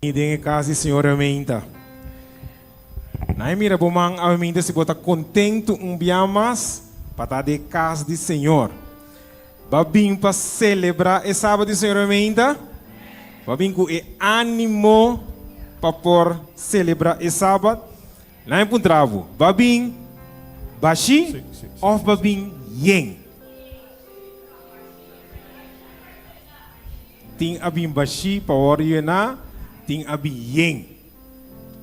Den e kas di Señor aumenta. Nan e mira bo man aumenta si bo ta kontentu un bia mas pa ta den e kas di Señor. Bo a bin pa selebrá e Sabat di Señor aumenta? Bo a bin ku e ánimo pa por selebrá e Sabat? Nan e puntra bo, Bo a bin bashí òf bo a bin yen? Tin a bin bashí pa wòrdu yená, tin a bin yen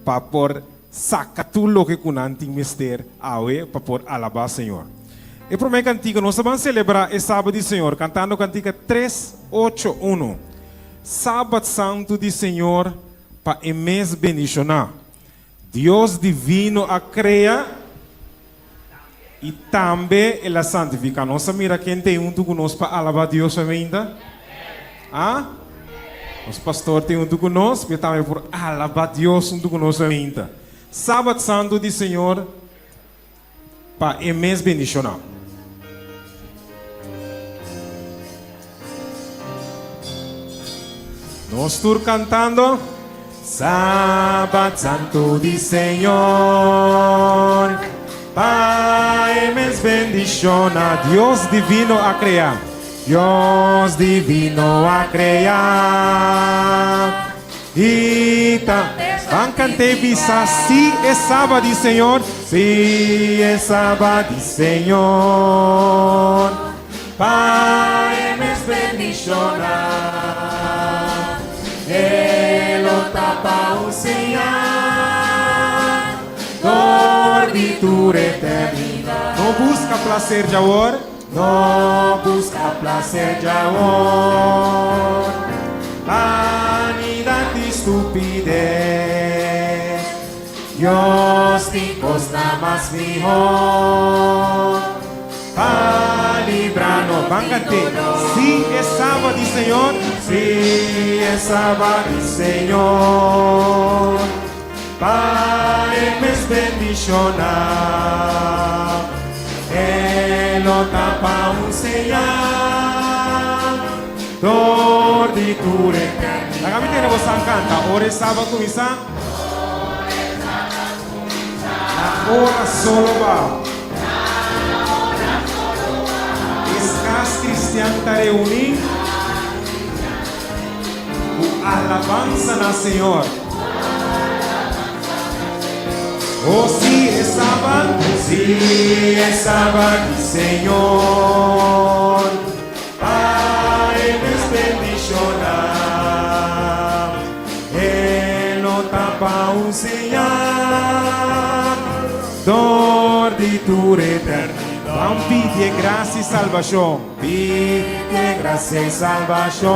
pa por saka tur loke ku nan tin mester awe pa por alabá Señor. E promé kantika nos ta ban selebrá e Sabat di Señor kantando kantika tres, ocho, uno, Sabat Santu di Señor pa e mes bendishoná. Dios divino a krea i tambe el a santifiká. Nos a mira ken ta e huntu ku nos pa alabá Dios ainda? A? Nos pastor ta e huntu ku nos, pero tambe por alabá Dios huntu ku nos ainda. Sabat Santu di Señor pa e mes bendishoná. Nos tur kantando. Sabat santu di Señor, pa e mes bendishoná. Dios divino a krea, Dios divino a krea. I ta ban kant'é bisa, Sí, e Sabat di Señor, sí, e Sabat di Señor, pa e mes bendishoná. E lo ta pa un señal dor di tur eternidat. No buska plaser djawor. No buska plaser djawor. Banidat i stupides. Dios tin kosnan mas mihor pa libra nos. Ban kant'é, Sí, e Sabat di Señor. Sí, e Sabat di Señor. Pa e mes bendishoná. E lo ta pa un señal dor di tur eternidat. Laga mi tene bosan kanta ora e Sabat kuminsá. Na ora solo ba. Es kas kristian ta reuní ku alabansa na Señor. Oh sí, e Sabat, sí, e Sabat di Señor, pa e mes bendishoná. E lo ta pa un señal dor di tur eternidat. Ban pidi e gracia i salbashon. Pidi e gracia i salbashon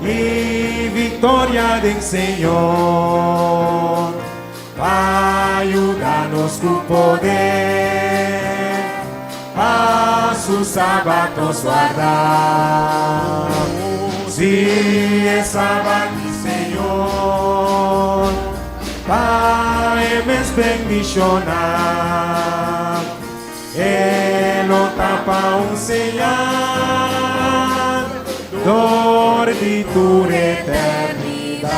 i victoria den Señor. Pa yuda nos ku poder pa su sabat nos warda. Sí, e sabat di Señor pa e mes bendishoná. E lo ta pa un señal dor di tur eternidat.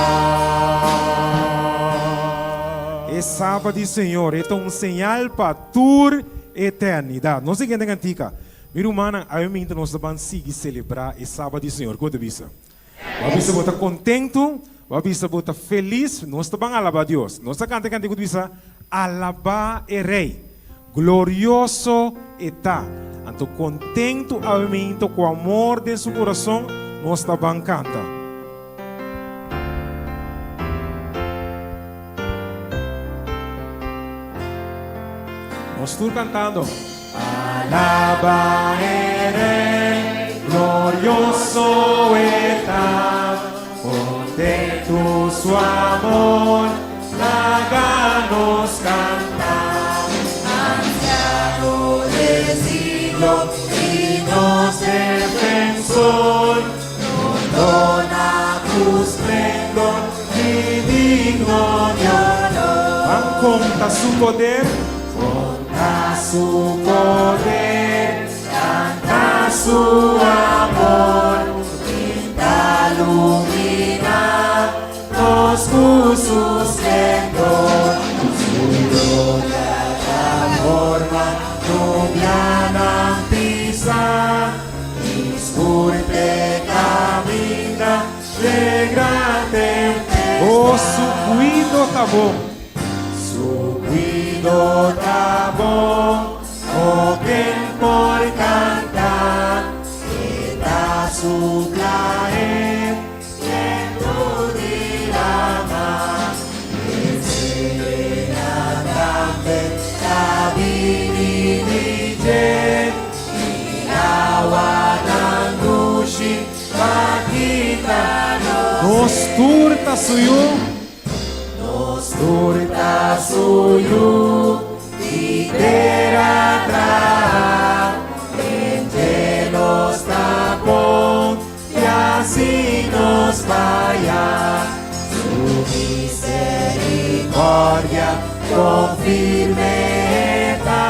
E Sabat di Señor e ta un señal pa tur eternidat. Nos siguiente kantika. Mi rumannan, awe minta nos ta ban sigui selebrá e Sabat di Señor. Ku bo ta bisa? Bo a bisa bo ta kontentu, bo a bisa bo ta felis, nos ta ban alabá Dios. Nos ta kanta e kantika ku ta bisa, Alabá e Rei, glorioso e ta. Anto kontentu awe ku amor den su kurason nos ta ban kanta. Nos tur kantando. Alaba e Rey, glorioso e ta, Contento su amor, laga nos canta. Anciano de siglo y nos defensor, Nos dona cu splendor y digno de honor. Ban conta su poder. Conta su poder, canta su amor, pinta lumina. nos ku su splendor. Su gloria ta forma nubianan pisá i skur p'e kaminda dje gran tempestad. Oh, su kuido ta bon. Su kuido ta bon, oh ken por kanta? E ta supla e bientu di lama, e serena tambe ta bini di dje, i awanan dushi pa kita nos Nos tur ta su yu. Nos tur ta su yu di tera traha, den dje nos ta bon i asi nos faya. Su misericordia kon firme ta,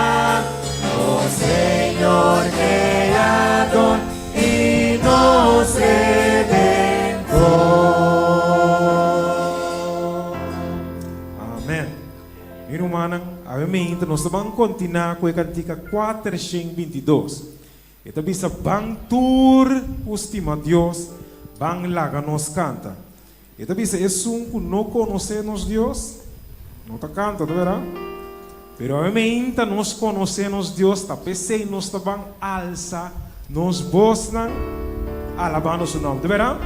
nos Señor Creador i nos Redentor. Amen. Mi rumannan, awe meinta nos ta ban kontiná ku e kantika 422. E ta bisa, Ban tur ku stima Dios, ban laga nos kanta. E ta bisa, Esun ku no konosé nos Dios, no ta kanta, ta bèrdat? Pero awe meinta nos konosé nos Dios, ta p'esei nos ta ban alsa nos bosnan alabando su nòmber, ta bèrdat?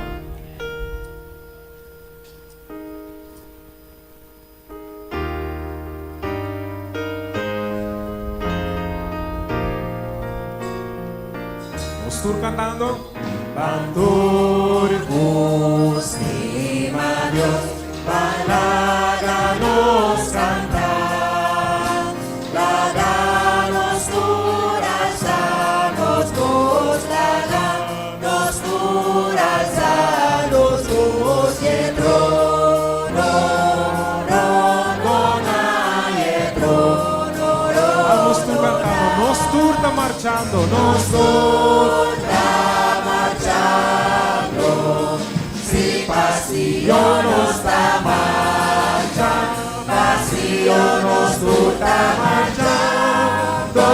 Nos tur cantando. Ban tur cu stima Dios, ban laga nos canta. Laga nos tur alza nos voz, laga nos tur alza nos voz y e trono, rondona y e trono, Ah, nos tur cantando, nos tur ta marchando, nos tur ta marchando, si pa Sion nos ta marcha, pa Sion nos tur ta marchando,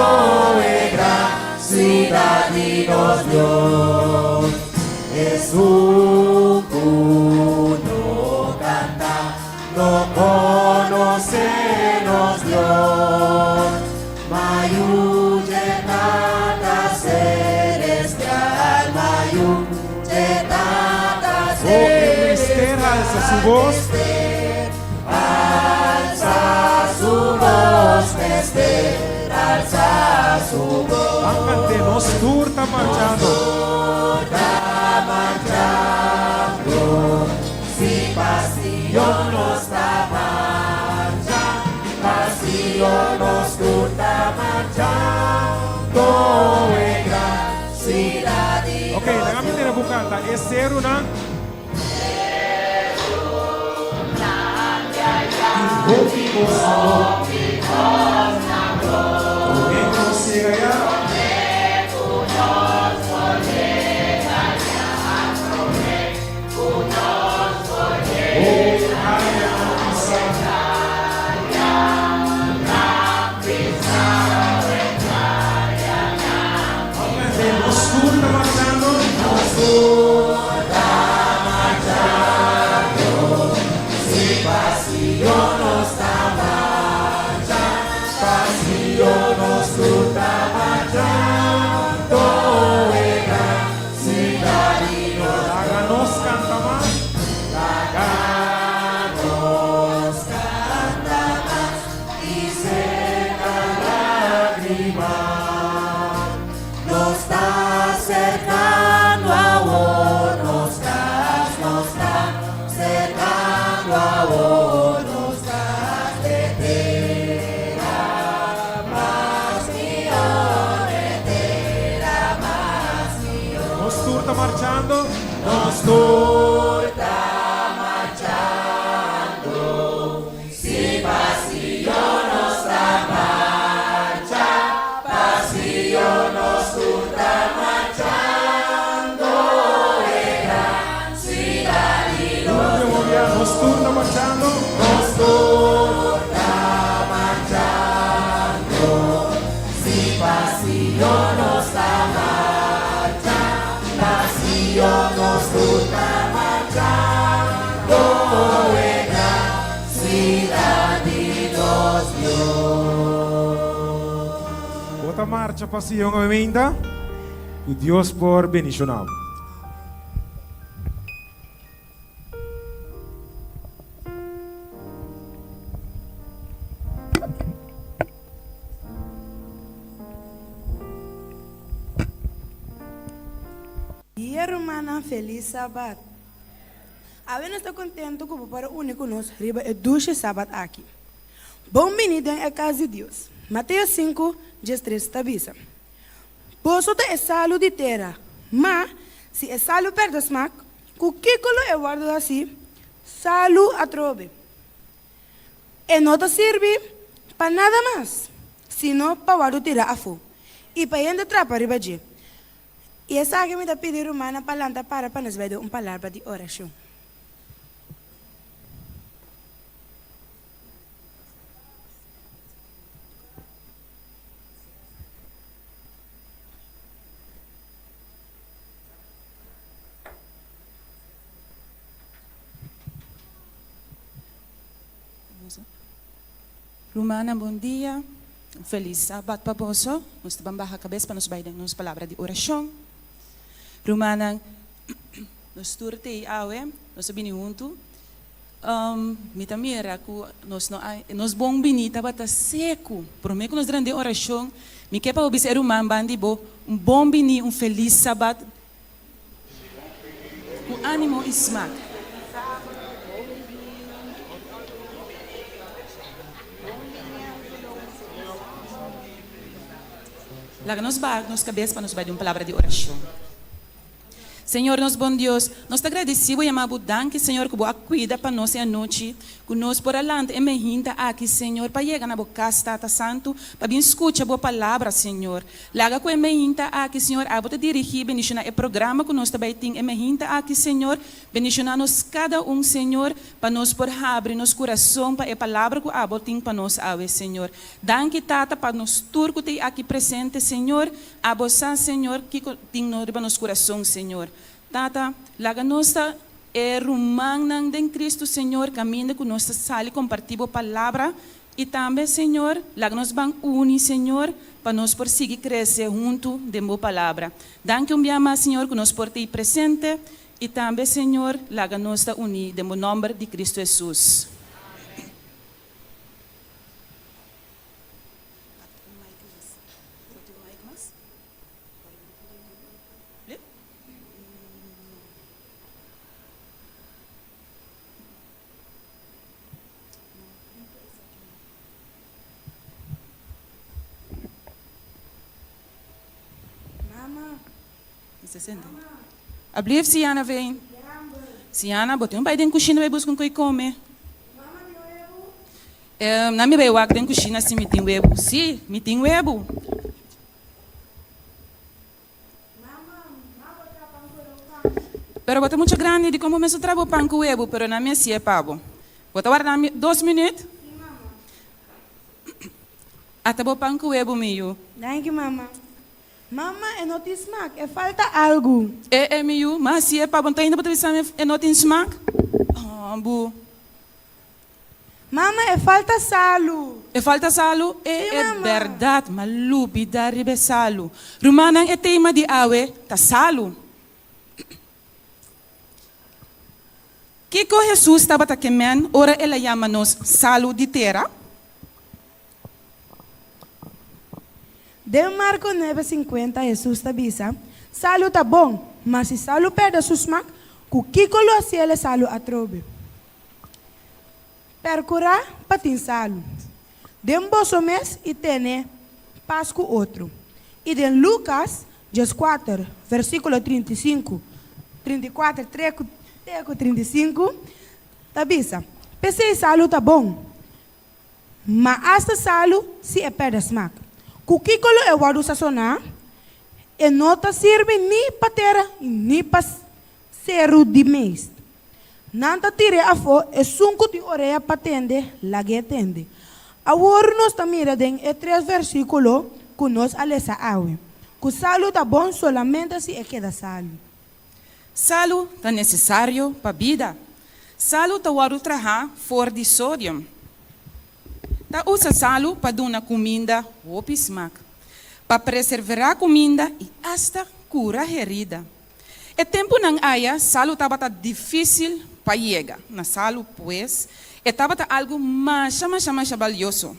e gran siudat di nos Dios. Esun ku no kanta, no konosé nos Dios. Ma yu dje Tata Selestial, ma yu dje Tata Oh, e mester alsa su bos. Mester alsa su bos, mester alsa su bos. Ban kant'é, nos tur ta marchando. Nos tur ta marchando, si pa Sion nos ta marcha, pa Sion nos tur ta marchando, e gran siudat di nos Ok, laga mi tene bo kanta e serunan. Tin hopi kos na bo. Promé ku nos yega ya. Hopi añanan pasa. Obviamente nos tur ta marchando. Nos tur ta marchando, si pa Sion nos ta marcha, pa Sion nos tur ta marchando, e gran siudat di nos Laga nos canta mas. Laga nos canta mas i seca lágrima. Nos ta sercando awor nos cas, nos ta sercando awor nos cas de tera mas mihor, de tera mas mihor. Nos tur ta marchando. Nos tur ta marchando, si pa Sion nos ta marcha, pa Sion nos tur ta marchando, e gran siudat di Nos tur ta marchando. nos Dios. Bo ta marcha pa Sion awe-meinta? Ku Dios por bendishoná bo. Dia rumannan felis sabat. Awe nos ta kontentu ku bo por a uni ku nos riba e dushi sabat aki. Bon bini den e kas di Dios. Mateo sinku, diestres ta bisa, Boso ta e salu di tera, ma si e salu pèrdè smak, ku kiko lo e wòrdu hasí salu atrobe? E no ta sirbi pa nada mas, sino pa wòrdu tirá afó i pa hende trapa riba dje. I esaki mi ta pidi rumannan pa lanta para pa nos bai den un palabra di orashon. Rumannan bon dia, un felis sabat pa boso. Nos ta ban baha kabes pa nos bai den nos palabra di orashon. Rumannan, nos tur t'ei awe, nos a bini huntu. Mi ta mira ku nos no a, nos bon bini tabata seku. Promé ku nos drenta den orashon, mi ke pa bo bisa e ruman ban di bo un bon bini, un felis sabat. Ku ánimo i smak. Laga nos baha nos kabes pa nos bai di un palabra di orashon. Señor nos bon Dios, nos ta gradisí bo yama bo danki Señor ku bo a kuida pa nos e anochi, ku nos por a lanta e mehinta aki Señor pa yega na bo kas Tata Santu pa bin skucha bo palabra Señor. Laga ku e meinta aki, Señor, abo ta dirigí, bendishoná e programa ku nos ta bai tin e meinta aki, Señor. Bendishoná nos kada un, Señor, pa nos por habri nos kurason pa e palabra ku abo tin pa nos awe, Señor. Danki, Tata, pa nos tur ku ta aki presente, Señor. Abo sa, Señor, kiko tin no riba nos kurason, Señor. Tata, laga nos ta e rumannan den Cristo, Señor, kaminda ku nos ta sali kompartí bo palabra I tambe, Señor, laga nos ban uni, Señor, pa nos por sigui crece huntu den Bo Palabra. Danki un bia mas, Señor, cu nos por ta ei presente. I tambe, Señor, laga nos ta uní den Bo nomber di Cristo Jesus. Mama. Ablief Siana ven. Siana, bo tin un bai den kushina bai buska un koi kome. Na mi bai wak den kushina si mi tin webu. Si, mi tin webu. Pero bo ta mucho grandi di kon bo mester traha bo pan ku webu, pero nan mi a si'e pa bo. Bo ta warda mi dos minüt? Ata bo pan ku webu, mi yu. Danki, mama. Mama, e no tin smak, e falta algu. E, e, mi yu, ma a si'e pa bo, nta ainda bo ta bisa mi e no tin smak? Oh, bu. Mama, e falta salu. E falta salu? E Sí, e mama. bèrdat, m'a lubidá riba e salu. Rumannan, e tema di awe ta salu. Kiko Hesus tabata ke men ora el a yama nos salu di tera? Den Marko nuebe sinkuenta Hesus ta bisa, Salu ta bon, ma si salu pèrdè su smak, ku kiko lo hasiel e salu atrobe? Perkurá pa tin salu den boso mes i tene pas ku otro. I den Lukas dieskuater, versíkulo 35, 34 te ku 35, ta bisa, P'esei salu ta bon, ma asta salu si e pèrdè smak, ku kiko lo e wòrdu sasoná? E no ta sirbi ni pa tera ni pa seru di meest. Nan ta tir'é afó, esun ku tin orea pa tende, lag'é tende. Awor nos ta mira den e tres versíkulo ku nos a lesa awe, ku salu ta bon solamente si e keda salu. Salu ta nesesario pa bida. Salu ta wòrdu trahá for di sodium. Ta usa salu pa duna kuminda hopi smak, pa preserverá kuminda i asta kura herida. E tempunan aya salu tabata difísil pa yega na salu, pues e tabata algu masha masha masha balioso.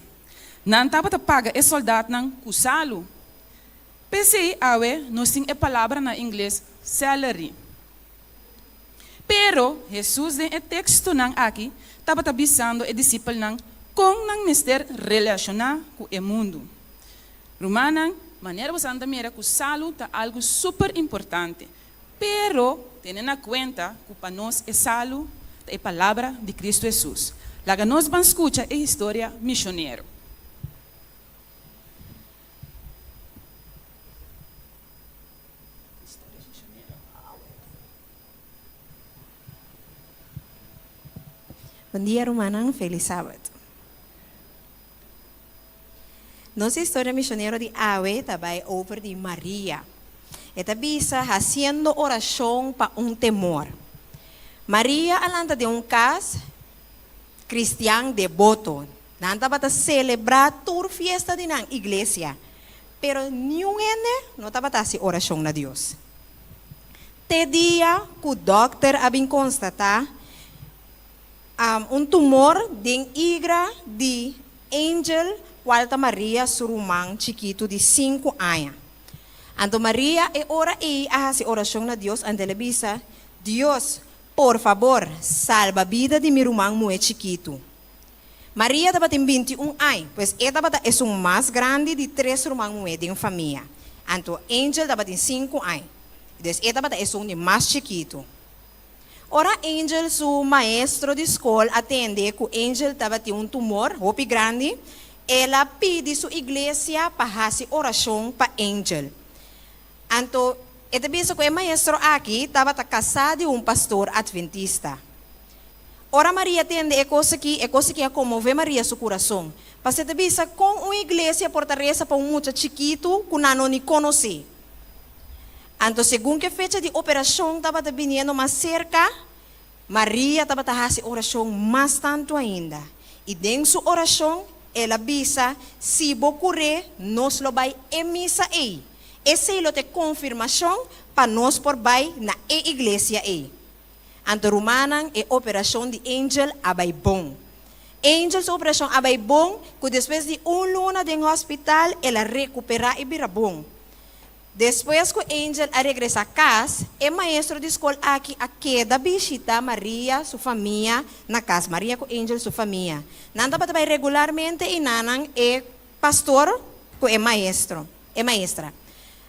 Nan tabata paga e sòldatnan ku salu. P'esei awe nos tin e palabra na ingles celery. Pero, Hesus den e tekstonan aki tabata bisando e disipelnan kon nan mester relashoná ku e mundu. Rumannan, manera bosan ta mira ku salu ta algu super importante, pero tene na kuenta ku pa nos e salu ta e palabra di Kristu Hesus. Laga nos ban skucha e historia mishonero. Bon dia rumannan, felis sabat. Nos historia misionero di awe ta bai over di Maria. E ta bisa hasiendo orashon pa un temor. Maria a lanta den un kas kristian deboto. Nan tabata selebrá tur fiesta di nan iglesia. Pero niun hende no tabata hasi orashon na Dios. Te dia ku dòkter a bin konstatá un tumor den igra di Angel, kual ta Maria su ruman chikitu di sinku aña. Anto Maria e ora ei a hasi orashon na Dios anto el a bisa, Dios, por fabor, salba bida di mi ruman muhé chikitu. Maria tabatin 21 añ, pues e tabata esun mas grandi di tres ruman muhé den famia. Anto Angel tabatin sinku añ, dus e tabata esun di mas chikitu. Ora Angel su maestro di skol a tende ku Angel tabatin un tumor hopi grandi, el a pidi su iglesia pa hasi orashon pa Angel. Anto e ta bisa ku e maestro aki tabata kasá di un pastor atventista. Ora Maria tende e kos aki, e kos aki a konmové Maria su kurason. Pastor ta bisa, Kon un iglesia por ta resa pa un mucha chikitu ku nan no ni konosé? Anto segun ku e fecha di operashon tabata biniendo mas serka, Maria tabata hasi orashon mas tantu ainda. I den su orashon, el a bisa, Si bo kur'é, nos lo bai e misa ei. Esei lo ta e konfirmashon pa nos por bai na e iglesia ei. Anto rumannan, e operashon di Angel a bai bon. Angel su operashon a bai bon ku despues di un luna den hospital el a rekuperá i bira bon. Despues ku Angel a regresá kas, e maestro di skol aki a keda bishitá Maria su famia na kas, Maria ku Angel su famia. Nan tabata bai regularmente i nanan e pastor ku e maestro, e maestra.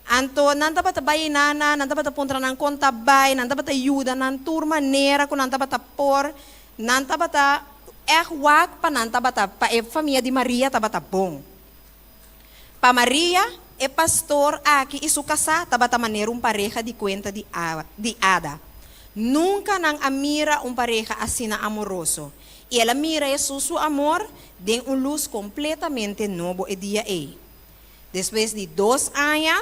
Anto nan tabata bai einan, nan tabata puntra nan kon ta bai, nan tabata yuda nan tur manera ku nan tabata por. Nan tabata ègt wak pa nan tabata, pa e famia di Maria tabata bon. Pa Maria, e pastor aki i su kasá tabata manera un pareha di kuenta di di ada. Nunka nan a mira un pareha asina amoroso. I el a mira Hesus su amor den un lus kompletamente nobo e dia ei. Despues di dos aña,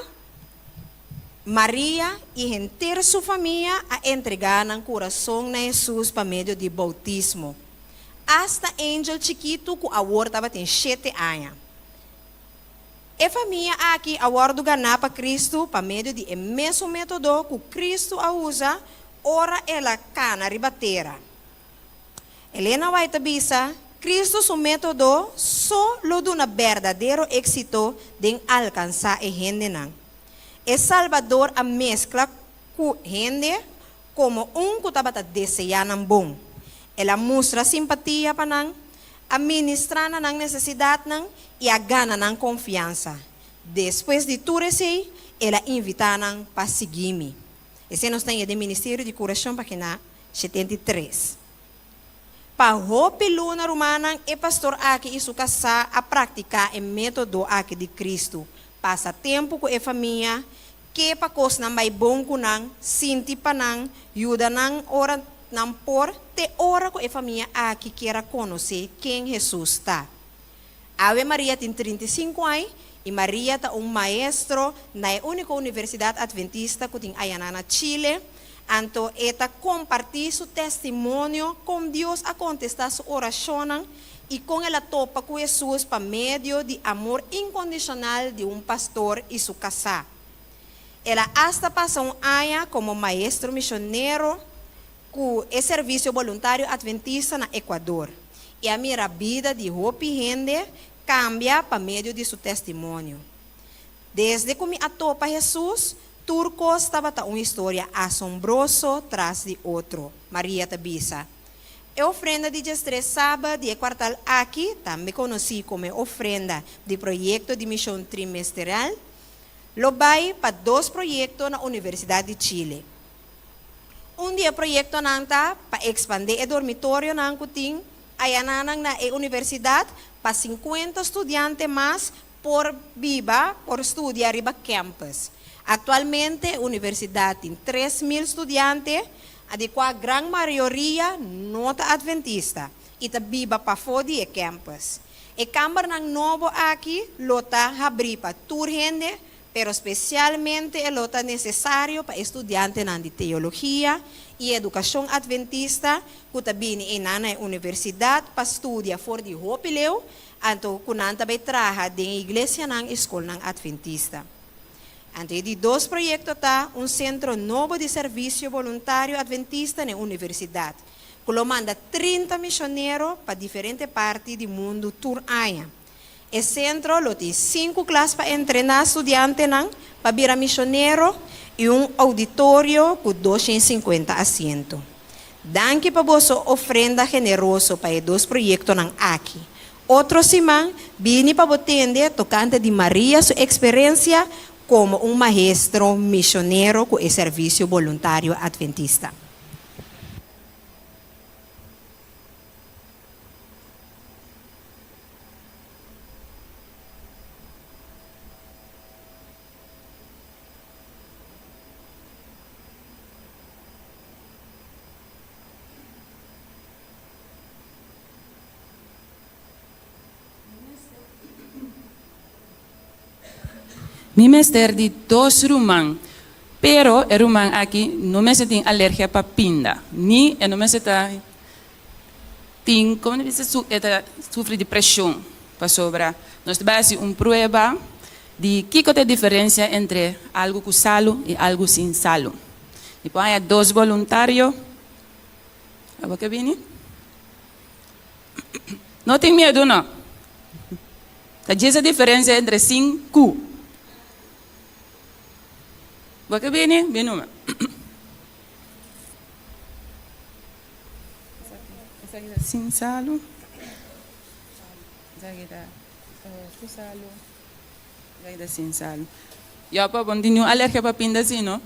Maria i henter su famia a entregá nan kurason na Hesus pa medio di boutismo. Asta Angel chikitu ku awor tabatin shete aña. E famia aki a wòrdu ganá pa Kristu pa medio di e mesun método ku Kristu a usa ora el a kana riba tera. Elena White ta bisa, Kristu su método so lo duna berdadero éksito den alkansá e hendenan. E Salbador a meskla ku hende komo un ku tabata deseá nan bon. El a mustra simpatia pa nan, a ministrá na nan nesesidatnan i a gana nan konfiansa. Despues di tur esei, el a invitá nan pa sigui mi. Esei nos ta haña den Ministerio di Kurashon, página 73. Pa hopi luna, rumannan, e pastor aki i su kasá a praktiká e método aki di Kristu, pasa tempu ku e famia, ke pa kosnan bai bon ku nan, sinti pa nan, yuda nan ora nan por, te ora ku e famia aki kier a konosé ken Hesus ta. Awe Maria tin 35 añ i Maria ta un maestro na e úniko universidat atventista ku tin ayaná na Chile. Anto e ta kompartí su testimonio kon Dios a kontestá su orashonnan. i kon el a topa ku Hesus pa medio di amor inkondishonal di un pastor i su kasá. El a asta pasa un aña komo maestro mishonero ku e Servisio Boluntario Adventista na Ecuador i a mira bida di hopi hende kambia pa medio di su testimonio. Desde ku mi a topa Hesus, tur kos tabata un historia asombroso tras di otro, Maria ta bisa. E ofrenda di diestres saba di e kuartal aki, tambe konosí komo e ofrenda di proyekto di mishon trimesteral, lo bai pa dos proyekto na Universidat di Chile. Un di e proyektonan ta pa ekspandé e dormitorionan ku tin ayananan na e universidat pa sinkuenta studiante mas por biba, por studia riba campus. Aktualmente e universidat tin 3000 studiante, di kua gran mayoria no ta adventista i ta biba pafó di e campus. E kambernan nobo aki lo ta habrí pa tur hende, pero spesialmente e lo ta nesesario pa e studiantenan di teologia i edukashon adventista ku ta bini einan na e universidat pa studia for di hopi leu Anto ku nan ta bai traha den e iglesianan i skolnan adventista. Anto e di dos proyekto ta un sentro nobo di servisio boluntario adventista na e universidat, ku lo manda 30 mishonero pa diferente parti di mundu tur aña. E sentro lo tin sinku klas pa entrená studiantenan pa bira mishonero i un ouditorio ku 250 asiento. Danki pa boso ofrenda generoso pa e dos proyektonan aki. Otro siman, bini pa bo tende tokante di Maria su eksperensia komo un maestro mishonero ku e Servisio Boluntario Adventista. Mi mester di dos ruman, pero e ruman aki no mester tin alergia pa pinda, ni e no mester ta tin, como ta bisa, e ta sufri di presion, pasobra nos ta bai haci un prueba di kico ta e diferencia entre algo cu salu y algo sin salu. Mi por haña dos boluntario. Abo ke bini? No tin miedu no. Ta djis e diferencia entre sin ku. Bo ke bini? Bini numa. Esaki ta sin salu. Esaki ta ku salu. Esaki ta sin salu. Yo pa bo no tin niun alergia pa pinda si no?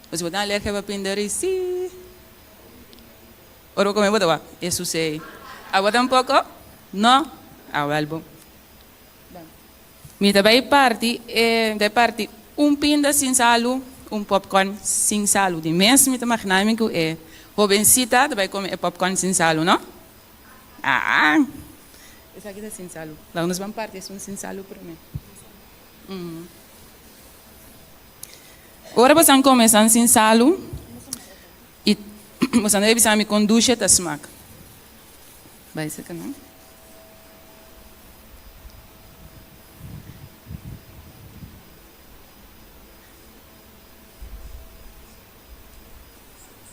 Bo si bo tin alergia pa pinda ri si. Ora bo come bo ta wak e susei. Abo tampoco? No? Ah wel bon. Mi ta bay parti e mi ta bay parti un pinda sin salu, un popcorn sin salu. Di mes mi ta magina mi cu e hobencita ta bay come e popcorn sin salu, no? Ah! Esaki ta sin salu. Laga nos ban parti esun sin salu prome. Ora bosan come esan sin salu y bosan debe bisa mi con dushe ta smak. Bai seka nan.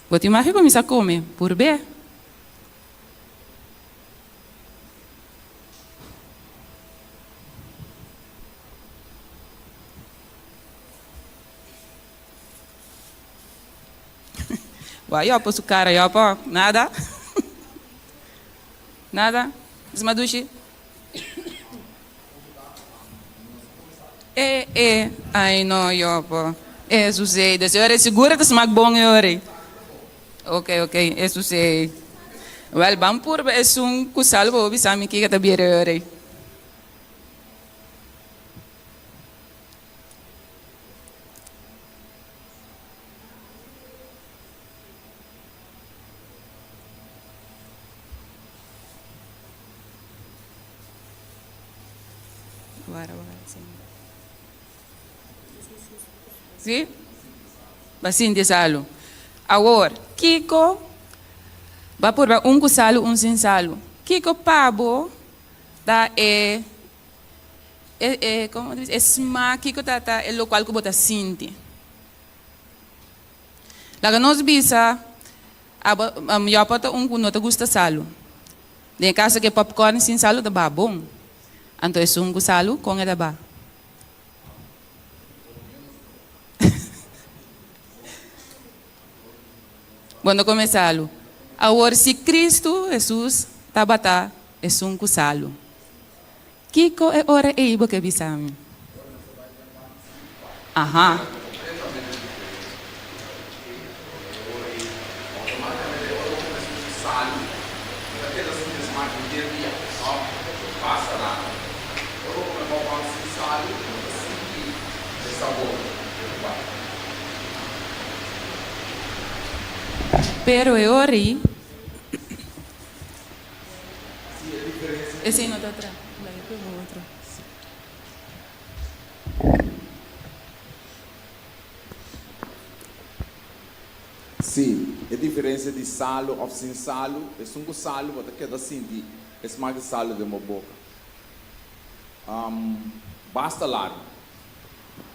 Bo tin mag kuminsá kome purbé. Wak yopo su kara yopo, nada? Nada? Sma dushi? E e, ai no yopo. E susei, des ora seguro ta smak bon e ora. Ok, ok, e susei. Wel, ban purba esun ku sal bo bisa mi kiko ta bira e ora. Sí? Ba sinti salu. Awor, kiko? Ba purba un ku salu, un sin salu. Kiko pa bo ta e e e komo ta bisa e smak kiko ta ta e lokual ku bo ta sinti? Laga nos bisa abo Jopa ta un ku no ta gusta salu. Den e kaso ku e popcorn sin salu ta baha bon. Anto esun ku salu kon e ta baha? Bo no kome salu. Awor si Kristu Hesus tabata esun ku salu, kiko e ora ei bo ke bisa mi? Aha. Pero e ora ei, esei no ta tra. Laga e prueba otro. Sí, e diferencia di salu of sin salu, esun cu salu bo ta keda sinti e smak di salu den bo boca. Basta largu.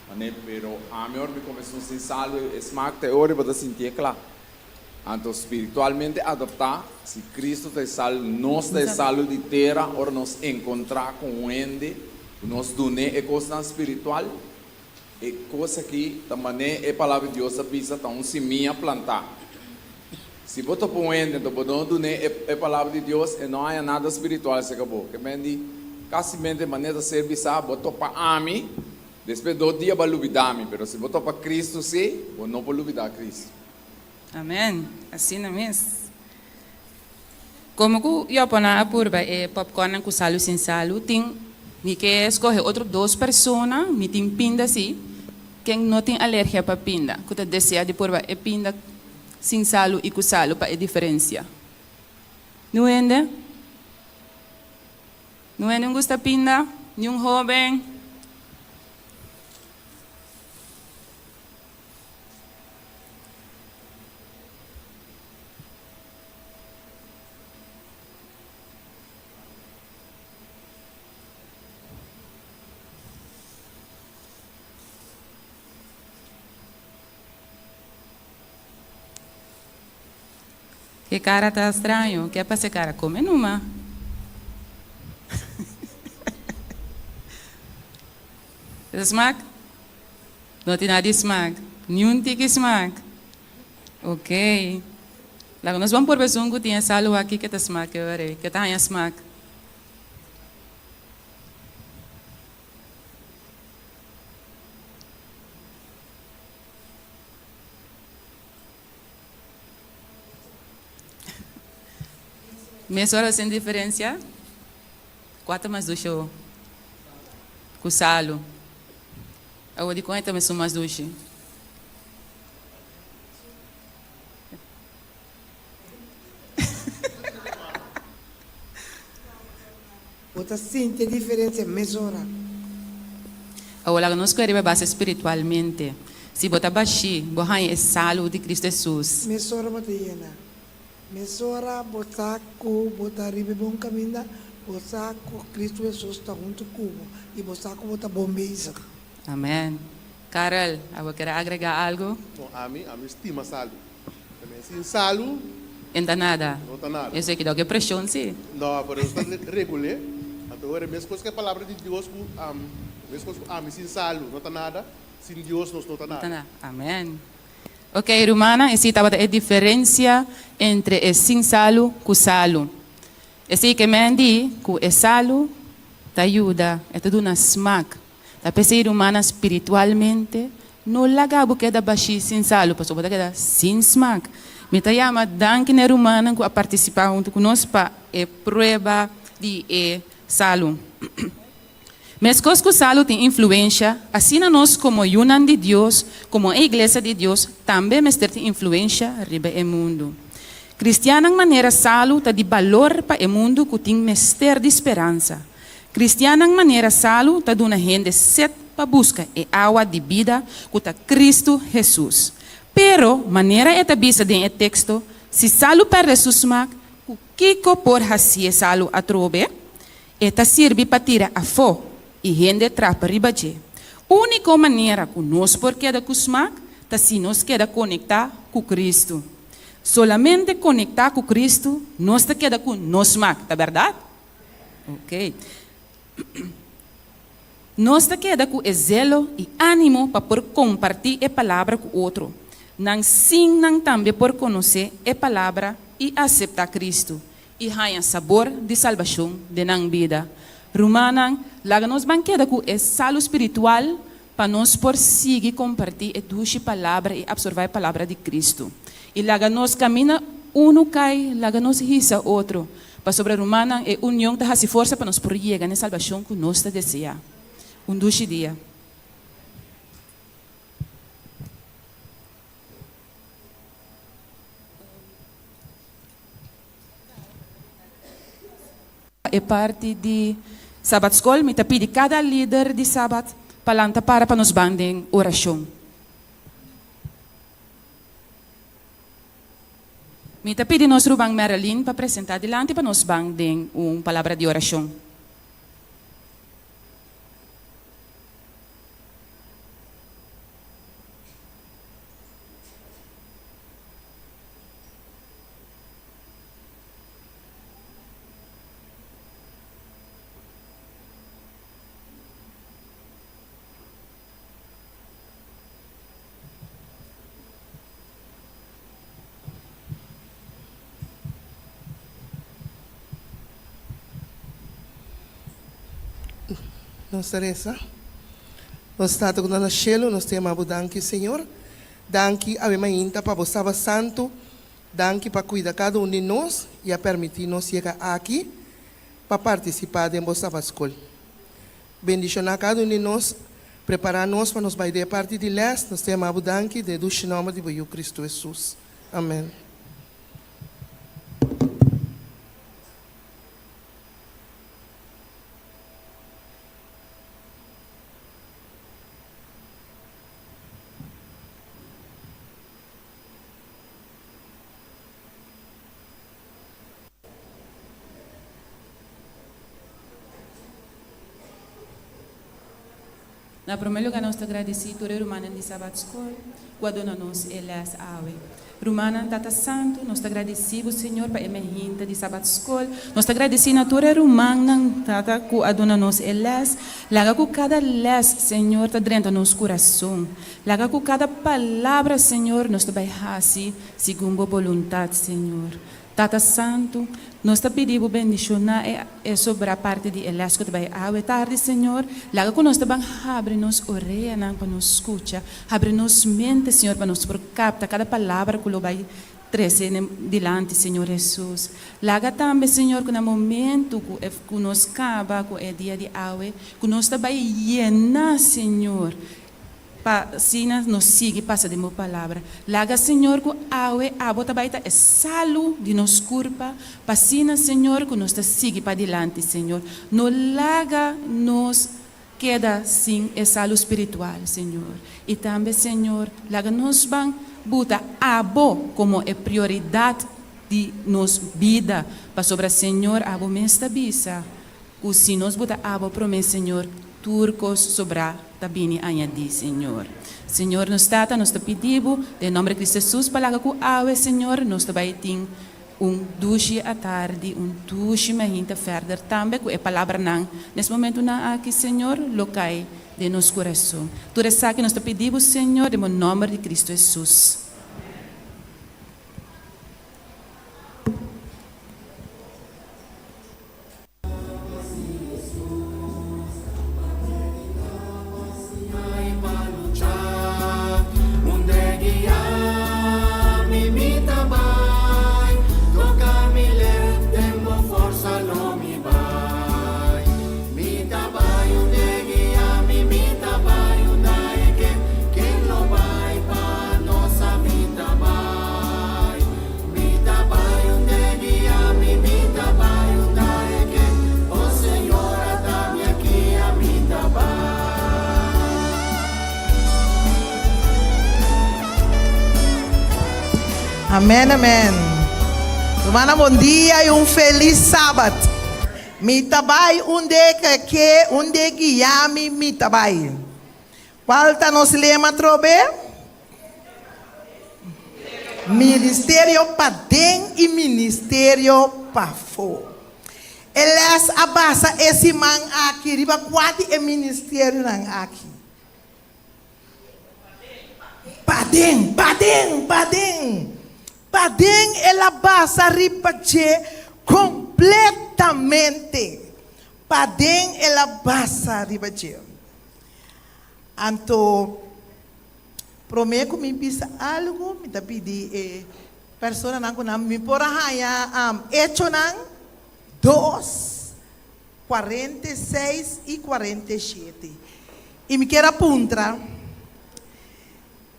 Manera, pero ami ora mi come esun sin salu e smak ta e ora bo ta sinti e cla. Anto spiritualmente adoptá, si Cristo ta e salu, nos ta e salu di tera, ora nos encontrá cu un hende, cu nos dun'é e cosnan spiritual, e cos aki ta manera e Palabra di Dios ta bisa, ta un simia plantá. Si bo topa un hende anto bo no dun'é e Palabra di Dios, e no haña nada spiritual serka bo. Ke men di, casimente manera ta ser bisá, bo topa ami, despues dos dia bo a lubidá mi, pero si bo topa Cristo sí, bo no por lubidá Cristo. Amen, asina mes. Komo ku Yoponan a purba e popcornnan ku salu sin salu, tin mi ke skohe otro dos persona, mi tin pinda si, ken no tin alergia pa pinda, ku ta desea di purba e pinda sin salu i ku salu pa e diferensia. Nu hende? Nu hende un gusta pinda? Niun hoben? E cara ta straño, ke pasa e cara? Come numa. Ta smak? No tin nada di smak. Niun tiki smak. Ok. Laga nos ban purba esun ku tin e salu aki ke ta smak e ora ei, ke ta haña smak. Mesora sin diferensia? Kua ta mas dushi awor? Ku salu. Awor dikon e ta mesun mas dushi? Bo ta sinti e diferencia mesora. Awor laga nos kue riba base spiritualmente. Si bo ta bashí, bo haña e salu di Cristo Hesus. Mesora bo ta yena. Mesora bo sa ku bo ta riba e bon kaminda, bo sa ku Cristo Hesus ta huntu ku bo i bo sa ku bo ta bon bezig. Amen. Karel, abo kere agrega algo? No, ami, ami stima salu. Tambe sin salu. En ta nada. No ta nada. Esei ki dòk e preshon si. No, pero nos ta regul'é. Anto ora meskos ku e palabra di Dios ku meskos ku ami sin salu no ta nada, sin Dios nos no ta nada. No ta nada. Amen. Ok, rumannan, esei tabata e diferensia entre e sin salu ku salu. Esei ke men di ku e salu ta yuda, e ta duna smak. Ta p'esei rumannan spiritualmente no laga bo keda bashí sin salu, pasobra bo ta keda sin smak. Mi ta yama danki na e rumannan ku a partisipá huntu ku nos pa e prueba di e salu. Meskos ku salu tin influensha, asina nos komo yunan di Dios, komo e iglesia di Dios, tambe mester tin influensha riba e mundu. Kristiannan manera salu ta di balor pa e mundu ku tin mester di speransa. Kristiannan manera salu ta duna hende set pa buska e awa di bida ku ta Kristu Hesus. Pero, manera e ta bisa den e teksto, si salu pèrdè su smak, Ku kiko por hasié salu atrobe? E ta sirbi pa tira afó i hende trapa riba dje. Úniko manera ku nos por keda ku smak ta si nos keda konektá ku Kristu. Solamente konektá ku Kristu nos ta keda ku nos smak, ta bèrdat? Oke. Nos ta keda ku e zelo i ánimo pa por kompartí e palabra ku otro nan sin nan tambe por konosé e palabra i aseptá Kristu i haña sabor di salbashon den nan bida. Rumannan, laga nos ban keda ku e salu spiritual pa nos por sigui kompartí e dushi palabra i apsorbá e palabra di Kristu. I laga nos kamina unu kai, laga nos hisa otro. Pasobra, rumannan, e union ta hasi forsa pa nos por yega n'e salbashon ku nos ta deseá. Un dushi dia. E parti di Sabat Skol, mi ta pidi kada lider di Sabat pa lanta para pa nos ban den orashon. Mi ta pidi nos ruman Marilyn pa presentá dilanti pa nos ban den un palabra di orashon. Nos ta resa. Nos Tata ku ta na shelu, nos ta yama bo danki, Señor. Danki awe mainta pa bo Saba Santu. Danki pa kuida kada un di nos i a permití nos yega aki pa partisipá den bo Saba Skol. Bendishoná kada un di nos, prepará nos pa nos bai den e parti di lès. Nos ta yama bo danki den e dushi nòmber di bo Yu Kristu Hesus. Amèn. Na promé lugá nos ta gradisí tur e rumannan di Sabat Skol ku a duna nos e lès awe. Rumannan, Tata Santu, nos ta gradisí bo Señor pa e mehinta di Sabat Skol. Nos ta gradisí na tur e rumannan, Tata, ku a duna nos e lès. Laga ku kada lès, Señor, ta drenta nos kurason. Laga ku kada palabra, Señor, nos ta bai hasi Segun bo boluntat, Señor. Tata Santu, nos ta pidi bo bendishoná e e sobrá parti di e lès ku ta bai awe tardi, Señor. Laga ku nos ta ban habri nos oreanan pa nos skucha, habri nos mente, Señor, pa nos por kapta kada palabra ku lo bai trese dilanti, Señor Hesus. Laga tambe, Señor, ku na momentu ku e ku nos kaba ku e dia di awe, ku nos ta bai yena, Señor, Pa asina nos sigui pasa den bo palabra. Laga, Señor, ku awe abo ta bai ta e salu di nos kurpa, pa asina, Señor, ku nos ta sigui padilanti, Señor. No laga nos keda sin e salu spiritual, Señor. I tambe, Señor, laga nos ban buta abo komo e prioridat di nos bida, pasobra, Señor, abo mes ta bisa Ku si nos buta abo promé, Señor, tur kos sobrá ta bini añadí, Señor. Señor nos Tata, nos ta pidi Bo, den nomber di Cristo Jesus, pa laga ku awe, Señor, nos ta bai tin un dushi atardi, un dushi mainta verder tambe ku e palabranan nes momentunan aki, Señor, lo kai den nos kurason. Tur esaki nos ta pidi Bo, Señor, den Bo nomber di Cristo Jesus. Amen amen. Rumannan bon dia y un feliz Sabat. Mi ta bai unde ke ke unde guia mi mi ta bai. Cual ta nos lema atrobe? Ministerio paden y ministerio pafo. E les a basa e siman aki riba cua di e ministerionan aki? Paden, paden, paden. Paden el a basa riba dje completamente. Paden el a basa riba dje. Anto, promé ku mi bisa algu, mi ta pidi e personanan ku nan mi por a haña Echonan dos, 46 i 47. I mi kier a puntra,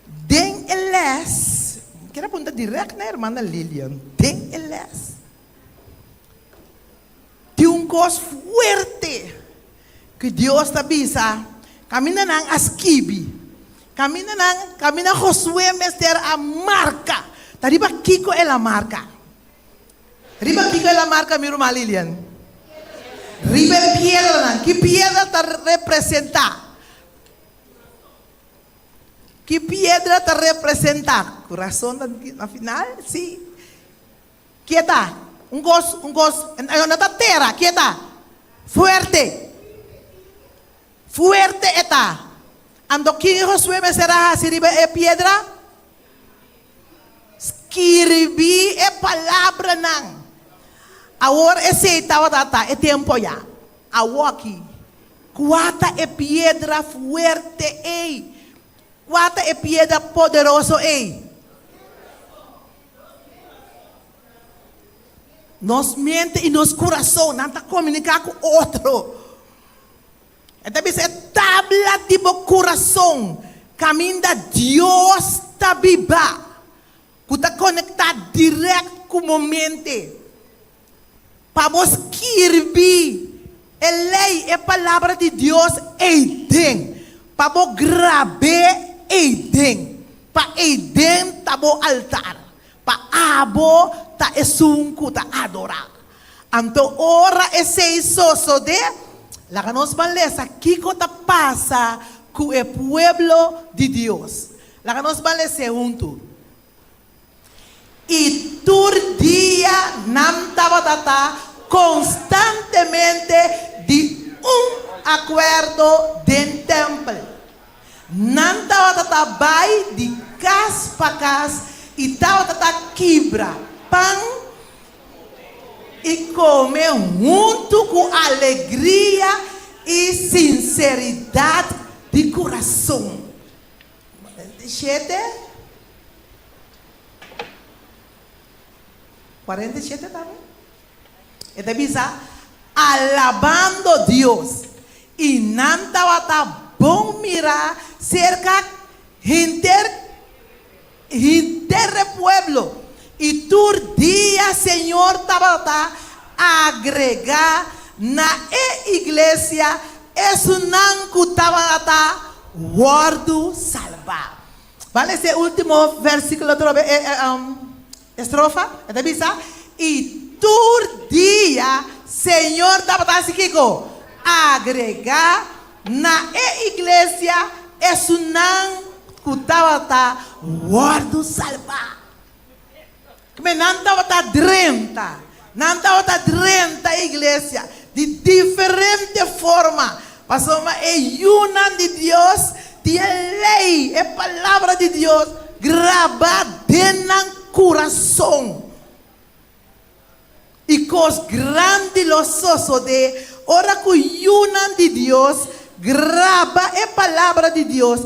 den e lès, mi kier a puntra dirèkt na hermana Lilian, den e lès, Tin un kos fuerte ku Dios ta bisa, kaminda nan a skibi, kaminda nan, kaminda Josué mester a marka. Ta riba kiko el a marka? Riba kiko el a marka, mi ruman Lilian? Riba e piedranan. Ki piedra ta representá? Ki piedra ta representá? Kurason ta na final? Sí. Kieta, un kos, un kos, no ta tera, kieta, fuerte, fuerte e ta. Anto kin Josué mester a hasi riba e piedra? Skirbi e palabranan. Awor esei tabata ta e tempu ya. Awoki, kua ta e piedra fuerte ei? Kua ta e piedra poderoso ei? Nos mente i nos kurason nan ta komuniká ku otro. E ta bisa e tabla di bo kurason kaminda Dios ta biba, ku ta konektá dirèkt ku bo mente. Pa bo skirbi e lei, e palabra di Dios ei den. Pa bo grab'é ei den. Pa ei den ta bo altar. Pa abo ta esun ku ta adorá. Anto ora esei sosodé, laga nos ban lesa kiko ta pasa ku e pueblo di Dios. Laga nos ban les'é huntu. I tur dia nan tabata ta konstantemente di un akuerdo den tèmpel. Nan tabata ta bai di kas pa kas i tabata ta kibra pan i kome huntu ku alegria i sinseridat di kurason. 47. 47 tambe. E ta bisa, Alabando Dios. I nan tabata bon mirá serka henter henter e pueblo. I tur dia Señor tabata agregá na e iglesia esunnan ku tabata wòrdu salbá. Ban lesa e último versíkulo atrobe, e estrofa. E ta bisa, I tur dia Señor tabata hasi kiko? Agregá na e iglesia esunnan ku tabata wòrdu salbá. Kme nan tabata drenta, nan tabata drenta e iglesia di diferente forma, pasobra e yunan di Dios tin e lei, e palabra di Dios grabá den nan kurason. I kos grandi lo sosodé ora ku yunan di Dios graba e palabra di Dios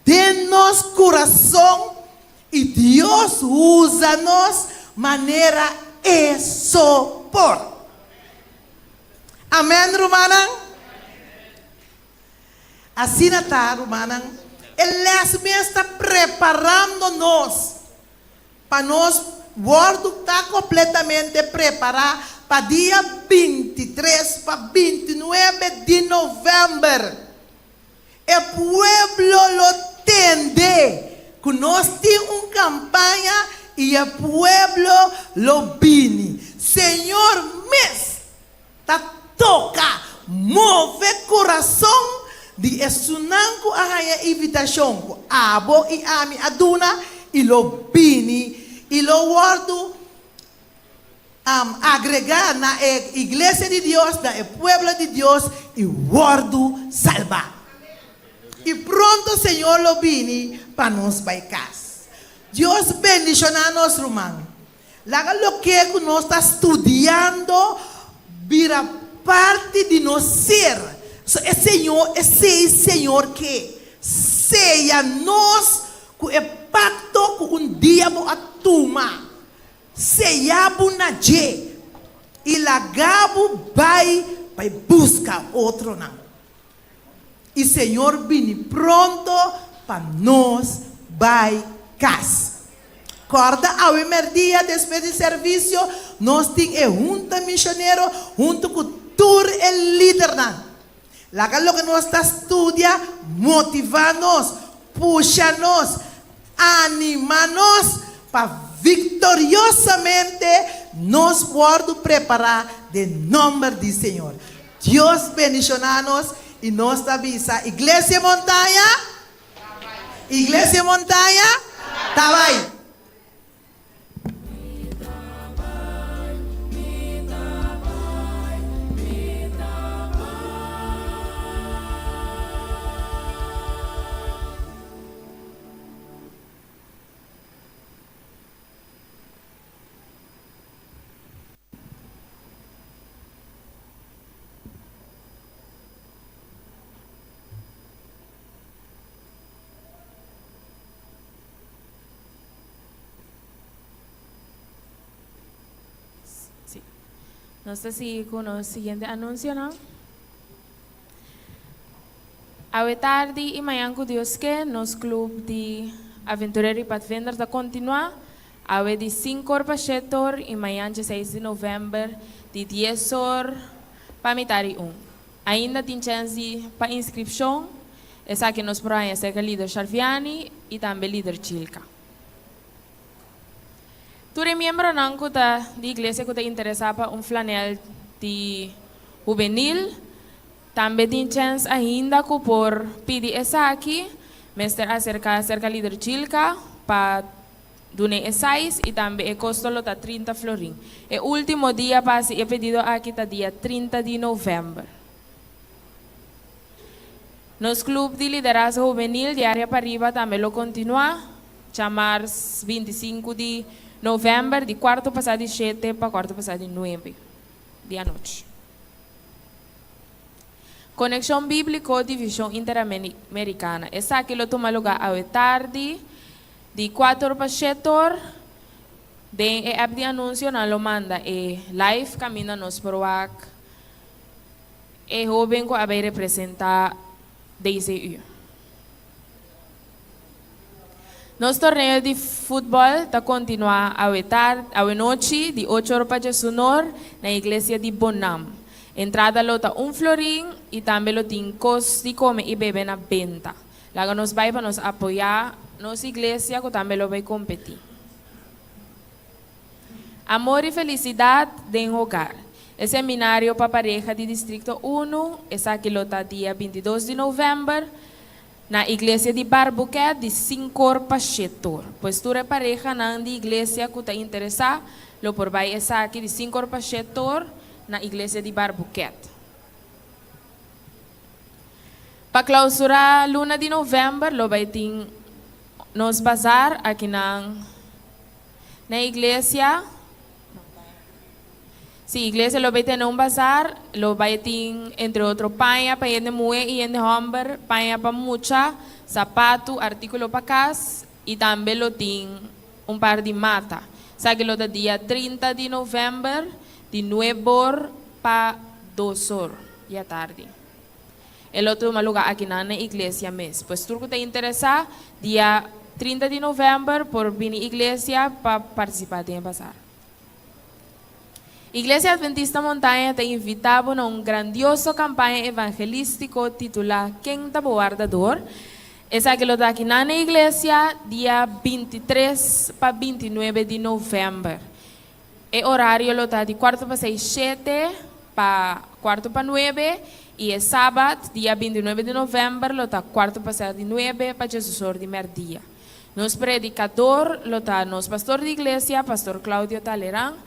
den nos kurason I Dios usa nos manera E so por. Amen, rumannan? Asina ta, rumannan, e les mes ta preparando nos pa nos wordu ta completamente prepara pa dia 23 pa 29 di november. E pueblo lo tende ku nos tin un kampaña. i e pueblo lo bini. Señor mes ta toka, move kurason di esunnan ku a haña invitashon ku abo i ami a duna i lo bini i lo wòrdu agregá na e iglesia di Dios, na e pueblo di Dios i wòrdu salbá. I pronto Señor lo bini pa nos bai kas. Dios bendishoná nos ruman. Laga loke ku nos ta studiando bira parti di nos ser. So e Señor, esei Señor ke seya nos ku e pakto ku un dia bo a tuma. Seya bo na dje i laga bo bai pa e buska otronan. I Señor bini pronto pa nos bai kas. Kòrda awe mèrdia despues di servisio nos tin e hunta mishonero huntu ku tur e lidernan. Laga loke nos ta studia motivá nos, pusha nos, animá nos pa viktoriosamente nos wòrdu prepará den nòmber di Señor. Dios bendishoná nos i nos ta bisa Iglesia Montaña, Iglesia Montaña ta bai. Sí. Nos ta sigui ku nos siguiente anunsionan. Awe tardi i mañan ku Dios ke, nos club di Aventurero i Padvinder ta kontinuá. Awe di sinku or pa shete or i mañan dieseis di novèmber di dies or pa mitar i un. Ainda tin chèns di pa inskripshon, esaki nos por haña serka Lider Sharviani i tambe Lider Chilka. Tur e miembronan ku ta di iglesia ku ta interesá pa un flanèl di hubenil tambe tin chèns ainda ku por pidi esaki, mester aserká serka Lider Chilka pa Dun'e e size y tambe e costo lo ta 30 florin. E ultimo dia pa haci e pedido aki ta dia 30 di november. Nos Club di Liderazgo Hubenil di Area Pariba tambe lo continua djamars 25 di november di cuarto pasa di shete pa cuarto pasa di nuebe di anochi. Konekshon Bíbliko Divishon Interamerikana. Esaki lo tuma lugá awe tardi di kuater pa shetor. Den e app di anunsio nan lo manda e live kaminda nos por wak e hóben ku a bai representá DCU. Nos torneo di futbòl ta kontinuá awe tard, awe nochi di ocho or pa djesunor na iglesia di Bonam. Entrada lo ta un florin i tambe lo tin kos di kome i bebe na benta. Laga nos bai pa nos apoyá nos iglesia ku tambe lo bai kompetí. Amor i felisidat den hogar. E seminario pa pareha di Distrikto Unu, esaki lo ta dia 22 di novèmber, Na iglesia di Barbuquet di sinkor pa shetor. Pues tur e parehanan di iglesia ku ta interesá lo por bai esaki di sinkor pa shetor na iglesia di Barbuquet. Pa klausurá luna di novèmber lo bai tin nos bazar akinan na iglesia. Si iglesia lo bay tene un bazar, lo bay tin entre otro paña pa hende muhe y hende homber, paña pa mucha, zapatu, articulo pa cas y tambe lo tin un par di mata. Esaki lo ta dia 30 di november di nuebor pa dosor di atardi. E lo tuma lugar akinan na iglesia mes. Pues tur cu ta interesa, dia 30 di november por bini iglesia pa participa den e bazar. Iglesia Adventista Montaña ta invitá bo na un grandioso kampaña evangelístiko titulá Ken Ta Bo Wardador? Esaki lo ta aki na na iglesia dia 23 pa 29 di novèmber. E orario lo ta di kuarto pa seis shete pa kuarto pa nuebe i e sabat dia 29 di novèmber lo ta kuarto pa sèt di nuebe pa djesosor di mèrdia. Nos predikador lo ta nos pastor di iglesia, Pastor Claudio Taleran.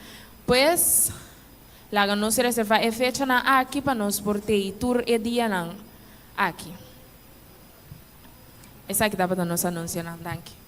Pues, laga nos reservá e fechanan aki pa nos por tei tur e dianan aki. Esaki tabata nos anunsionan. Danki.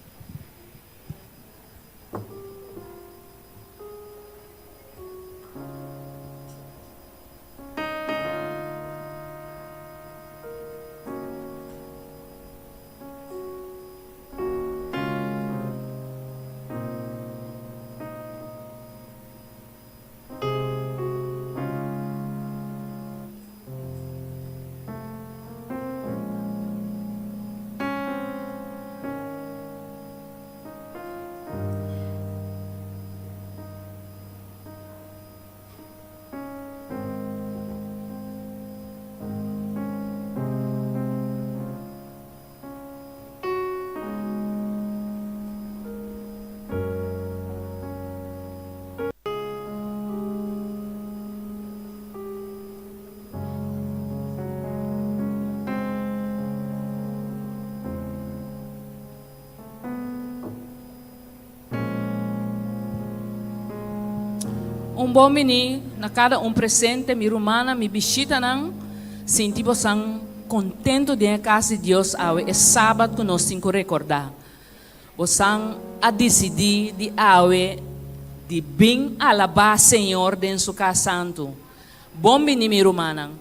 Un bon bini na kada un presente, mi rumannan, mi bishitanan. Sinti bosan kontentu den e kas di Dios awe, e Sabat ku nos tin ku rekordá. Bosan a disidí di awe di bin alabá Señor den Su kas santu. Bon bini mi rumannan.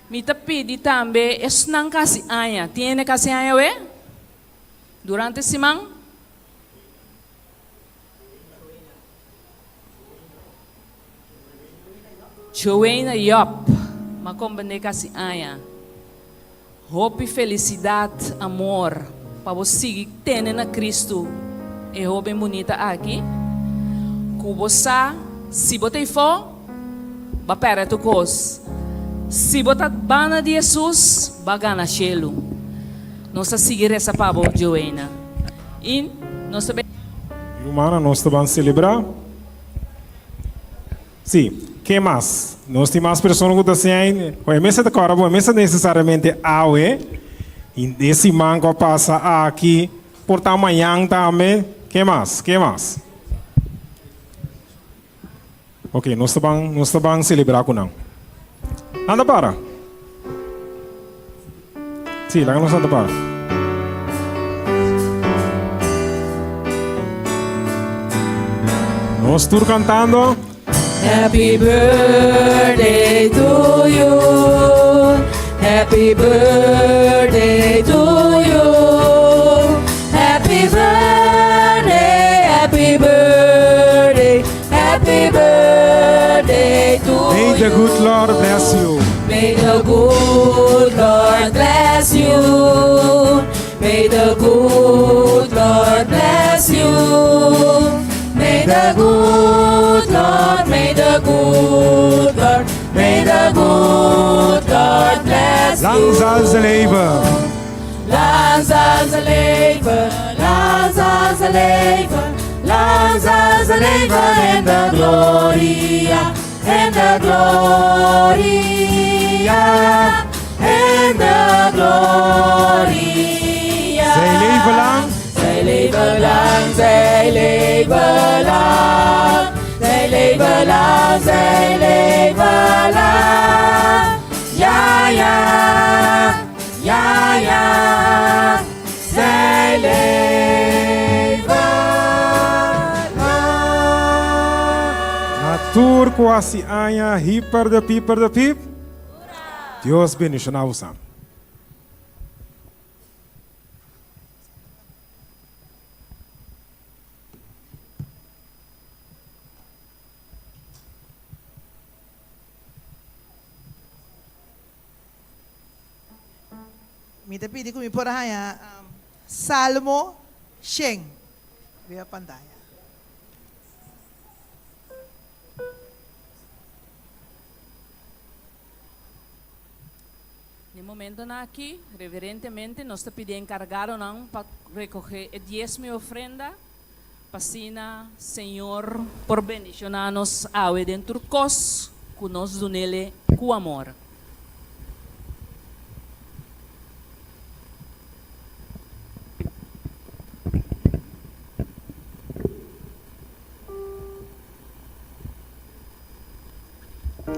Mi ta pidi tambe esnan kasi aña, tin hende kasi aña awe? Durante siman? Joena Job, m'a komprendé kasi aña. Hopi felisidat, amor, pa bo sigui tene na Kristu e hoben bunita aki, ku bo sa si bo ta ifó, ba pèrdè tur kos. Si bo ta banda di Hesus, ba gana shelu. Nos ta sigui resa pa bo, Joena. I nos ta. Rumannan, nos ta ban selebrá. Sí, ke mas? Nos tin mas persona ku ta siña ei. Ku e mester ta kòrda bo, e mester nesesariamente awe, i e siman ku a pasa aki, por ta mañan tambe. Ke mas? Ke mas? Ok, nos ta ban, nos ta ban selebrá ku nan. Anda para. Sí, laga nos anda para. Nos tur cantando. Happy birthday to you. Happy birthday to you. Happy birthday, happy birthday, happy birthday to May the good Lord bless you. May the good Lord bless you. May the good Lord bless you. May the good Lord, may the good Lord, may the good Lord bless Lang you. zal ze leven. Lang zal ze leven, lang zal ze leven, lang zal ze leven in de gloria, in de gloria, in de gloria. Zij leven lang. Zij leven lang, zij leven lang, zij leven lang, zij leven lang. Ja, ja, ja, ja, zij leven lang. Na tur ku hasi aña hiper de piper de pip. Dios bendishoná bosan. Mi ta pidi ku mi por haña Salmo shen riba pantaya. Na e momentonan aki, reverentemente nos ta pidi e enkargadonan pa rekohé e diesmo i ofrenda, pa asina Señor por bendishoná nos awe den tur kos ku nos dun'Ele ku amor.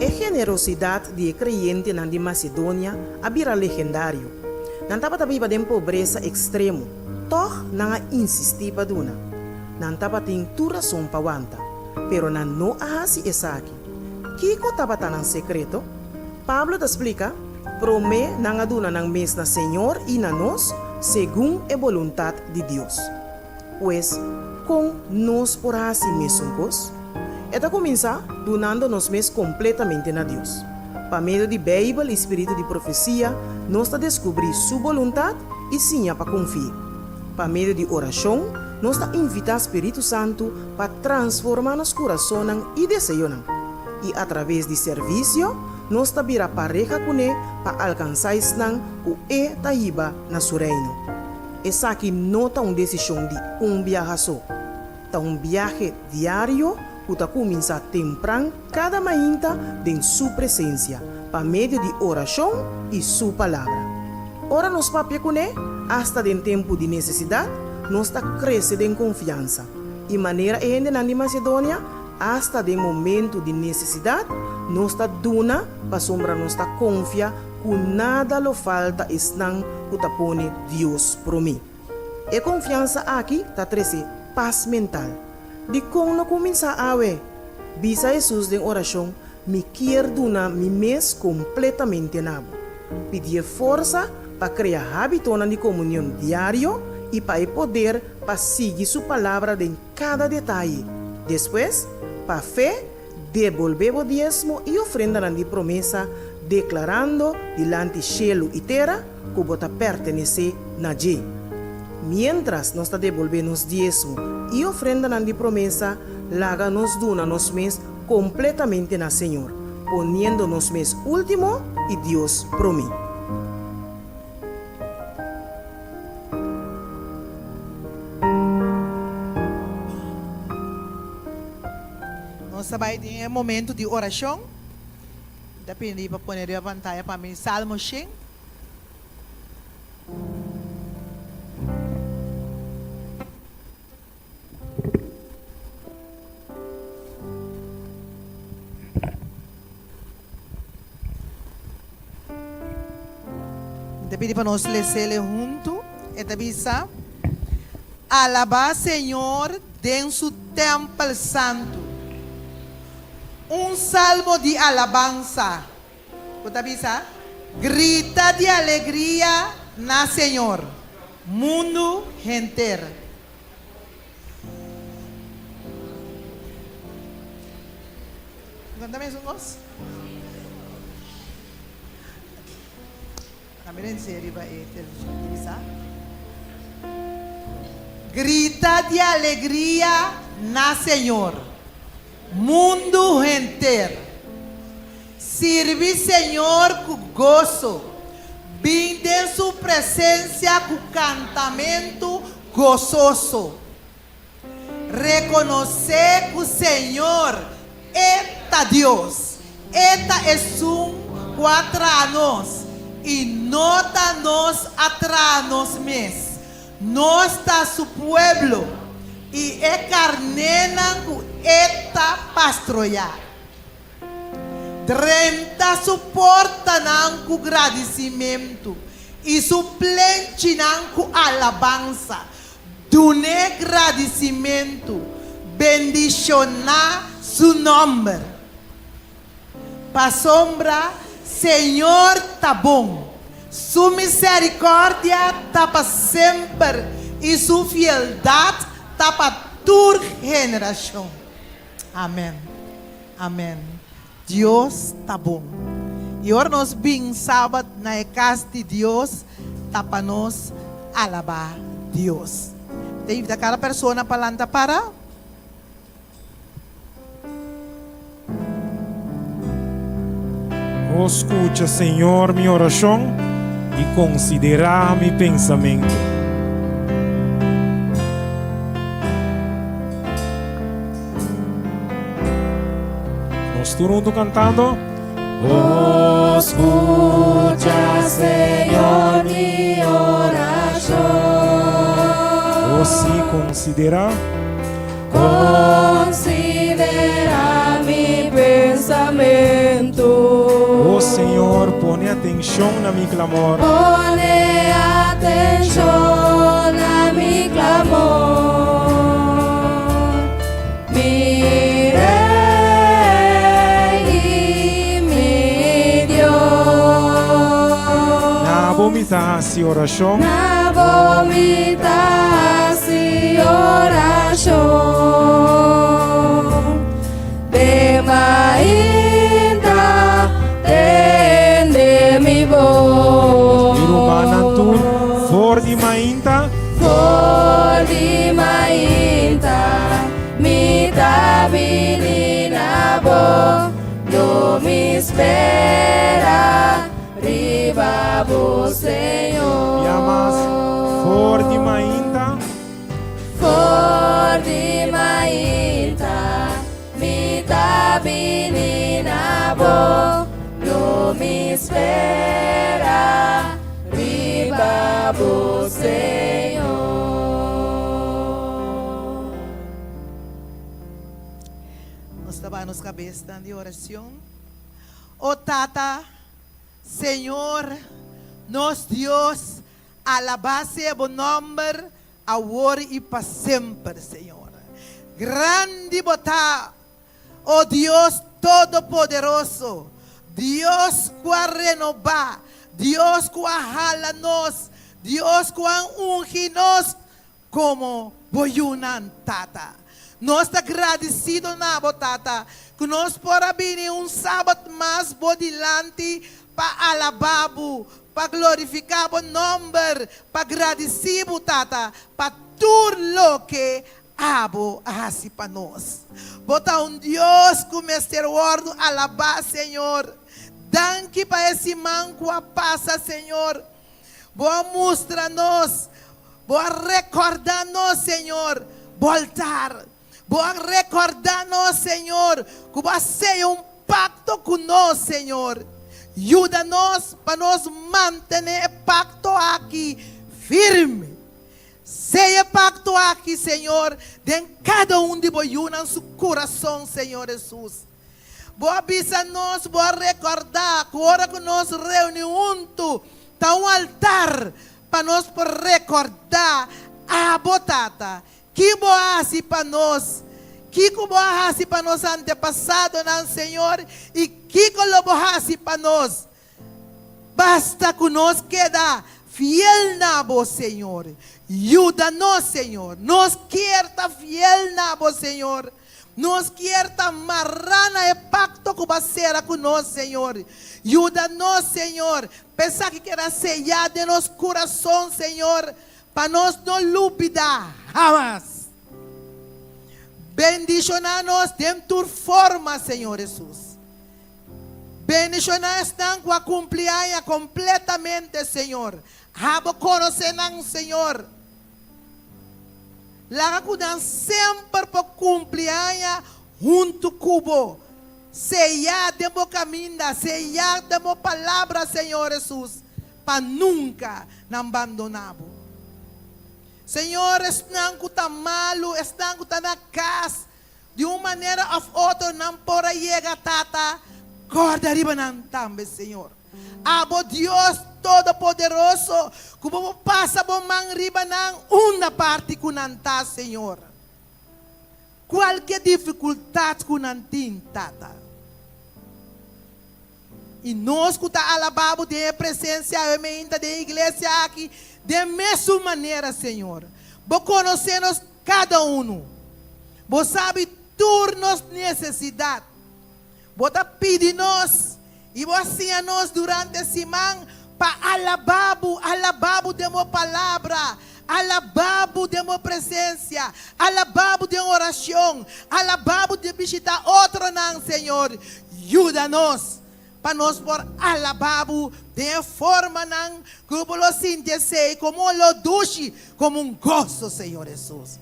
E generosidat di e kreyentenan di Masedonia a bira legendario. Nan tabata biba den pobresa ekstremo, tòg nan a insistí pa duna. Nan tabatin tur rason pa wanta, pero nan no a hasi esaki. Kiko tabata nan sekreto? Pablo ta splika, Promé nan a duna nan mes na Señor i na nos segun e boluntat di Dios. Pues, kon nos por hasi mesun kos? E ta kuminsá dunando nos mes kompletamente na Dios. Pa medio di Beibel i spiritu di profesia, nos ta deskubrí Su boluntat i siña pa konfi'é. Pa medio di orashon, nos ta invitá spiritu santu pa transformá nos kurasonnan i deseonan. I atraves di servisio, nos ta bira pareha kuné pa alkansá esnan ku e ta hiba na su Reino. Esaki no ta un desishon di un biaha so. Ta un biahe diario ku ta kuminsá tempran kada mainta den Su presensia, pa medio di orashon i Su Palabra. Ora nos papia kuné, asta den tempu di nesesidat, nos ta krese den konfiansa. I manera e hendenan di Masedonia, asta den momentu di nesesidat, nos ta duna pasobra nos ta konfia ku nada lo falta esnan ku ta pone Dios promé. E konfiansa aki ta trese pas mental. Dikon no kuminsá awe? Bisa Hesus den orashon, Mi kier duna mi mes kompletamente na bo. Pidié forsa pa krea hábitonan di komunion diario i pa e poder pa sigui su Palabra den kada detaye. Despues, pa fe, Debolbé bo diesmo i ofrendanan di promesa, deklarando dilanti shelu i tera ku bo ta pertenesé na dje. Miéntras nos ta debolbé nos diesmo i ofrendanan di promesa, laga nos duna nos mes kompletamente na Señor, poniendo nos mes último i Dios promé. Nos ta bai den e momento di orashon. Mi ta pidi pa pone riba pantaya pa mi Salmo shen. Mi ta pidi pa nos les'ele huntu. E ta bisa, Alabá Señor den su tèmpel santu. Un salmo di alabansa ku ta bisa, Grita di alegria na Señor, mundu henter. Bo ta mesun kos? Tambe den serie riba e televishon ta bisa, Grita di alegria na Señor, mundu henter. Sirbi Señor ku goso, bin den su presensia ku kantamentu gososo. Rekonosé ku Señor, E ta Dios. E ta Esun ku a traha nos, i no ta nos a traha nos mes. Nos ta Su pueblo i e karnénan ku E ta pastroyá. Drenta su portanan ku gradisimentu i su plenchinan ku alabansa. Dun'é gradisimentu, bendishoná su nòmber. Pasobra Señor ta bon, su miserikòrdia ta pa semper i su fieldat ta pa tur generashon. Amèn. Amèn. Dios ta bon. I ora nos bin Sabat na e kas di Dios, ta pa nos alabá Dios. Mi ta invitá kada persona pa lanta para. O skucha, Señor, mi orashon. I konsiderá mi pensamentu. Nos tur huntu kantando. Oh, skucha, Señor, mi orashon. Oh, sí, konsiderá. Konsiderá mi pensamentu. Oh, Señor, pone atenshon na mi klamor. Pone atenshon na mi klamor. Mi Rei i mi Dios. Na bo mi ta hasi orashon. Na bo mi ta hasi orashon. Den mainta tende mi bos. Mi rumannan tur for di mainta. For di mainta mi ta bini na bo, lo mi spera riba bo, Señor. Bia mas, for di mainta. For di mainta mi ta bini na bo, lo mi spera riba bo, Señor. Nos ta baha nos cabesnan di oracion. O Tata, Señor, nos Dios, alabá sea bo nomber awor i pa semper, Señor. Grandi bo ta, O Dios Todopoderoso, Dios ku a renobá, Dios ku a hala nos, Dios ku a ungi nos komo bo yunan, Tata. Nos ta gradisido na bo, Tata, ku nos por a bini un sabat mas bo dilanti pa alabá bo, pa glorifiká bo nòmber, pa gradisí bo, Tata, pa tur loke Abo a hasi pa nos. Bo ta un Dios ku mester wòrdu alabá, Señor. Danki pa e siman ku a pasa, Señor. Bo a mustra nos, Bo a rekòrdá nos, Señor, Bo altar. Bo a rekòrdá nos, Señor, ku Bo a seya un pakto ku nos, Señor. Yuda nos pa nos mantené e pakto aki firme. Seya e pakto aki, Señor, den kada un di Bo yunan su kurason, Señor Hesus. Bo a bisa nos, Bo a rekòrdá ku ora ku nos reuní huntu ta un altar pa nos por rekòrdá Abo, Tata, ki Bo a hasi pa nos, kiko Bo a hasi pa nos antepasadonan, Señor, i kiko lo Bo hasi pa nos. Basta ku nos keda fiel na Bo, Señor. Yuda nos, Señor. Nos kier ta fiel na Bo, Señor. Nos kier ta mará na e pakto ku Bo a sera ku nos, Señor. Yuda nos, Señor, pa esaki keda seyá den nos kurason, Señor, pa nos no lubidá hamas. Bendishoná nos den tur forma, Señor Hesus. Bendishoná esnan ku a kumpli aña kompletamente, Señor. Abo konosé nan, Señor. Laga ku nan semper por kumpli aña huntu ku Bo. Seyá den Bo kaminda, seyá den Bo palabra, Señor Hesus, pa nunka nan bandoná Bo. Señor, esnan ku ta malu, esnan ku ta na kas, Di un manera of otro nan por a yega, Tata, corda riba nan tambe, Señor. Abo Dios Todopoderoso, cu Bo por pasa Bo man riba nan unda parti cu nan ta, Señor. Cualke dificultad cu nan tin, Tata. I nos cu ta alaba Bo den e presencia awe meinta den e iglesia aki, den mesun manera, Señor. Bo conoce nos cada uno. Bo sabi tur nos necesidad. Bo ta pidi nos i Bo a siña nos durante siman pa alaba Bo, alaba Bo den Bo palabra, alaba Bo den Bo presencia, alaba Bo den oracion, alaba Bo den bishita otronan, Señor. Yuda nos. pa nos por alabá bo den e formanan ku bo lo sinti esei komo un lo dushi, komo un goso, Señor Hesus.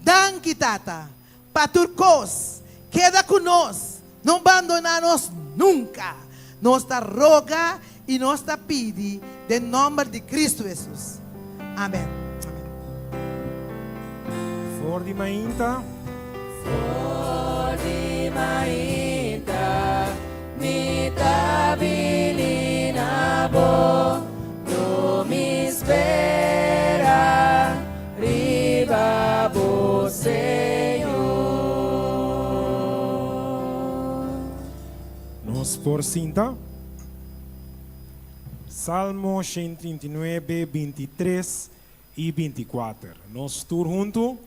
Danki, Tata, pa tur kos. Keda ku nos, no bandoná nos nunka. Nos ta roga i nos ta pidi den nòmber di Kristu Hesus. Amèn. Amèn. For di mainta. For di mainta mi ta bini na bo, lo mi spera riba bo, Señor. Nos por sinta. Salmo 139, 23 i 24. Nos tur huntu,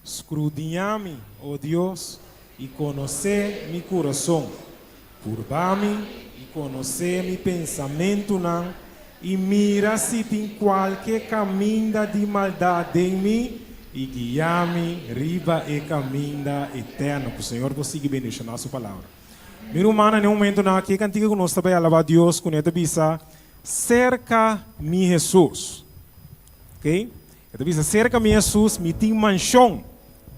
Skrudiñá mi, o Dios, i konosé mi kurason. Purba mi i konosé mi pensamentunan, i mira si tin kualke kaminda di maldat den mi, i guia mi riba e kaminda eterno. Ku Señor por sigui bendishoná Su Palabra. Mi rumannan, na e momentunan aki e kantika ku nos ta bai alabá Dios kuné ta bisa, Serka mi Hesus. Ok? E ta bisa, Serka mi Hesus mi tin manshon,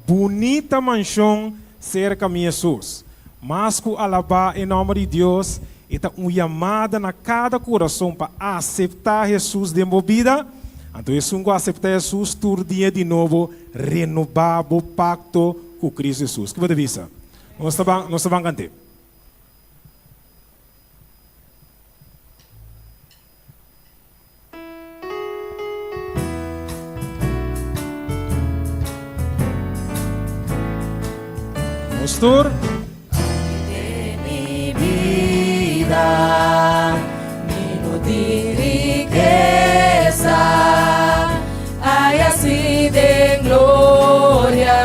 bunita manshon serka mi Hesus. Mas ku alabá e nòmber di Dios, e ta un yamada na kada kurason pa aseptá Hesus den bo bida. Anto esun ku aseptá Hesus tur dia di nobo renobá bo pakto ku Kristu Hesus. Ki bo ta bisa? Nos ta ban, nos ta ban kant'é. Nos tur. Den mi bida mi no tin rikesa, ai asi den gloria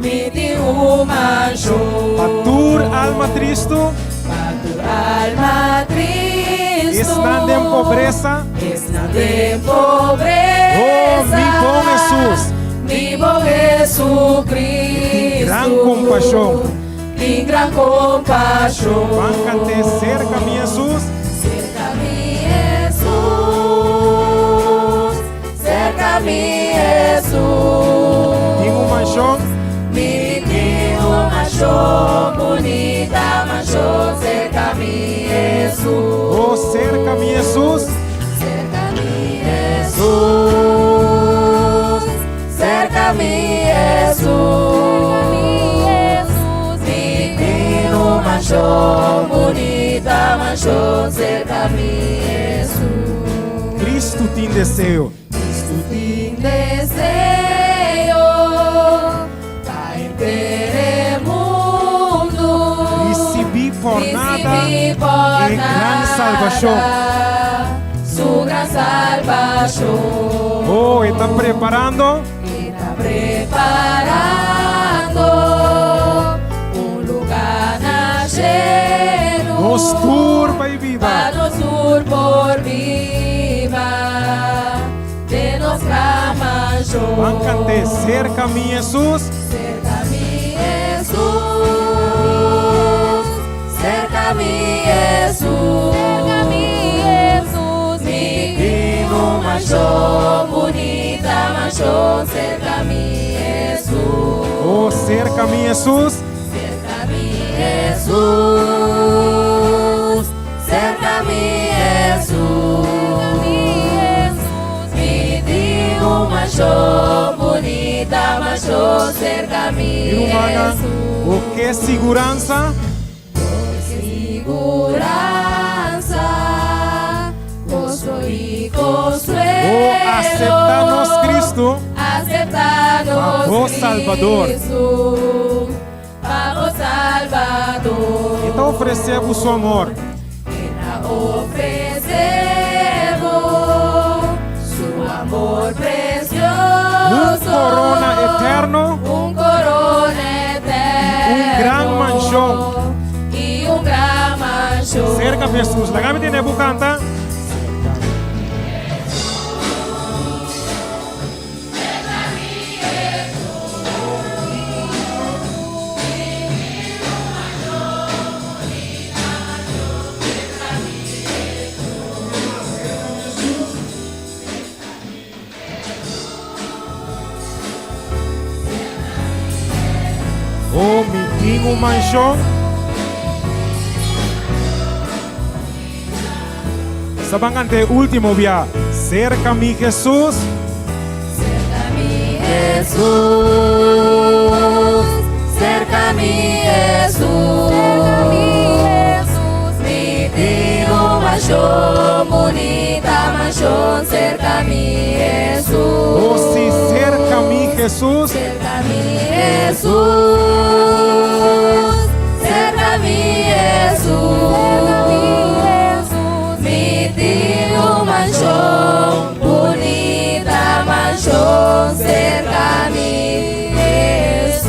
mi tin un manshon. Pa tur alma tristu. Pa tur alma tristu. Esnan den pobresa. Esnan den pobresa. Oh, mi bon Hesus. Mi bon Jesucristo. Tin gran kompashon. Tin gran kompashon. Ban kant'é serka mi Hesus. Serka mi Hesus. Serka mi Hesus. Tin un manshon. Mi tin un manshon, bunita manshon serka mi Hesus. Oh, serka mi Hesus. Serka mi Hesus. Serka mi Hesus. Mi tin un manshon, bunita manshon serka mi Hesus. Cristo tin deseo. Cristo tin deseo pa henter e mundu. Ricibi por nada Ricibi por e gran salvacion. nada su gran salvacion. Oh, e ta preparando. E ta preparando un lugar na cielo. Nos tur pa e biba. Pa nos tur por biba den nos gran manshon. Ban cant'é, Cerca mi Hesus. Cerca mi Hesus, cerca mi Hesus. Cerca mi Hesus. Mi tin un manshon, bunita manshon, cerca mi Hesus. Oh, cerca mi Hesus. Cerca mi Hesus, cerca mi Hesus. Mi tin un manshon, bunita manshon, cerca mi Mi rumannan, Hesus. bo ke siguransa? Bo ke siguransa, goso i konsuelo. Bo aseptá nos Cristo. Aseptá nos Pa bo Salbador. Cristo. Pa bo Salbador. E ta ofresé bo su amor. E ta ofresé bo su amor precioso. Un corona eterno. Un corona eterno. I un gran manshon. I un gran manshon. Serka Jesus. Laga mi tende bo kanta. un manshon. Sa ban kanta e último bia. Serka mi Hesus. Serka mi Hesus, serka mi Hesus. Serka mi Hesus. Mi tin un manshon, bunita manshon, serka mi Hesus. Oh si, serka mi Hesus. Serka mi Hesus, serka mi Hesus. Mi tin un manshon, bunita manshon, serka mi Hesus.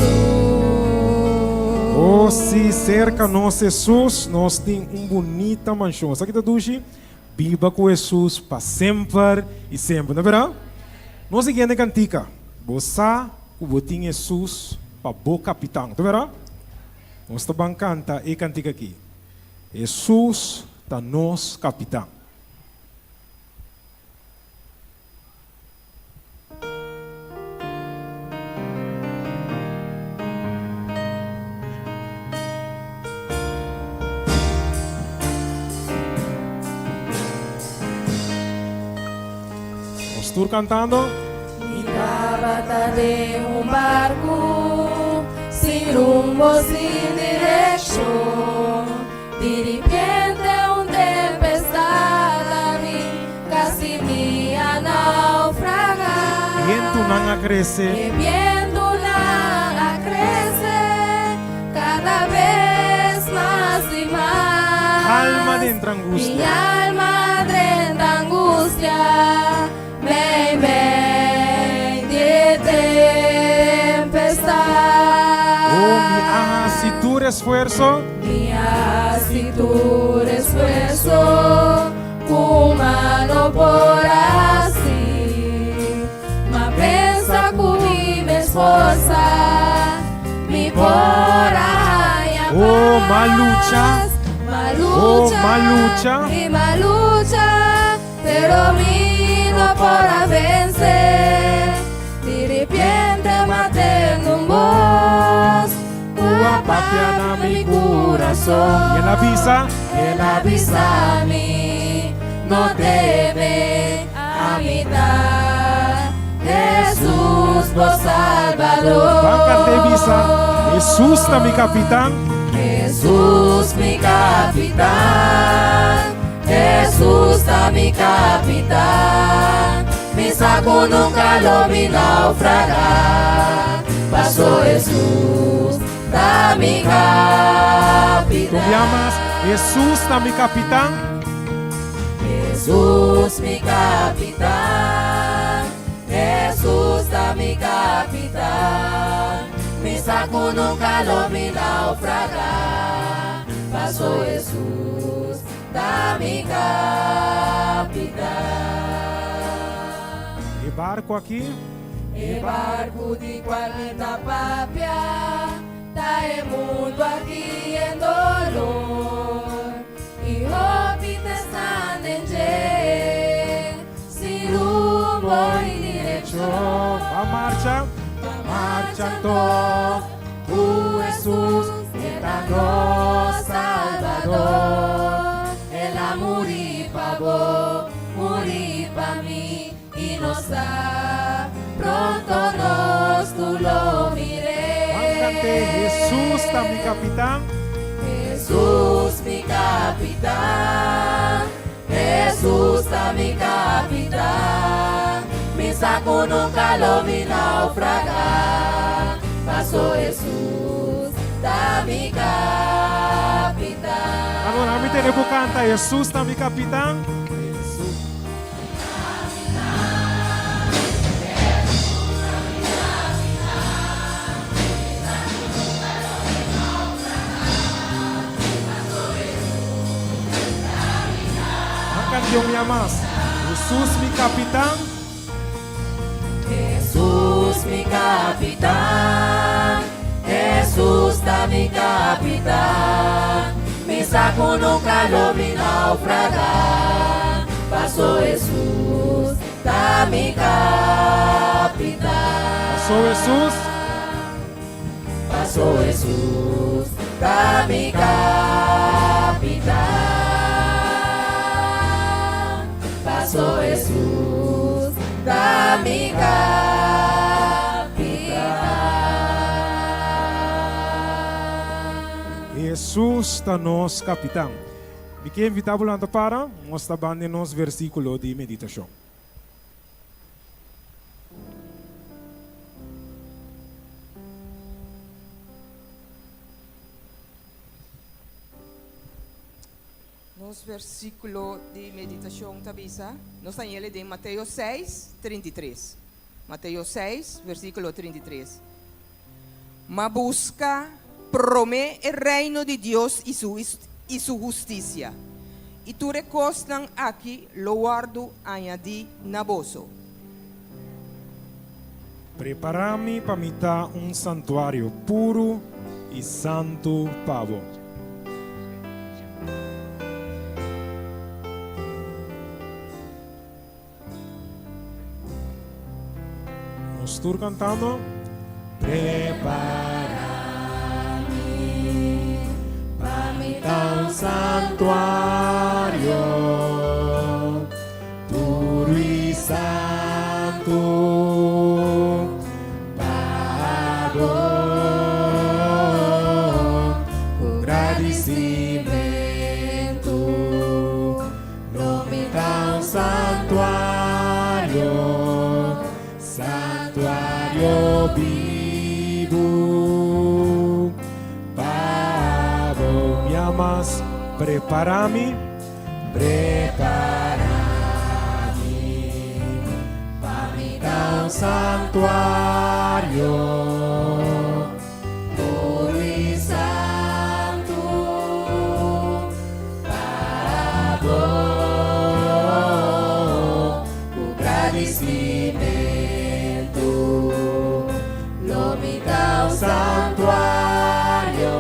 Oh si, serka nos Hesus, nos tin un bunita manshon. Esaki ta dushi? Biba ku Hesus pa semper i semper. No berdad? Nos siguiente kantika, Bo sa ku bo tin Hesus pa bo kapitan. Ta berdad? Nos ta ban kanta e kantika aki, Hesus ta nos kapitan. Nos tur cantando. Mi tabata den un barku sin rumbo, sin direkshon. Diripiente un tempestad a bin, kasi mi a naufragá. Bientunan a krese. E bientunan a krese kada bes mas i mas. Alma dentro angustia. Mi alma drenta angustia. Mei mei di e tempestad. Oh, mi a hasi tur esfuerso. Mi a hasi tur esfuerso ku humano por hasi. M'a pensa ku mi mes forsa mi por a haña pas. Oh, m'a lucha. M'a Oh, lucha. m'a lucha. I m'a lucha. Pero mi no por a vence. Di ripiente m'a tende un bos ku a papia na mi kurason. I el a bisa. El a bisa mi, No teme, ami ta Hesus bo Salbador. Ban kant'é bisa, Hesus ta mi kapitan. Hesus mi kapitan. Hesus ta mi kapitan, mi sa ku nunka lo mi naufragá, paso Hesus ta mi kapitan. Con llamas, Hesus ta mi kapitan. Hesus mi kapitan, Hesus ta mi kapitan, mi sa ku nunka lo mi naufragá, paso Hesus Ta mi kapitan. E barku aki. E barku di kual mi ta papia ta e mundu aki en dolor i hopi ta esnan den dje sin rumbo i direkshon. Ba marcha, Ba marcha marcha anto ku Hesus E ta nos Salbador. El a muri pa bo, muri pa mi, i nos sa pronto nos tur lo mir'é. Ban kant'é, Hesus ta mi kapitan. Hesus mi kapitan, Hesus ta mi kapitan, mi sa ku nunka lo mi naufragá, paso Hesus ta mi kapitan. Anora mi tene ku kanta, Hesus ta mi kapitan. Nan kantion mi a mas. Hesus mi kapitan. Hesus mi kapitan, Hesus ta mi kapitan, mi sa ku nunka lo mi naufragá, paso Hesus ta mi kapitan. Paso Hesus. Paso Hesus ta mi kapitan. Paso Hesus ta mi kapitan. Hesus ta nos kapitan. Mi ke invitá bo lanta para, nos ta ban den nos versíkulo di meditashon. Nos versíkulo di meditashon ta bisa, nos ta yele den Mateo seis, 33. Mateo seis, versíkulo 33. Ma buska promé e reino di Dios i su i su hustisia, i tur e kosnan aki lo wòrdu añadí na boso. Prepará mi pa mi ta un santuario puru i santu pa bo. Nos tur cantando. Prepara mi pa mi ta un santuario puro y santo pa bo cu gradicimento. Lo mi ta un santuario, santuario bibu pa bo. Mi amas, prepara mi, prepara mi pa mi ta un santuario. Puru i santu pa bo ku gradisimentu lo mi ta un santuario,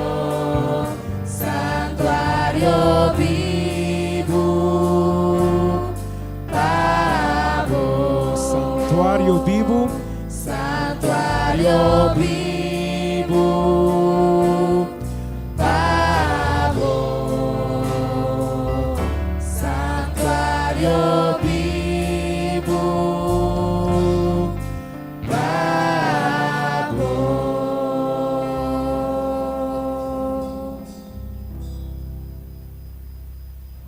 santuario bibu pa bo. Santuario bibu. Santuario bibu pa bo. Santuario bibu pa bo.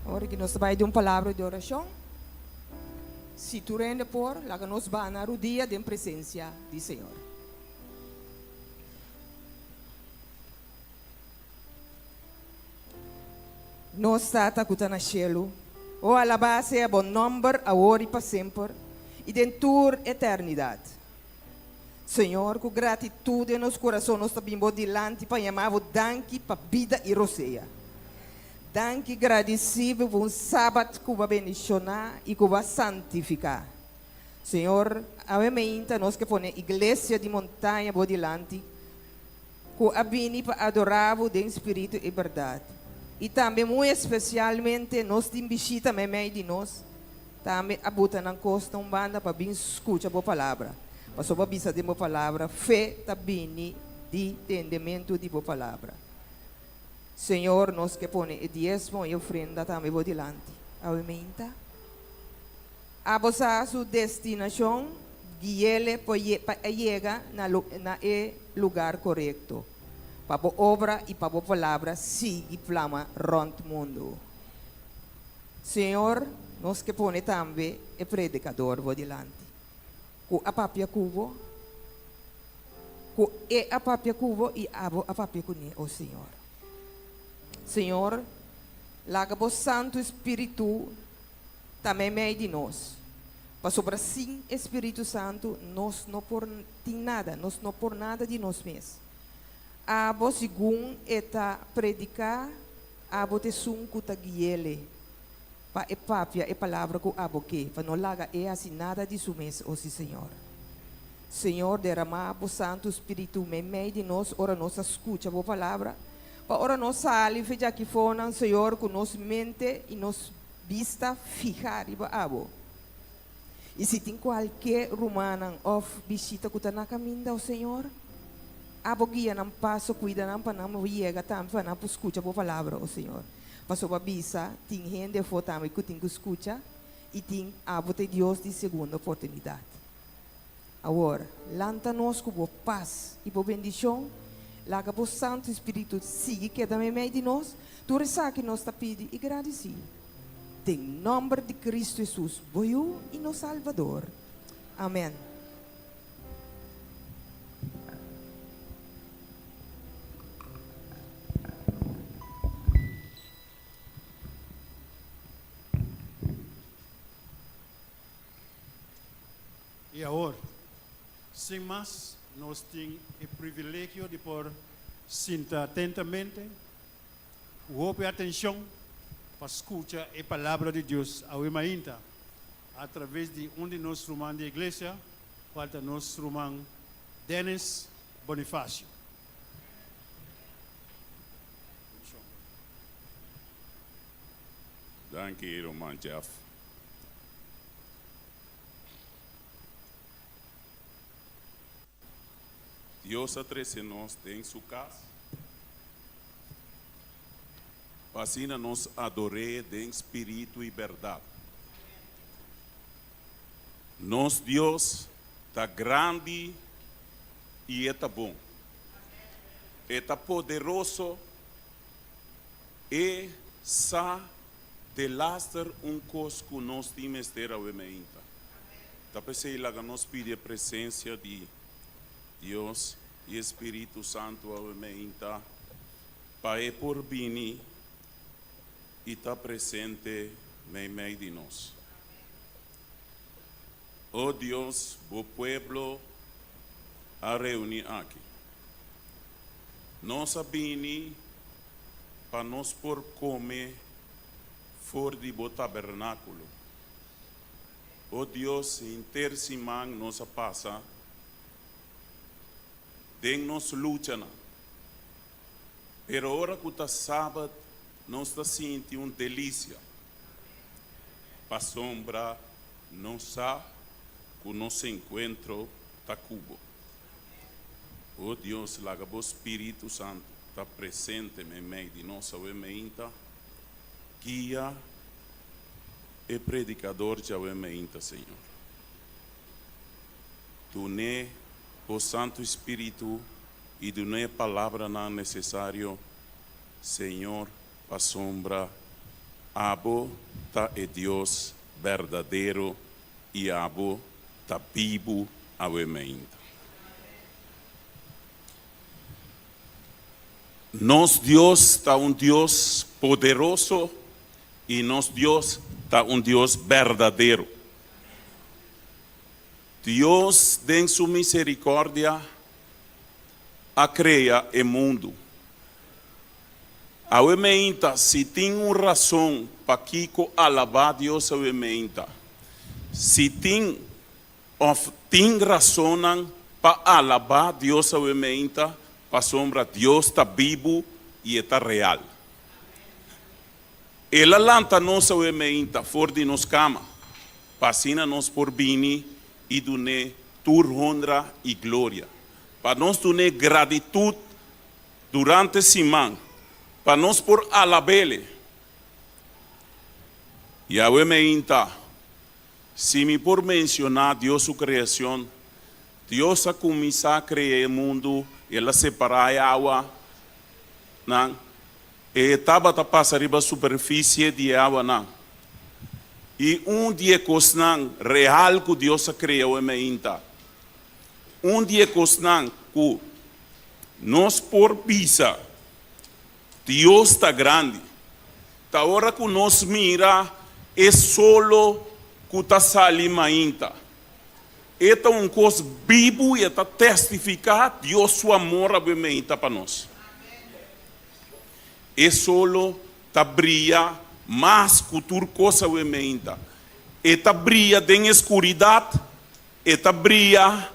Ora ki nos ta bai di un palabra di orashon. Si tur hende por, laga nos baha na rudia den presencia di Señor. Nos Tata cu ta na cielo, o alabá sea bo nomber awor y pa semper y den tur eternidad. Señor, cu gratitud den nos curason nos ta bin bo dilanti pa yama bo danki pa bida y rosea. Danki gradisido pa un Sabat ku bo a bendishoná i ku bo a santifiká. Señor, awe meinta nos ke pone Iglesia di Montaña bo dilanti ku a bini pa adorá bo den spiritu i bèrdat. I tambe muy espesialmente nos tin bishita meimei di nos, tambe a buta nan kos na un banda pa bin skucha bo palabra. Pasobra bo a bisa den bo palabra, Fe ta bini di tendementu di bo palabra. Señor, nos ke pone e diesmo i ofrenda tambe bo dilanti. Awe meinta. Abo sa su destinashon, guiele pa e yega na na e lugar korekto, pa bo obra i pa bo palabra sigui plama rònt mundu. Señor, nos ke pone tambe e predikador bo dilanti, ku a papia ku bo. Ku e a papia ku bo i abo a papia kuné, o Señor. Señor, laga bo Santu Spiritu ta meimei di nos, pasobra sin e Spiritu Santu nos no por tin nada, nos no por nada di nos mes. Abo, segun e ta prediká, abo ta esun ku ta gui'ele pa e papia e palabra ku abo ke, pa no laga e hasi nada di su mes, o si Señor. Señor, derama bo Santu Spiritu meimei di nos ora nos a scucha bo palabra, pa ora nos sali fe djaki fonan, Señor, cu nos mente y nos bista fiha riba abo. Y si tin cualke rumannan of bishita cu ta na caminda, o Señor, Abo guia nan paso, cuida nan pa nan yega tambe pa nan por scucha bo palabra, o Señor. Pasobra bisa tin hende afo tambe cu tin cu scucha y tin abo ta e Dios di segunda oportunidad. Awor, lanta nos cu bo pas y bo bendicion, laga bo Santo Spiritu sigui keda meimei di nos, tur esaki nos ta pidi y gradici den nomber di Cristo Jesus, bo Yu y nos Salvador. Amen. I awor, sin mas, nos tin e privilegio di por sinta atentamente, ku hopi atenshon, pa skucha e Palabra di Dios awe mainta atraves di un di nos ruman di iglesia, kual ta nos ruman Dennis Bonifacio. Danki, ruman Jeff. Dios a trece nos den su cas pa asina nos ador'é den spiritu y berdad. Nos Dios ta grandi y e ta bon. E ta poderoso, e sa Delaster un kos ku nos tin mester awe meinta. Ta p'esei laga nos pidi e presensia di Dios i e Spiritu Santu awe meinta pa e por bini i ta presente meimei di nos. O Dios, bo pueblo a reuní aki. Nos a bini pa nos por come for di bo tabernáculo. O Dios, henter siman nos a pasa den nos luchanan, pero ora cu ta Sabat nos ta sinti un delicia, pasobra nos sa cu nos encuentro ta cu bo. O Dios, laga bo Spiritu Santu ta presente meimei di nos awe meinta. Guia e predicador djawe meinta, Señor. Dun'é bo Santu Spiritu i dun'é e palabranan necesario, Señor, pasobra Abo ta e Dios berdadero i Abo ta bibu awe meinta. Nos Dios ta un Dios poderoso i nos Dios ta un Dios berdadero. Dios den su misericordia a crea e mundu. Awe meinta si tin un rason pakico alaba Dios awe meinta. Si tin Of tin rasonnan pa alabá Dios awe meinta pasobra Dios ta bibu i e ta real. El a lanta nos awe meinta for di nos kama pa asina nos por bini i dun'é tur honra i gloria, pa nos dun'é gratitut durante siman, pa nos por alab'Ele. I awe meinta Si mi por menciona Dios su creacion, Dios a cuminsa crea e mundo, El a separa e awa nan, e tabata pasa riba superficie di e awa nan. Y un di e cosnan real cu Dios a crea oe meinta, un di e cosnan cu nos por bisa Dios ta grandi. Ta ora ku nos mira e solo ku ta sali mainta. E ta un kos bibu i e ta testifiká Dios su amor awe meinta pa nos. E solo ta bria mas ku tur kos awe meinta. E ta bria den e skuridat, e ta bria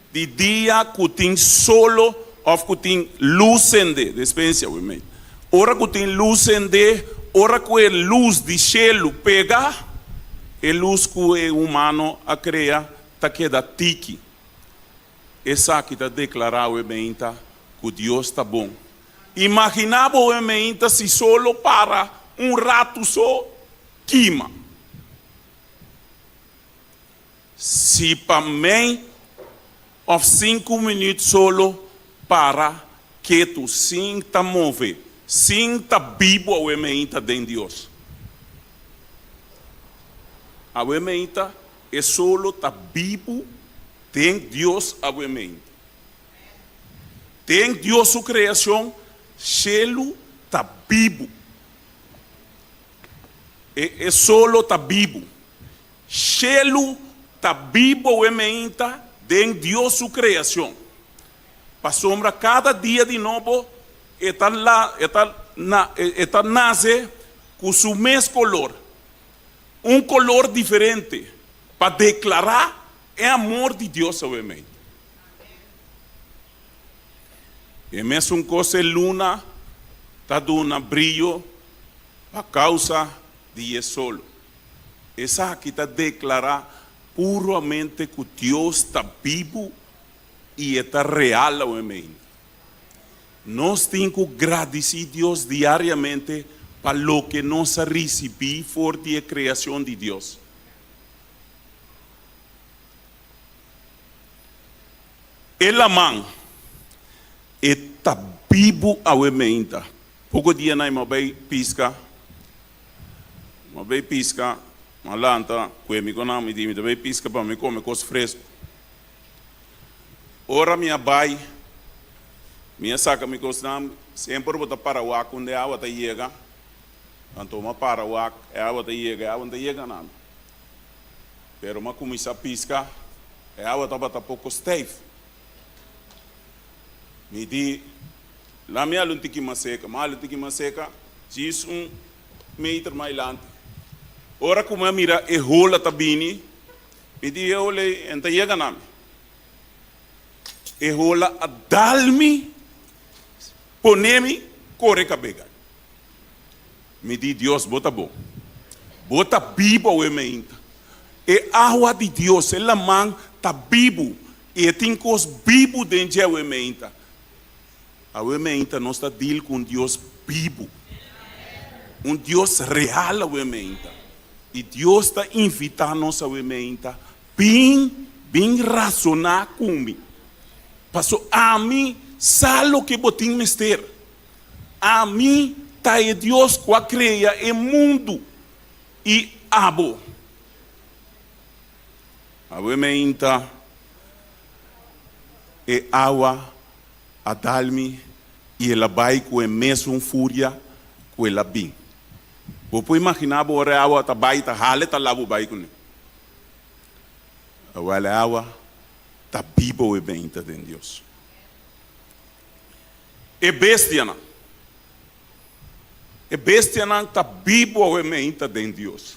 Di dia ku tin solo òf ku tin lus sendé, despensia wi mei, ora ku tin lus sendé, ora ku e lus di shelu pega, e lus ku e humano a krea ta keda tiki. Esaki ta deklará wi meinta. ku Dios ta bon. Imaginá bo e meinta si solo para un ratu so kima. Si pa mei òf sinku minüt solo para ketu sin ta move, sin ta bibu awe meinta den Dios. Awe meinta e solo ta bibu den Dios awe meinta. Den Dios su kreashon shelu ta bibu. E e solo ta bibu. Shelu ta bibu awe meinta den Dios su kreashon. Pasobra kada dia di nobo e ta la e ta na e ta nase ku su mes kolor, un kolor diferente pa deklará e amor di Dios awe meinta. E mesun kos e luna ta duna briyo pa kousa di e solo. Esaki ta deklará puramente ku Dios ta bibu i e ta real awe meinta. Nos tin ku gradisí Dios diariamente pa loke nos a risibí for di e kreashon di Dios. E laman, e ta bibu awe meinta. Poko dianan mi a bai piska, mi a bai piska, mi a lanta ku e mi konan, mi di mi ta bai piska pa mi kome kos fresku. Ora mi a bai, mi a saka mi kosnan, semper bo ta para wak unda e awa ta yega, anto mi a para wak, e awa ta yega, e awa no ta yega na mi. Pero mi a kuminsá piska, e awa tabata poko stijf. Mi di, La mi hala un tiki mas seka. Mi hala un tiki mas seka, djis un meter mas adelante. Ora ku mi a mira e hola ta bini, mi di, E hola ei e no ta yega na mi. E hola a dal mi, pone mi kore kabega. Mi di, Dios, bo ta bon. Bo ta bibu awe meinta. E awa di Dios, e laman, ta bibu, i e tin kos bibu den dje awe meinta. Awe meinta nos ta deal ku un Dios bibu, un Dios real awe meinta. I Dios ta invitá nos awe meinta, Bin, bin rasoná ku mi, paso ami sa loke bo tin mester. Ami ta e Dios ku a krea e mundu i abo. Awe meinta e awa a dal mi i el a bai ku e mesun furia ku el a bin. Bo por imaginá bo ora e awa ta bai ta hala e ta laba bo bai kuné. Awel e awa ta biba awe meinta den Dios. E bestianan. E bestianan ta bibu awe meinta den Dios.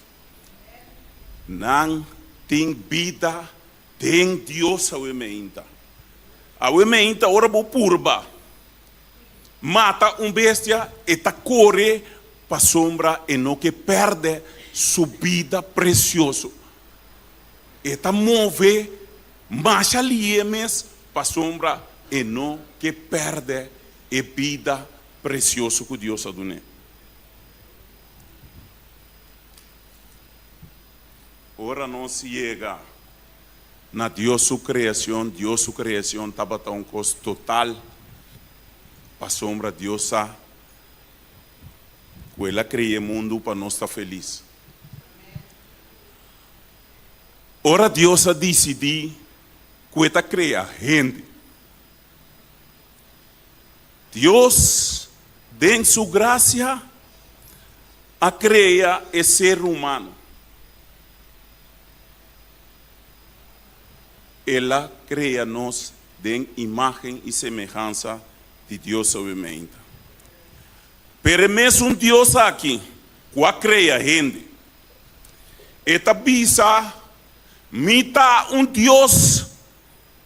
Nan tin bida den Dios awe meinta. Awe meinta ora bo purba mata un bestia, e ta kore pasobra e no ke pèrdè su bida presioso. E ta move masha lié mes pasobra e no ke pèrdè e bida presioso ku Dios a dun'é. Ora nos yega na Dios su kreashon, Dios su kreashon tabata un kos total, pasobra Dios sa ku el a krea e mundu pa nos ta felis. Ora Dios a disidí ku e ta krea hende, Dios den su grasia a krea e ser humano. El a krea nos den imágen i semehansa di Dios obviamente. Pero e mesun Dios aki ku a krea hende, e ta bisa, Mi ta un Dios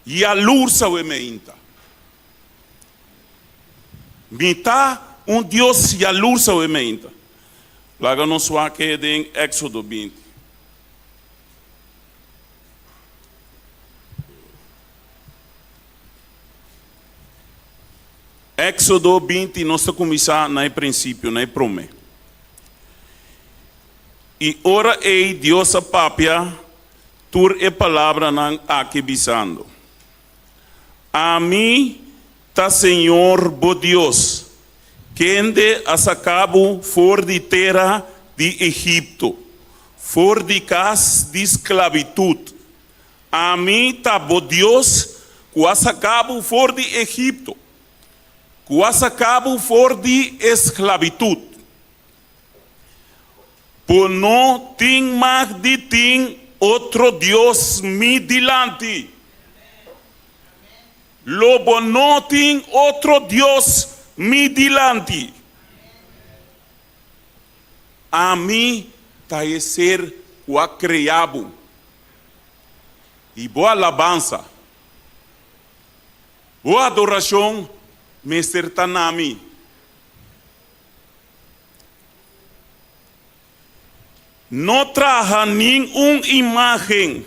yalurs awe meinta. Mi ta un Dios yalurs awe meinta. Laga nos wak e den Éxodo 20. Éxodo 20, nos ta kuminsá na e prinsipio, na e promé. I ora ei Dios a papia tur e palabranan aki bisando, Ami ta Señor bo Dios, kende a saka bo for di tera di Egipto, for di kas di sklabitut. Ami ta bo Dios ku a saka bo for di Egipto, ku a saka bo for di esklabitut. Bo no tin mag di tin otro dios mi dilanti. Lo bo no tin otro dios mi dilanti. Ami ta e ser ku a krea bo, i bo alabansa, bo adorashon mester ta na mi. No traha ningun imágen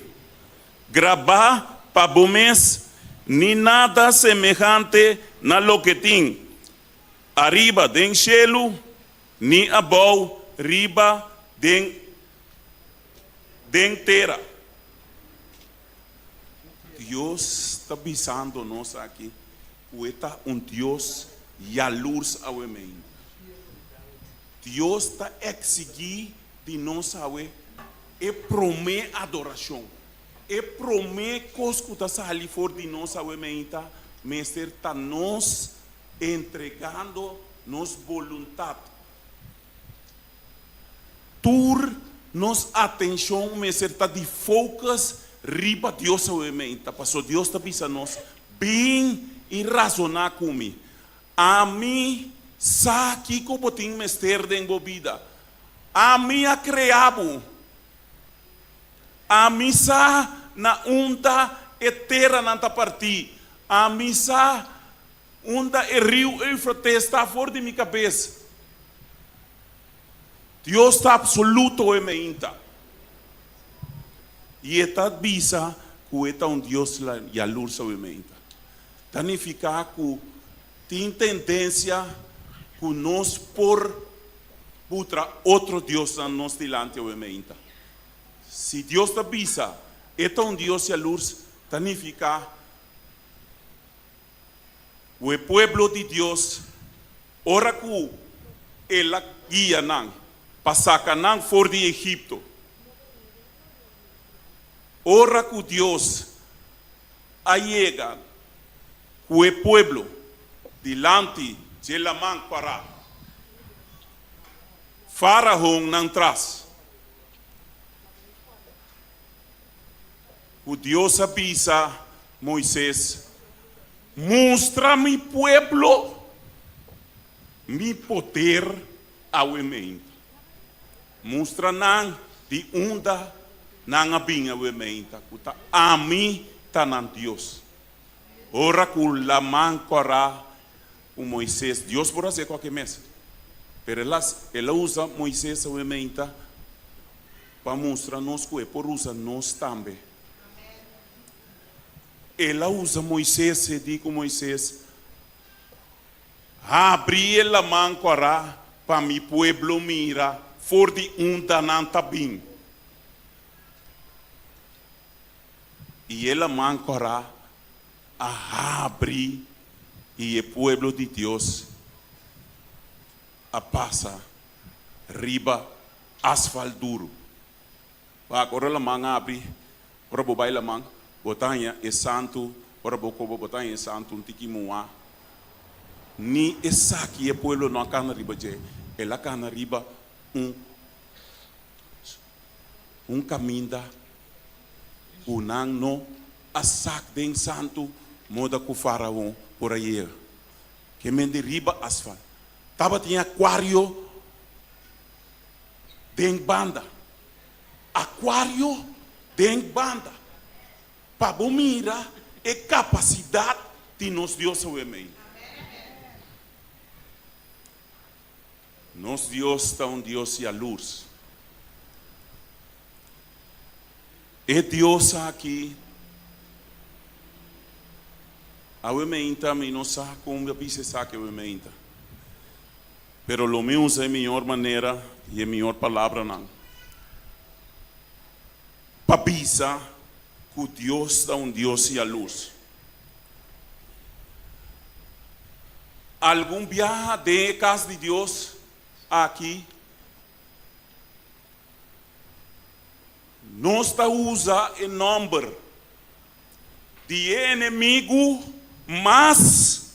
grabá pa bo mes ni nada semehante na loke tin ariba den shelu ni abou riba den den tera. Dios ta bisando nos aki ku e ta un Dios yalurs awe meinta. Dios ta eksigí di nos awe e promé adorashon. E promé kos ku ta sali for di nos awe meinta mester ta nos entregando nos boluntat. Tur nos atenshon mester ta di focus riba Dios awe meinta, paso Dios ta bisa nos, Bin i razoná ku mi. Ami sa kiko bo tin mester den bo bida. Ami a krea bo. Ami sa na unda e teranan ta partí. Ami sa Unda e riu Eufrates ta for di mi kabes? Dios ta absoluto e meinta. I e ta bisa ku e ta un Dios yalurs awe meinta. Ta nifiká ku tin tendensia ku nos por putra otro diosnan nos dilanti awe meinta. Si Dios ta bisa e ta un Dios yalurs, ta nifiká Ku e pueblo di Dios ora ku el a guia nan pa saka nan for di Egipto. Ora ku Dios a yega ku e pueblo dilanti dje laman pará, Fárahon nan tras. Ku Dios a bisa Moises, Mustra mi pueblo mi poder awe meinta. Mustra nan di unda nan a bin awe meinta, ku ta ami ta nan Dios. Ora ku laman kòrá ku Moises, Dios por hasié kualke mes, pero el a usa Moises awe meinta Pa mustra nos ku e por usa nos tambe. El a usa Moises, e di ku Moises, Habri e laman kòrá pa mi pueblo mira for di unda nan ta bin. I e laman kòrá a habri i e pueblo di Dios a pasa riba asfalt duru. Wak, ora laman abri, ora bo bai laman, bo ta haña e santu, ora bo koba bo ta haña e santu un tiki muá. Ni esaki e pueblo no a kana riba dje, el a kana riba un un kaminda ku nan no a sak den santu moda ku Faraon por a yega. Ke mende riba asfalt. Tabatin akuario den banda. Akuario den banda. Pa bo mira e kapasidat di nos Dios awe. Nos Dios ta un Dios yalurs. E Dios aki. Awe meinta mi no sa kon mi a bisa esaki awe meinta, pero lo mi usa e mior manera i e mior palabranan pa bisa ku Dios ta un Dios yalurs. Algun biaha den e kas di Dios aki nos ta usa e nòmber di e enemigu mas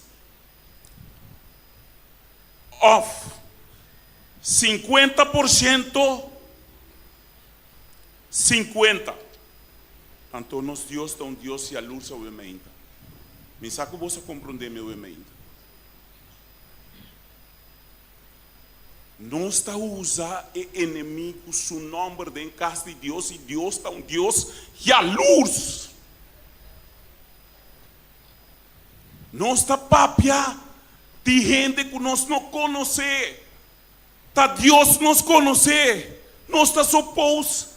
òf sinkuenta por shento sinkuenta. Anto nos Dios ta un Dios yalurs awe meinta. Mi sa ku boso a komprondé mi awe meinta. Nos ta usa e enemigu su nòmber den kas di Dios i Dios ta un Dios yalurs. Nos ta papia di hende ku nos no konosé. Ta Dios nos konosé. Nos ta sopos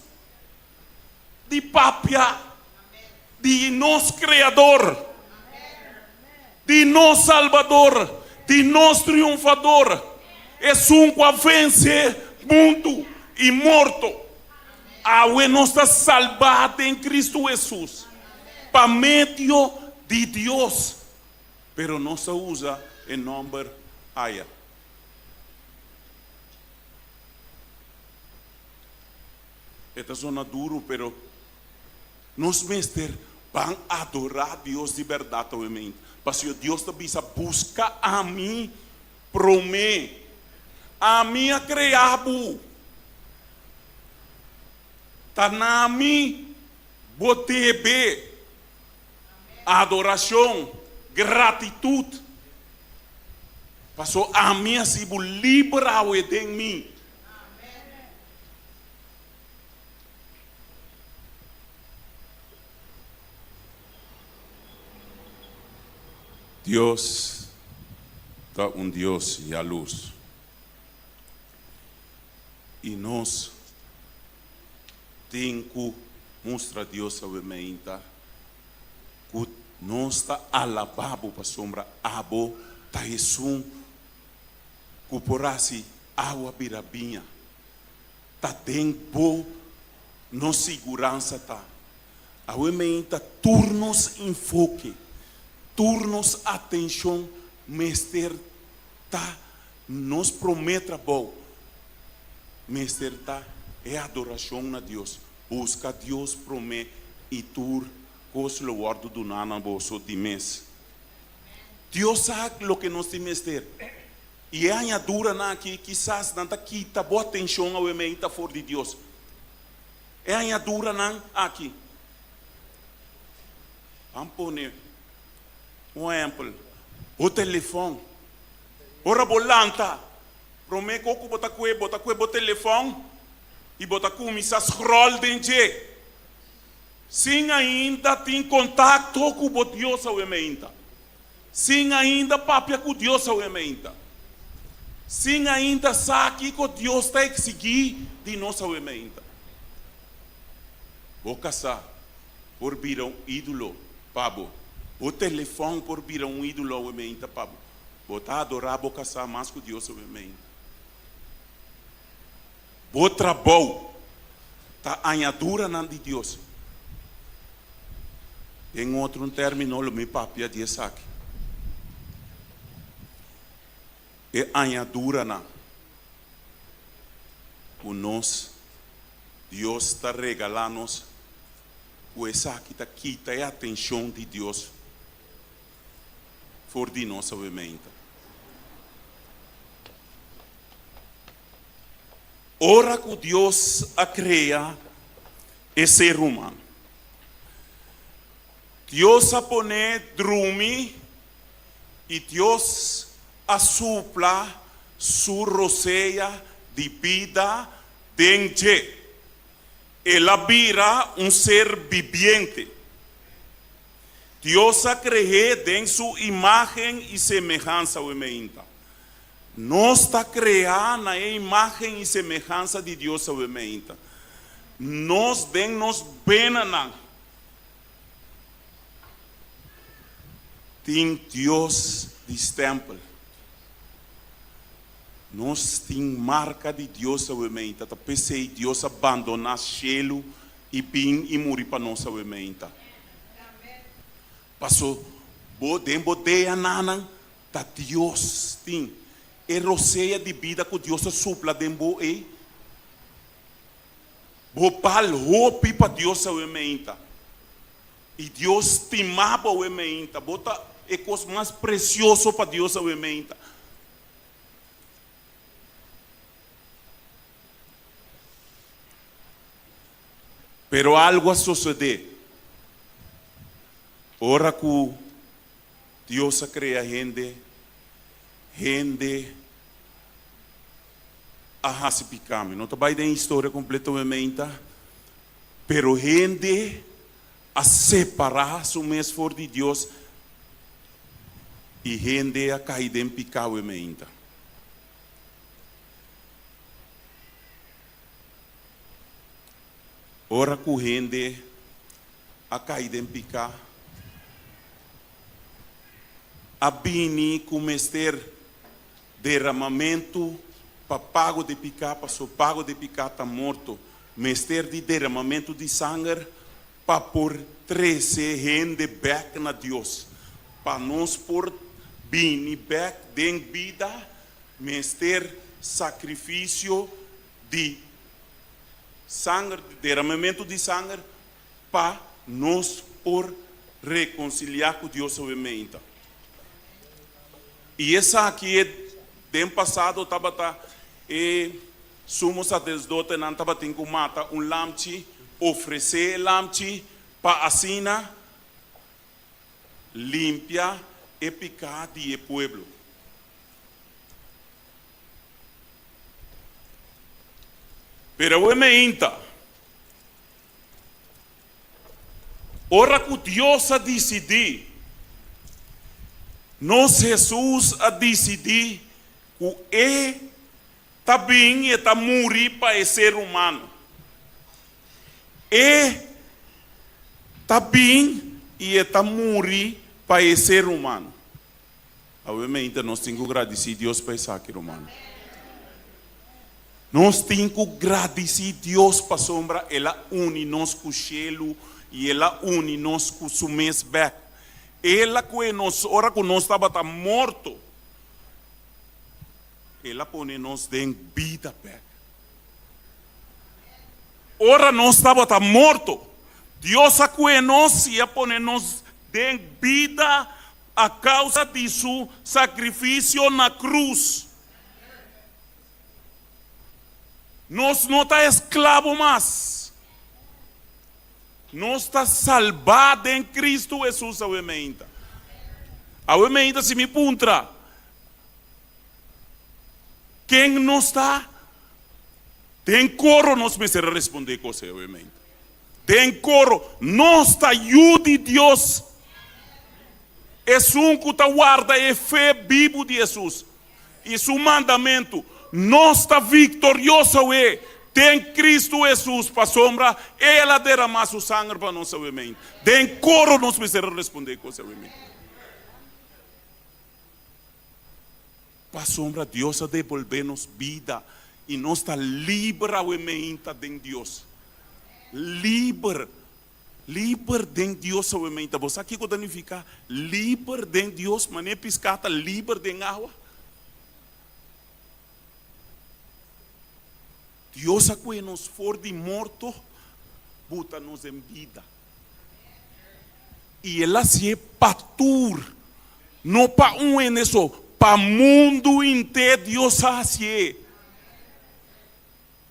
di papia di nos Kreador, di nos Salbador, di nos Triunfador, esun ku a vense mundu i morto. Awe nos ta salbá den Kristu Hesus pa medio di Dios, pero nos ta usa e nòmber aya. E ta zona duru, pero nos mester ban adorá Dios di bèrdat awemente. Pasobra Dios ta bisa, Buska ami promé. Ami a krea bo. Ta na mi bo debe adorashon, gratitut. Pasobra ami a hasi bo liber awe den mi. Dios ta un Dios yalurs i nos tin ku mustra Dios awe meinta ku nos ta alabá bo pasobra abo ta esun ku por hasi awa bira biña. Ta den bo nos siguransa ta. Awe meinta tur nos enfoke, tur nos atencion mester ta nos prome trabou mester ta e adoracion na Dios. Busca Dios prome y tur cos lo wordo duna na boso di mes. Dios sa loke nos tin mester. I e añaduranan aki kisas nan ta kita bo atenshon awe mei ta for di Dios. E añaduranan aki, ban pone un ehèmpel, bo telefòn. Ora bo lanta, promé ku ku bo ta kue, bo ta kue bo telefòn i bo ta kuminsá scroll den dje, sin ainda tin kontakto ku bo Dios awe mei ta. Sin ainda papia ku Dios awe meinta. Sin ainda sa kiko Dios ta eksigí di nos awe meinta. Bo kasá por bira un ídolo pa bo. Bo telefòn por bira un ídolo awe meinta pa bo. Bo ta adorá bo kasá mas ku Dios awe meinta. Bo trabou ta añaduranan di Dios. Den otro un término lo mi papia di esaki. E añaduranan ku nos Dios ta regalá nos, ku esaki ta kita e atenshon di Dios for di nos awemente. Ora ku Dios a krea e ser humano, Dios a pon'é drumi i Dios a supla su rosea di bida den dje. El a bira un ser bibiente. Dios a kreh'é den su imágen i semehansa. Wemeinta. Nos ta kreá na e imágen i semehansa di Dios awe meinta. Nos den nos benanan. Tin Dios di stèmpel. Nos tin marka di Dios awe meinta. Ta p'esei Dios a bandoná shelu i bin i muri pa nos awe meinta. Paso bo den bo DNA-nan ta Dios tin. E rosea di bida ku Dios a supla den bo ei, bo bal hopi pa Dios awe meinta. I Dios stima bo awe meinta. Bo ta e kos mas presioso pa Dios awe meinta. Pero algu a sosodé ora ku Dios a krea hende, hende a hasi piká. Mi no ta bai den historia kompleto awe meinta, pero hende a separá su mes for di Dios i hende a kai den piká awe meinta. Ora ku hende a kai den piká, a bini ku mester deramamentu pa pago di piká, pasobra pago di piká ta morto. Mester di deramamentu di sanger pa por trese hende bèk na Dios. Pa nos por bini bèk den bida, mester sakrifisio di sanger, di deramamentu di sanger, pa nos por rekonsiliá ku Dios awe-meinta. I esaki e den pasado tabata e sumo saserdotenan tabatin ku mata un lamchi, ofresé e lamchi pa asina limpia e piká di e pueblo. Pero awe meinta, ora ku Dios a disidí, nos Hesus a disidí ku e ta bin i e ta muri pa e ser humano. E ta bin i e ta muri pa e ser humano. Awe-mente nos tin ku gradisí Dios pa esaki, rumannan. Nos tin ku gradisí Dios pasobra El a uni nos ku shelu i El a uni nos ku Su mes bèk. El a kue nos ora ku nos tabata morto. El a pone nos den bida bèk. Ora nos tabata morto, Dios a kue nos i a pone nos den bida A causa di su sacrificio na cruz, nos no ta esclavo mas. Nos ta salbá den Cristo Jesus awe meinta. Awe meinta si mi puntra, ken nos ta? Den coro nos mester a responde cos ei awe meinta. Den koro, nos ta yu di Dios. Esun ku ta warda e fe bibu di Hesus i su mandamentu, nos ta viktorioso awe den Kristu Hesus, pasobra El a deramá su sanger pa nos awe meinta. Den koro nos mester a respondé e kos awe meinta. Pasobra Dios a debolbé nos bida i nos ta liber awe meinta den Dios. Liber, liber den Dios awe meinta. Bo sa kiko ta nifiká liber den Dios? Manera piská ta liber den awa. Dios a kohe nos for di morto, buta nos den bida. I el hasié pa tur, no pa un hende so, pa mundu henter Dios a hasié.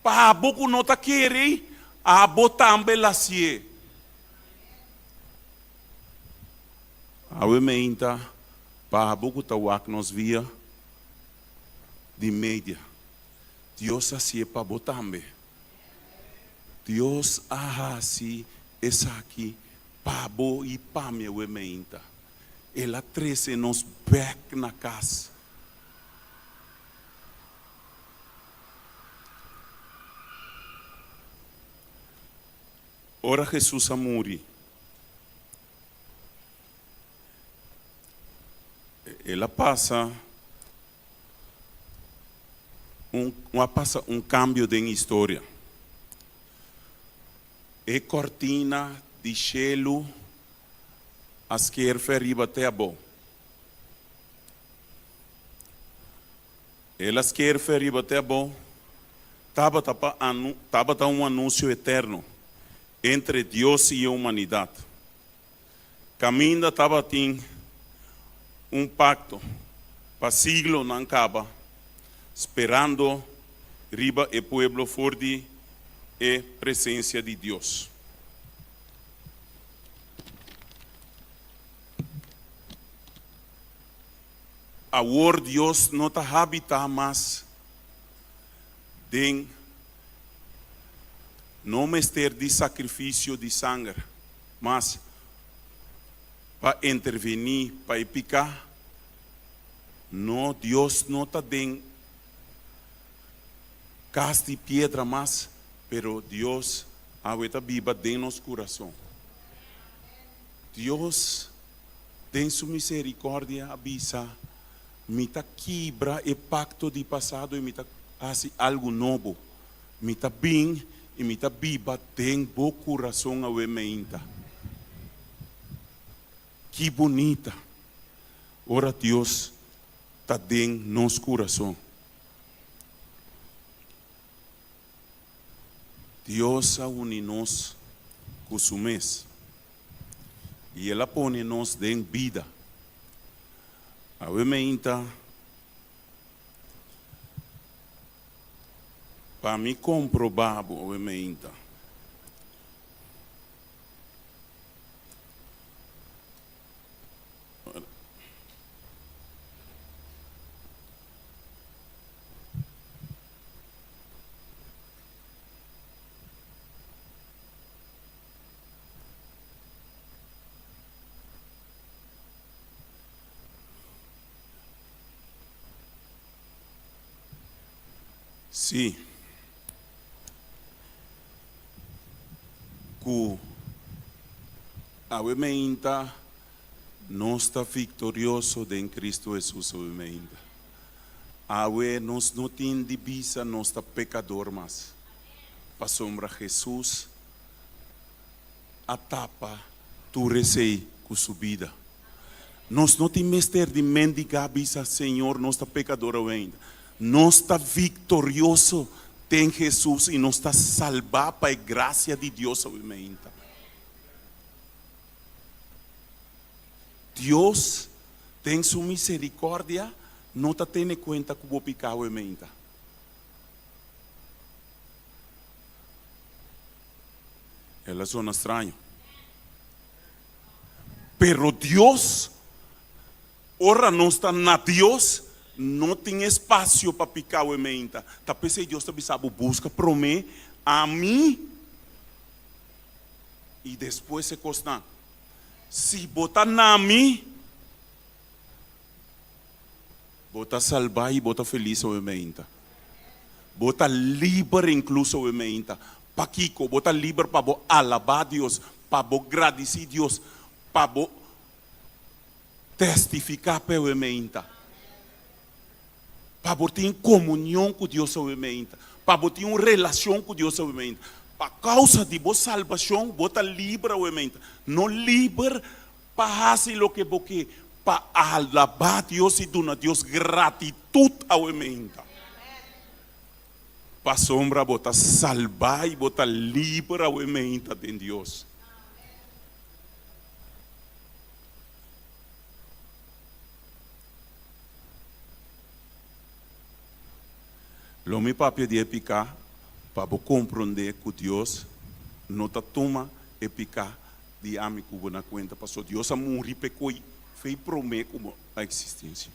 Pa abo ku no ta kere, abo tambe el hasié. Awe meinta pa abo ku ta wak nos via di media, Dios a hasié pa bo tambe. Dios a hasi esaki pa bo i pa mi awe meinta. El a trese nos bek na kas. Ora Jesus a muri. El a pasa un a pasa un kambio den historia. E kòrtina di shelu a skerfe riba te abou. El a skerfe riba te abou tabata pa tabata un anunsio eterno entre Dios i e humanidat. Kaminda tabatin un pakto pa siglonan kaba sperando riba e pueblo for di e presensia di Dios. Awor Dios no ta habitá mas den no mester di sakrifisio di sanger mas pa intervení pa e piká. No, Dios no ta den kas di piedra mas, pero Dios awe ta biba den nos kurason. Dios den su miserikòrdia a bisa, Mi ta kibra e pakto di pasado i mi ta hasi algu nobo. Mi ta bin i mi ta biba den bo kurason awe meinta. Ki bunita ora Dios ta den nos kurason! Dios a uni nos ku su mes i el a pone nos den bida. Awe meinta pa mi komprobá bo awe meinta. Sí. Ku awe meinta nos ta viktorioso den Kristu Hesus awe meinta. Awe nos no tin di bisa nos ta pekador mas, pasobra Hesus a tapa tur esei ku su bida. Nos no tin mester di mendigá bisa, Señor, nos ta pekador awe ainda. Nos ta viktorioso den Hesus i nos ta salbá pa e grasia di Dios awe meinta. Dios, den su miserikòrdia, no ta tene kuenta ku bo piká awe meinta. El a zona straño. Pero Dios, ora nos ta na Dios, no tin espasio pa piká awe meinta. Ta p'esei Dios ta bisa bo, Buska promé ami i despues e kosnan. Si bo ta na mi, bo ta salbá i bo ta felis awe meinta. Bo ta liber inkluso awe meinta. Pakiko? Bo ta liber pa bo alabá Dios, pa bo gradisí Dios, pa bo testifiká p'e awe meinta, pa bo tin komunion ku Dios awe meinta, pa bo tin un relashon ku Dios awe meinta. Pa kousa di bo salbashon bo ta liber awe meinta. No liber pa hasi loke bo ke, pa alabá Dios i duna Dios gratitut awe meinta. Pasobra bo ta salbá i bo ta liber awe meinta den Dios. Lo mi papia di e piká pa bo komprondé ku Dios no ta tuma e piká di ami ku bo na kuenta, pasobra Dios a muri p'e koi fei promé ku bo a eksistensia.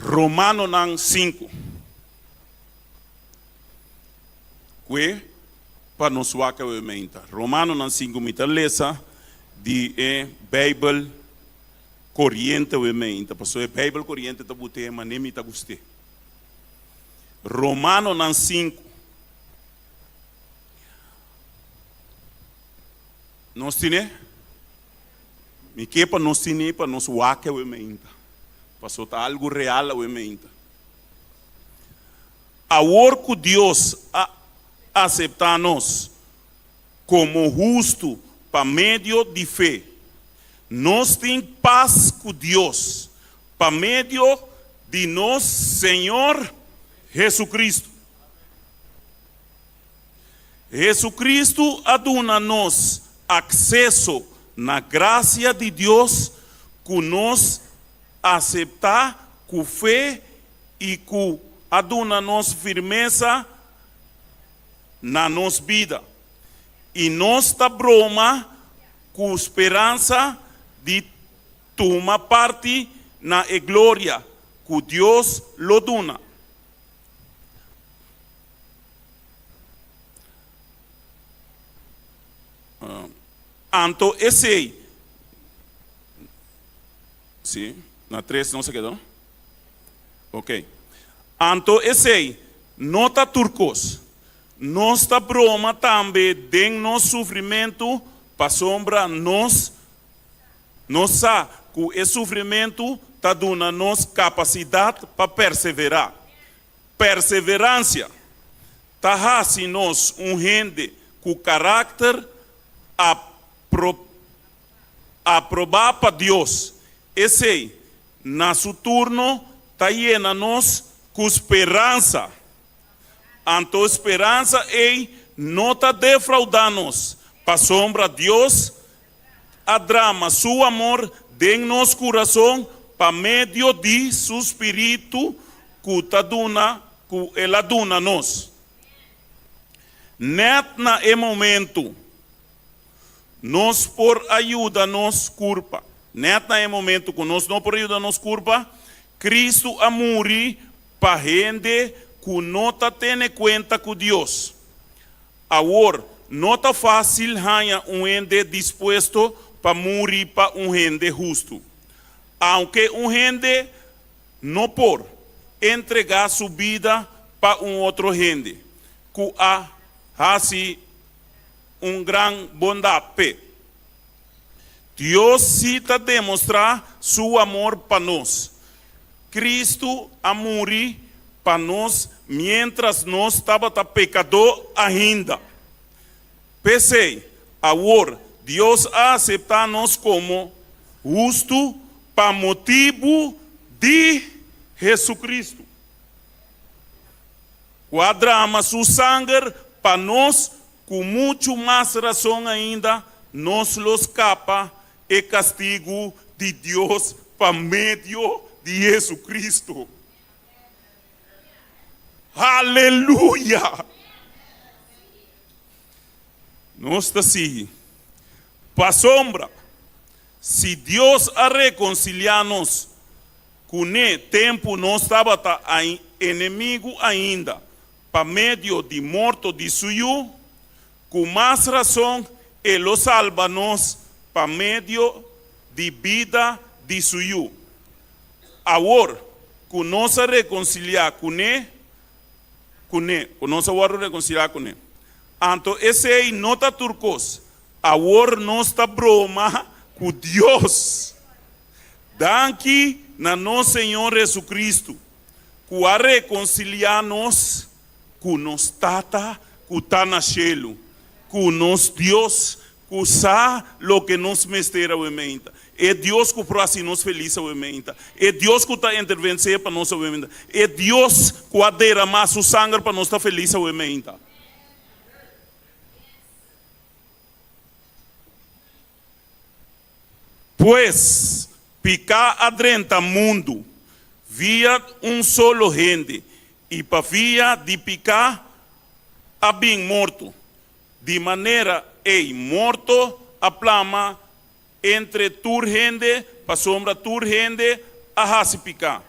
Romanonan sinku, Kue pa nos wak awe meinta. Romanonan sinku, Mi ta lesa di e Beibel Koriente awe meinta, pasobra e Beibel Koriente ta but'é manera mi ta gust'é. Romanonan sinku. Nos tine? Mi ke pa nos tine pa nos wak awe meinta. Paso ta algu real awe meinta. Awor ku Dios a aseptá nos komo hustu pa medio di fe, nos tin pas ku Dios pa medio di nos Señor Jesucristo. Jesucristo a duna nos akseso na grasia di Dios ku nos aseptá ku fe i ku a duna nos firmesa na nos bida. I nos ta broma ku speransa di tuma parti na e gloria ku Dios lo duna. Anto esei, si, na tres nos a keda, no? Ok. Anto esei no ta tur kos. Nos ta broma tambe den nos sufrimentu pasobra nos nos sa ku e sufrimentu ta duna nos kapasidat pa perseverá. Perseveransia ta hasi nos un hende ku karakter aprobá pa Dios. Esei, na su turno, ta yena nos ku speransa. Anto speransa ei no ta defraudá nos, pasobra Dios a drama su amor den nos kurason pa medio di su spiritu ku ta duna ku el a duna nos. Nèt na e momentu nos por a yuda nos kurpa, nèt na e momentu ku nos no por a yuda nos kurpa, Kristu a muri pa hende ku no ta tene kuenta ku Dios. Awor, no ta fásil haña un hende dispuesto pa muri pa un hende hustu. Aunke un hende no por entregá su bida pa un otro hende ku a hasi un gran bondat p'e, Dios sí ta demostrá su amor pa nos. Kristu a muri pa nos miéntras nos tabata pekadó ainda. P'esei, awor Dios a aseptá nos komo hustu pa motibu di Hesukristu, ku a drama su sanger pa nos, ku muchu mas rason ainda nos lo skapa e kastigu di Dios pa medio di Hesukristu. Aleluya! Nos ta sigui. Pasobra si Dios a rekonsiliá nos kuné tempu nos tabata enemigu ainda pa medio di morto di su Yu, ku mas rason e lo salba nos pa medio di bida di su Yu. Awor ku nos a rekonsiliá kuné, kuné, ku nos a wòrdu rekonsiliá kuné, anto esei no ta tur kos. Awor nos ta broma ku Dios. Danki na nos Señor Hesukristu, ku a rekonsiliá nos ku nos Tata ku ta na shelu, ku nos Dios ku sa loke nos mester awe meinta, e Dios ku por hasi nos felis awe meinta, e Dios ku ta intervensé pa nos awe meinta, e Dios ku a deramá su sanger pa nos ta felis awe meinta. Pues, piká a drenta mundu via un solo hende, i pa via di piká a bin morto. Di manera ei morto a plama entre tur hende, pasobra tur hende a hasi piká.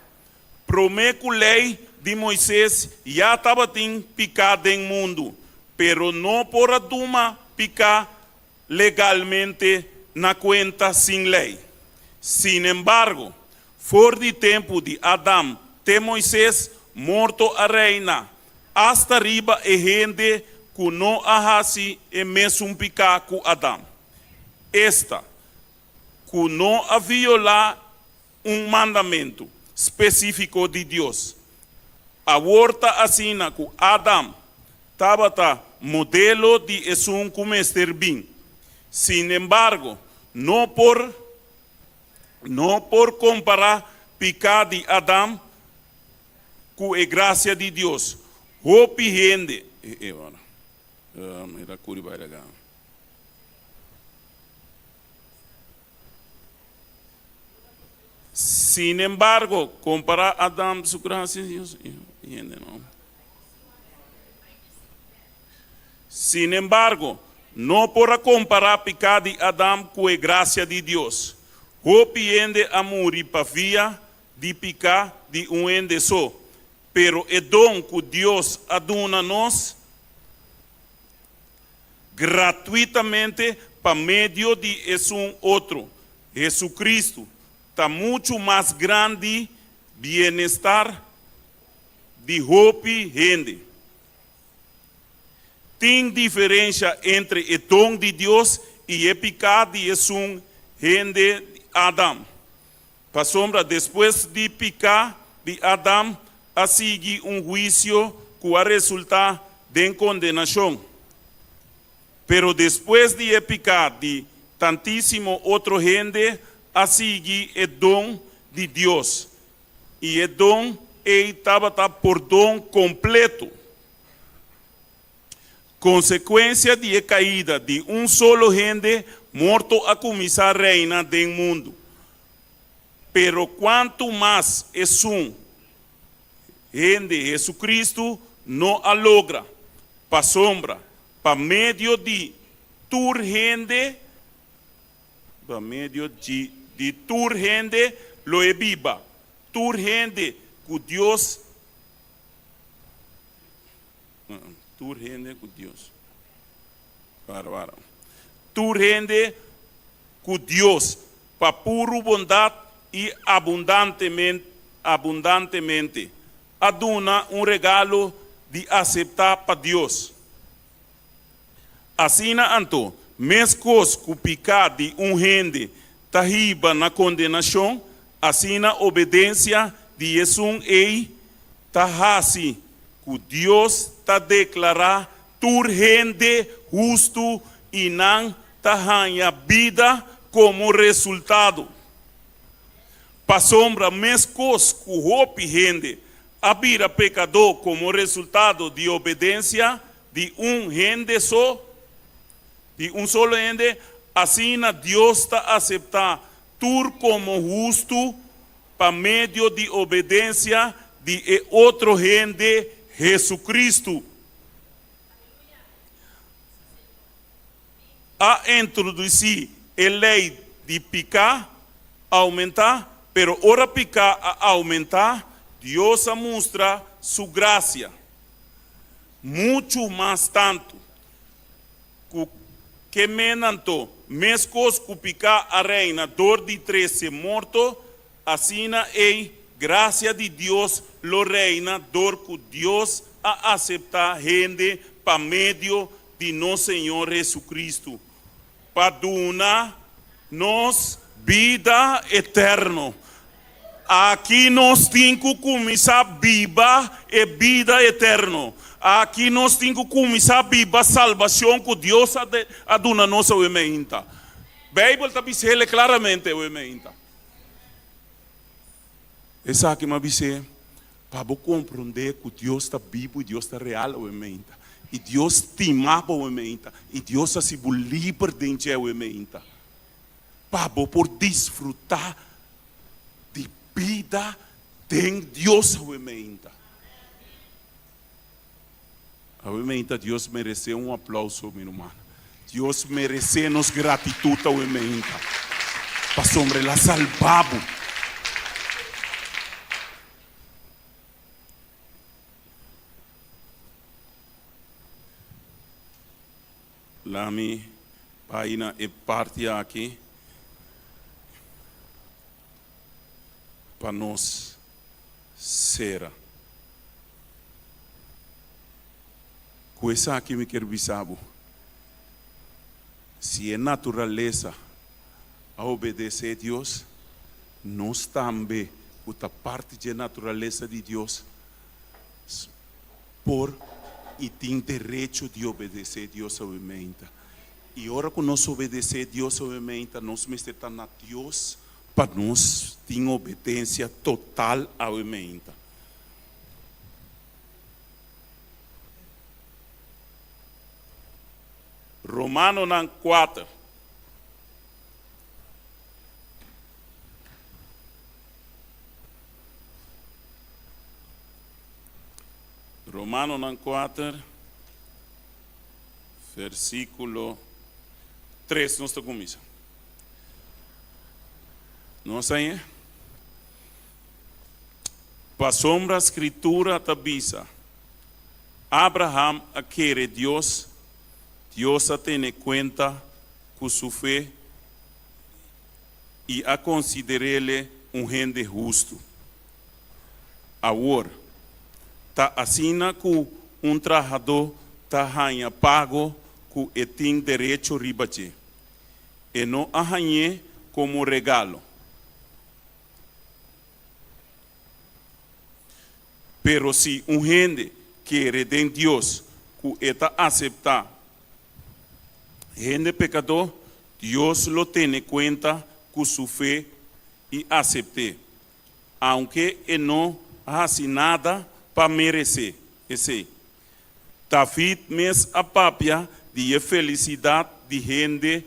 Promé ku Lei di Moises ya tabatin piká den mundu, pero no por a tuma piká legalmente na kuenta sin lei. Sinembargo, for di tempu di Adam te Moises, morto a reina, asta riba e hende ku no a hasi e mesun piká ku Adam, esta, ku no a violá un mandamentu spesífiko di Dios. Awor ta asina ku Adam tabata modelo di esun ku mester bin. Sinembargo, no por no por kompará piká di Adam ku e grasia di Dios. Hopi hende, Sinembargo, kompará Adam su grasia di Dios, hende no. Sinembargo, no por a kompará piká di Adam ku e grasia di Dios. Hopi hende a muri pa via di piká di un hende so, pero e don ku Dios a duna nos gratuitamente pa medio di esun otro, Jesucristo, ta muchu mas grandi bienestar di hopi hende. Tin diferensha entre e don di Dios i e piká di esun hende Adam. Pasobra despues di piká di Adam a sigui un huisio ku a resultá den kondenashon. Pero despues di e piká di tantísimo otro hende a sigui e don di Dios, i e don ei tabata pordon kompleto. Konsekuensia di e kaida di un solo hende, morto a kuminsá reina den mundu. Pero kuantu mas esun hende, Hesukristu, no a logra, pasobra pa medio di tur hende, pa medio di di tur hende lo e biba, tur hende ku Dios, tur hende ku Dios, para, para, tur hende ku Dios pa puru bondat i abundantemente a duna un regalo di aseptá pa Dios. Asina anto, meskos ku piká di un hende ta hiba na kondenashon, asina obedensia di esun ei ta hasi ku Dios ta deklará tur hende hustu i nan ta haña bida komo resultado. Pasobra meskos ku hopi hende a bira pekadó komo resultado di obedensia di un hende so, di un solo hende, asina Dios ta aseptá tur komo hustu pa medio di obedensia di e otro hende, Hesukristu. A introdusí e lei di piká oumentá, pero ora piká a oumentá, Dios a mustra su grasia muchu mas tantu. Ku ke men anto, meskos ku piká a reina dor di trese morto, asina ei grasia di Dios lo reina dor ku Dios a aseptá hende pa medio di nos Señor Jesucristo, pa duna nos bida eterno. Aki nos tin ku kuminsá biba e bida eterno. Aki nos tin ku kuminsá biba salbashon ku Dios a duna nos awe meinta. Beibel ta bis'el klaramente awe meinta. Esaki mi a bis'é pa bo komprondé ku Dios ta bibu i Dios ta real awe meinta. I Dios stima bo awe meinta. I Dios hasi bo liber den dje awe meinta. Pa bo por disfrutá di bida den Dios awe meinta. Awe meinta Dios meresé un aplauso, mi ruman. Dios meresé nos gratitut awe meinta, pasobra El a salba bo. Lami bai na e parti aki pa nos sera. Ku esaki mi kier bisa bo, si e naturalesa a obedesé Dios, nos tambe ku ta parti dje naturalesa di Dios por i tin derecho di obedesé Dios awe-meinta. I ora ku nos obedesé Dios awe-meinta, nos mester ta na Dios pa nos tin obedensia total awe-meinta. Romanonan kuater. Romanonan kuater, versíkulo tres nos ta kuminsá. Nos a hañ'é? Pasobra Skritura ta bisa, Abraham a kere Dios, Dios a tene kuenta ku su fe i a konsider'ele un hende hustu. Awor, ta asina ku un trahadó ta haña pago ku e tin derecho riba dje. E no a hañ'é komo regalo. Pero si un hende kere den Dios ku e ta aseptá hende pekadó, Dios lo tene kuenta ku su fe i asept'é, aunke e no hasi nada pa meresé esei. David mes a papia di e felisidat di hende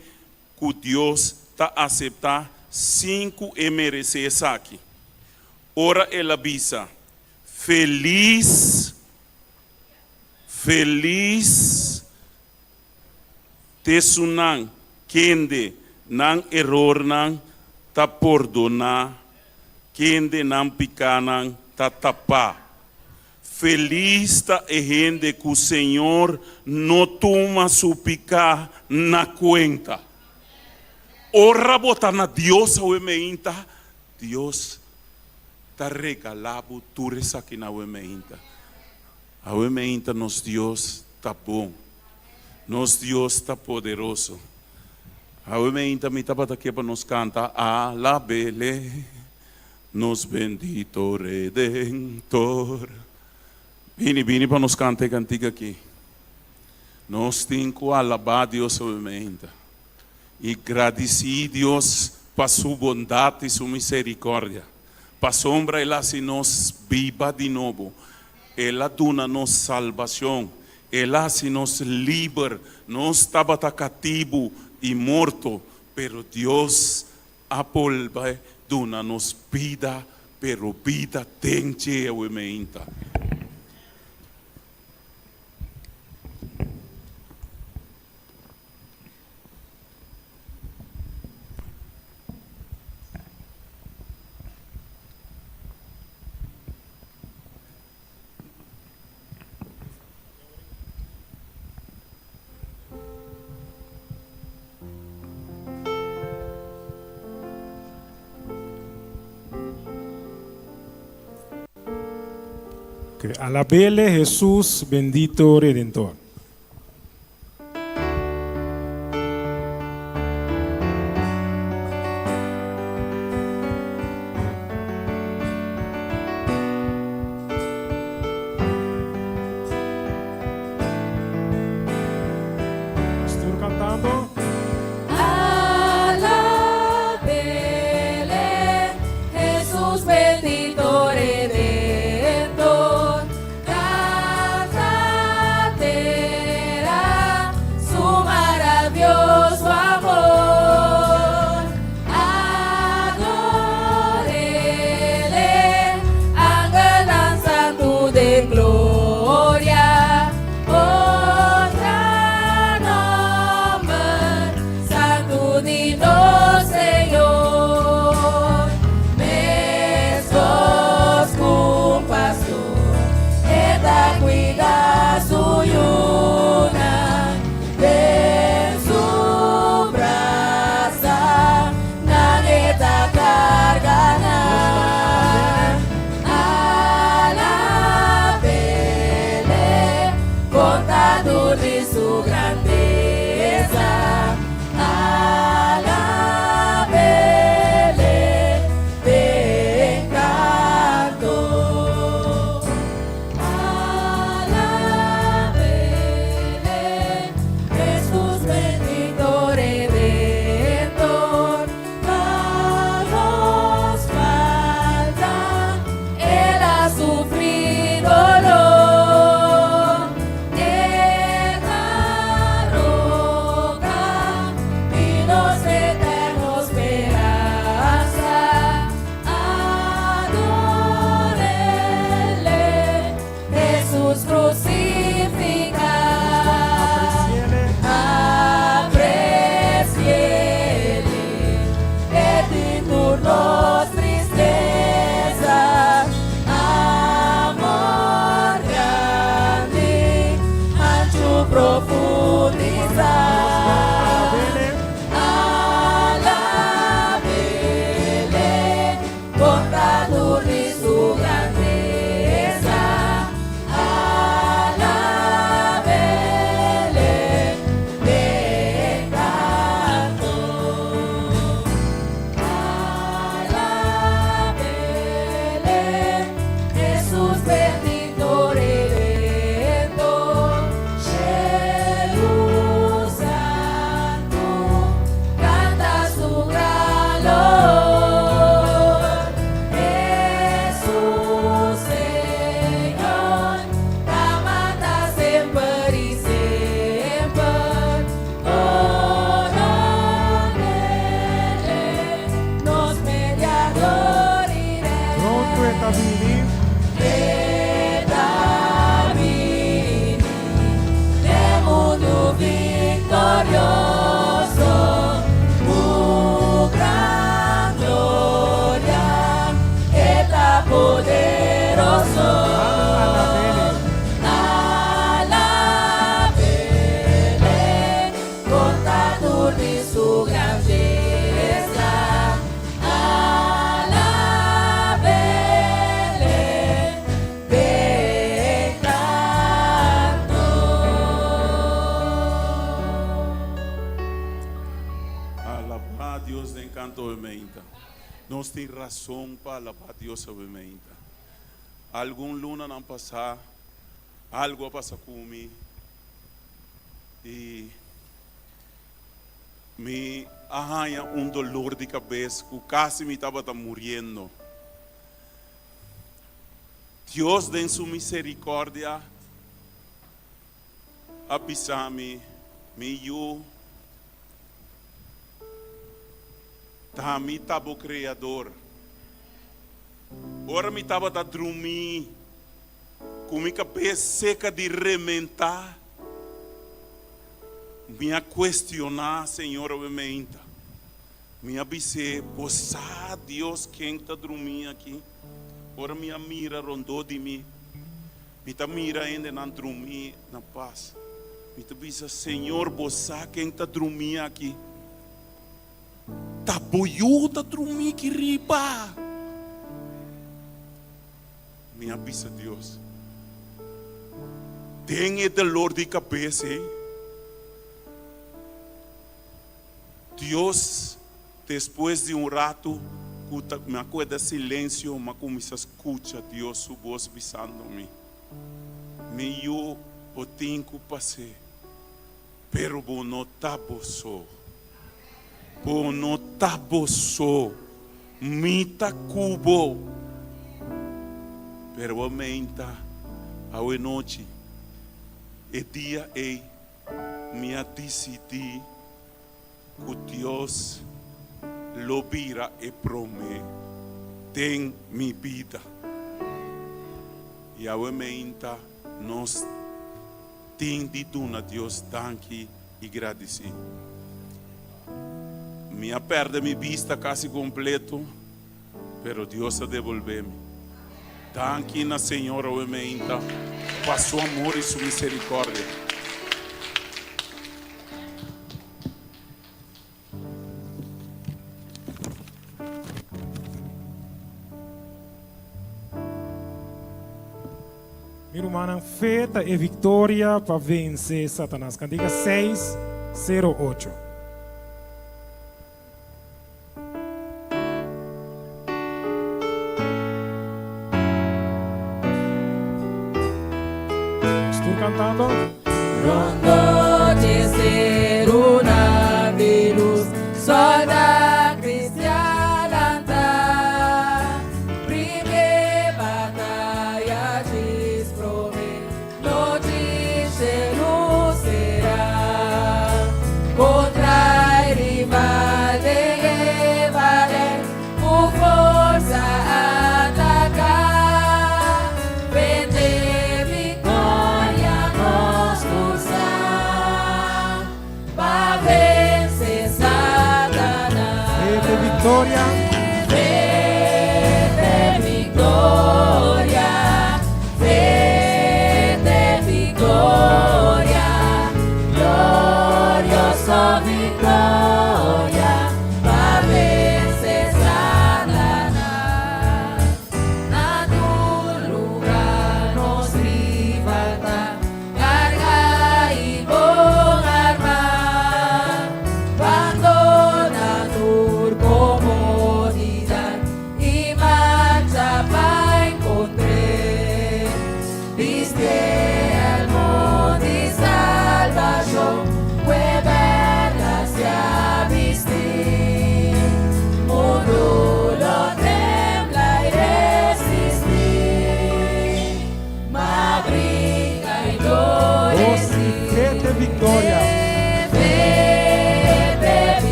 ku Dios ta aseptá sin ku e meresé esaki, ora el a bisa, Felis, felis t'esunnan kende nan erornan ta pordoná, kende nan pikánan ta tapá. Felis ta e hende ku Señor no tuma su piká na kuenta. Ora bo ta na Dios awe meinta, Dios ta regalá bo tur esakinan awe meinta. Awe meinta nos Dios ta bon. Nos Dios ta poderoso. Awe meinta mi tabata ke pa nos kanta Alabele. Nos bendito Redentor. Bini, bini pa nos canta e cantica aki. Nos tin cu alaba Dios obviamente y gradici Dios pa su bondad y su misericordia. Pasobra El a haci nos biba di nobo. El a duna nos salbacion. El a haci nos liber. Nos tabata catibu y morto, pero Dios A bolbe duna nos bida, pero bida den dje awe meinta. Alabele Jesus bendito Redentor. Nos tur cantando. Alabele, Jesus bendito Redentor, cantadele. E ta bini. E ta bini den mundu viktorioso ku gran gloria. E ta poderoso. Alab'Ele, konta tur di su grandesa. Alab'Ele, den kanto. Alabá Dios den kanto awe meinta. Nos tin rason pa alabá Dios awe meinta. Algun lunanan pasá, algu a pasa ku mi i mi a haña un dolor di kabes ku kasi mi tabata muriendo. Dios den su miserikòrdia a bisa mi, Mi yu, ta mi ta bo Kreador. Ora mi tabata drumí ku mi kabes seka di rementá, mi a kuestioná Señor awe meinta. Mi a bis'é, Bo sa, Dios, ken ta drumí aki? Ora mi a mira rondó di mi, mi ta mira hendenan drumí na pas. Mi ta bisa, Señor, bo sa ken ta drumí aki? Ta bo yu ta drumí ki riba. Mi a bisa Dios, den e dolor di kabes ei, Dios, despues di un ratu ku ta mi a kueda silensio, mi a kuminsá skucha Dios su bos bisando mi, Mi yu, bo tin ku pas'é. Pero bo no ta bo so. Bo no ta bo so. Mi ta ku bo. Pero bo meinta awenochi, e dia ei mi a disidí ku Dios lo bira e promé den mi bida. I awe meinta nos. Tin di duna Dios danki i gradisí. Mi a pèrdè mi bista kasi kompleto, pero Dios a debolbé mi. Danki na Señor awe meinta pa su amor i su miserikòrdia. Mi rumannan, fe ta e viktoria pa vense Satanas. Kantika seis, sero, ocho. Nos tur cantando. Rondo di serunan di lus, solda cristian lanta. Prime bataya djis prome, nochi shelu sera. Contra e rival den e ballet, Ku forsa ataká, Vende viktoria nos tur sa.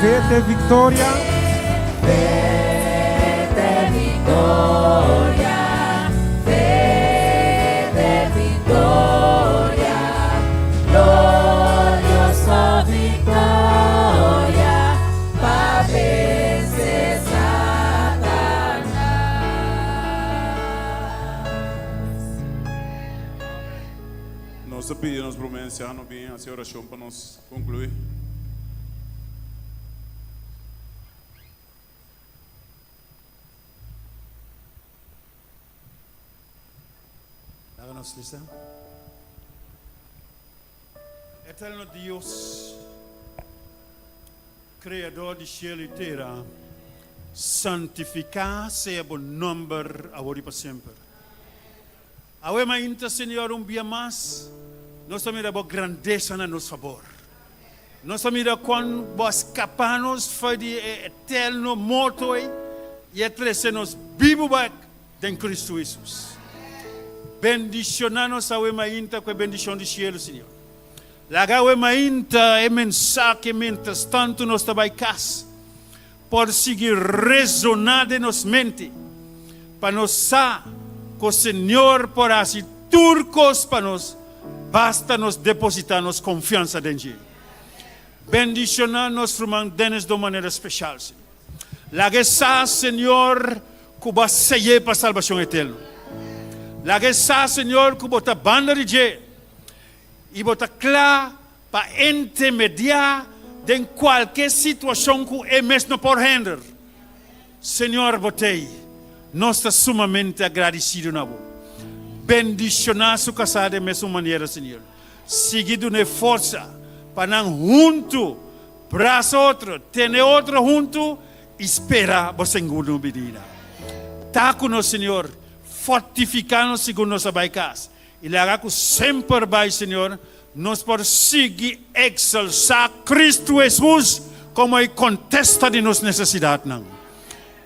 Fe te viktoria. Fe te viktoria, fe te viktoria, glorioso viktoria, pa vense Satanas. Nos ta pidi nos prome anciano bin haci oracion pa nos conclui. Laga nos lesa. Eterno Dios, Creador di cielo y tera, santifica sea bo nomber awor y pa semper. Awe mainta, Señor, un bia mas nos ta mira bo grandesa na nos fabor. Nos ta mira kon bo a skapa nos for di e eterno morto ei i a trese nos bibu bek den Kristu Hesus. Bendishoná nos awe mainta ku e bendishon di shelu, Señor. Laga awe mainta e mensahe miéntras tantu nos ta bai kas por sigui resoná den nos mente pa nos sa ku Señor por hasi tur kos pa nos basta nos depositá nos konfiansa den dje. Bendishoná nos ruman Dennis di un manera speshal, Señor. Laga e sa, Señor, ku bo a sey'é pa salbashon eterno. Laga e sa, Señor, ku bo ta banda di dje i bo ta kla Pa intermediá den kualke situashon ku e mes no por hender. Señor bo t'ei. Nos ta sumamente agradisido na bo. Bendishoná su kasá den mesun manera, Señor. Sigui dun'é forsa pa nan huntu brasa otro, tene otro huntu i spera bo segundo binida. Ta ku nos, Señor. Fortifiká nos segun nos a bai kas. I laga ku semper bai, Señor, nos por sigui exalsá Cristo Hesus komo e kontesta di nos nesesidatnan.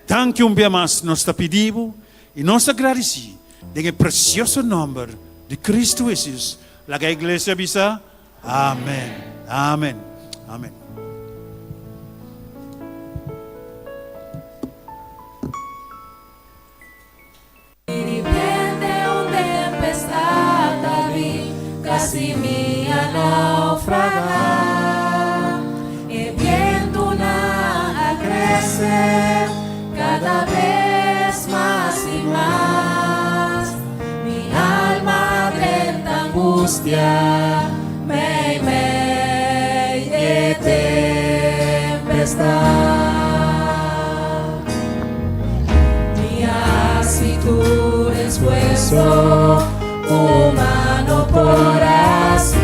Danki un bia mas nos ta pidi Bo i nos ta gradisí den e presioso nòmber di Cristo Hesus. Laga e iglesia bisa, Amen. Amen. Amen. Di repente un tempestad a bin, casi mi a naufraga. E bientunan a crece cada bes mas y mas. Mi alma a drenta angustia meimei e tempestad. Mi a hasi tur esfuerso humano por hasi,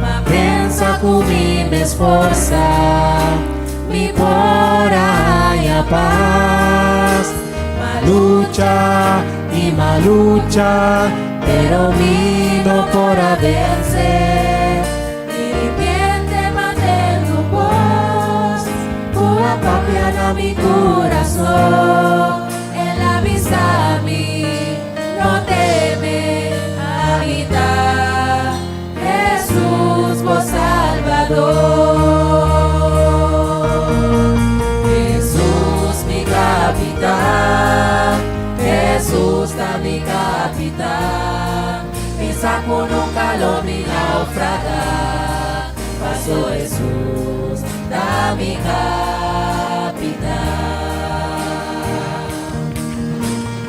ma pensa ku mi mes forsa mi por a haña pas. Ma lucha i ma lucha, pero mi no por a vense. Di ripiente m'a tende un bos ku a papia na mi kurason. El a bisa mi, No teme, ami ta Hesus, bo Salbador. Hesus mi kapitan, Hesus ta mi kapitan. Mi sa ku nunka lo mi naufragá, paso Hesus ta mi kapitan.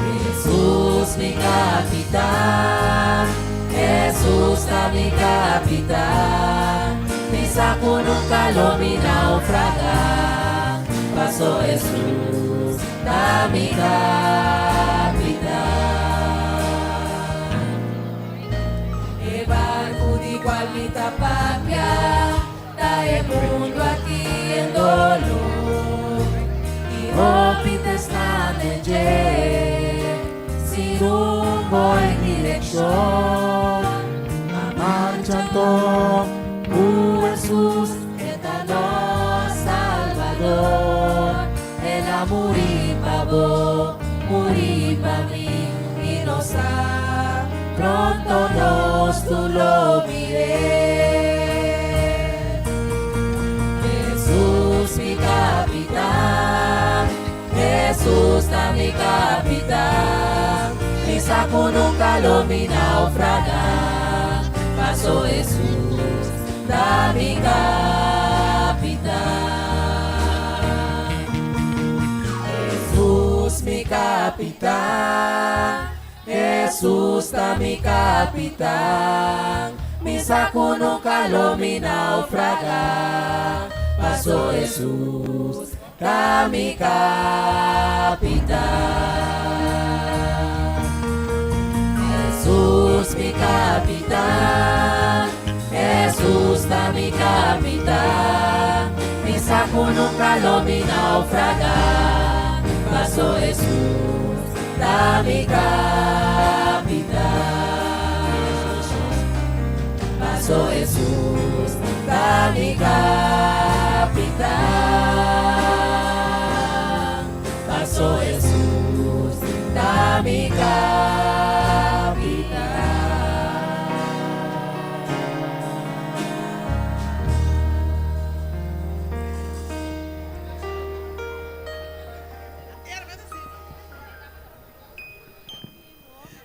Hesus mi kapitan, Hesus ta mi kapitan. Mi sa ku nunka lo mi naufragá, paso Hesus ta mi kapitan. E barku di kual mi ta papia ta e mundu aki en dolor i hopi ta sta den dje sin rumbo i direkshon. Ma marcha anto ku Hesus, e ta nos Salbador. El a muri pa bo, muri pa mi. I nos sa pronto nos tur lo mir'é. Hesus ta mi kapitan, mi sa ku nunka lo mi naufragá, paso Hesus ta mi kapitan. Hesus mi kapitan, Hesus ta mi kapitan, mi sa ku nunka lo mi naufragá, paso Hesus ta mi kapitan. Hesus mi kapitan, Hesus ta mi kapitan, mi sa ku nunka lo mi naufragá, paso Hesus ta mi kapitan. Paso Hesus ta mi kapitan. Paso Hesus ta mi kapitan.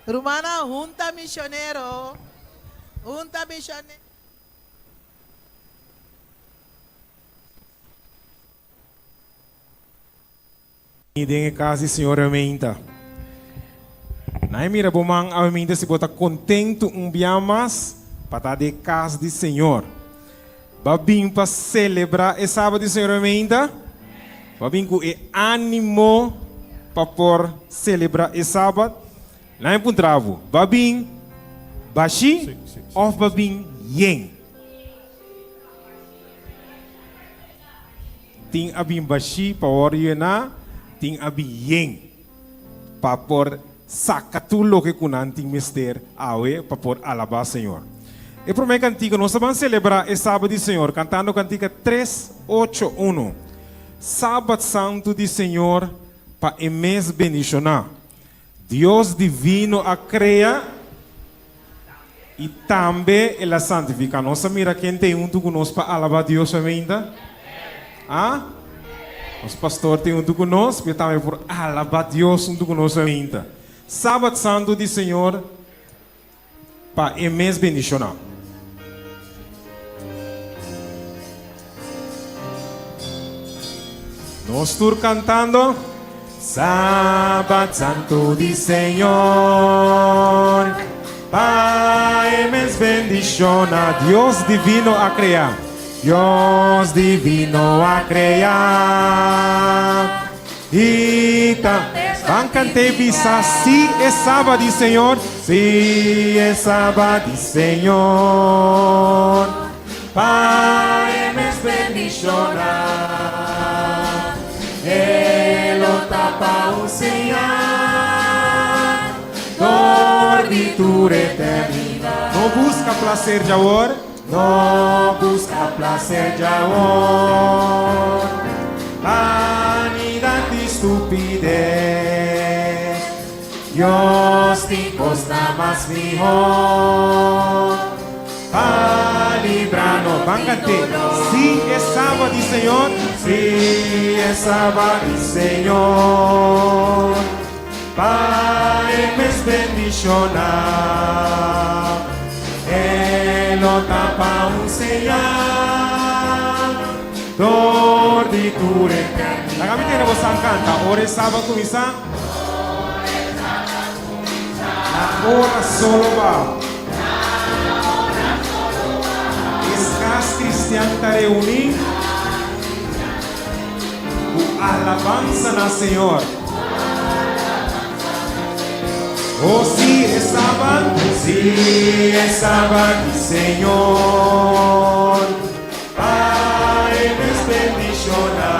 Rumannan, hunta misionero, hunta misionero. Mi den e kas di Señor aumenta. Nan e mira bo man aumenta si bo ta kontentu un bia mas pa ta den e kas di Señor. Ba bin pa selebrá e Sabat di Señor aumenta? Ba bin ku e ánimo pa por selebrá e Sabat? Nan e puntra bo, ba bin bashí òf ba bin yen? Tin a bin bashí pa wòrdu yená, tin a bin yen pa por saka tur loke ku nan tin mester awe pa por alabá Señor. E promé kantika nos ta ban selebrá e Sabat di Señor kantando kantika 381, Sabat Santu di Señor pa e mes bendishoná. Dios divino a krea i tambe el a santifiká. Nos a mira ken ta huntu ku nos pa alabá Dios ainda? A? Nos pastor ta huntu ku nos, pero tambe por alabá Dios huntu ku nos ainda. Sabat Santu di Señor pa e mes bendishoná. Nos tur kantando. Sabat Santu di Señor, pa e mes bendishoná. Dios divino a krea, Dios divino a krea. I ta ban kant'é bisa, Sí, e Sabat di Señor, sí, e Sabat di Señor. Pa e mes bendishoná, e lo ta pa un señal dor di tur eternidat. No buska plaser djawor. No buska plaser djawor, Banidat i stupides. Dios tin kosnan mas mihor pa libra nos. Ban kant'é, Sí, e Sabat di Señor, sí, e Sabat di Señor, Pa e mes bendishoná, e lo ta pa un señal dor di tur eternidat. Laga mi tene bosan kanta, Ora e Sabat kuminsá. Na ora solo bao. Es kas kristian ta reuní ku alabansa na Señor. Oh sí, e Sabat, sí, e Sabat di Señor, pa e mes bendishoná.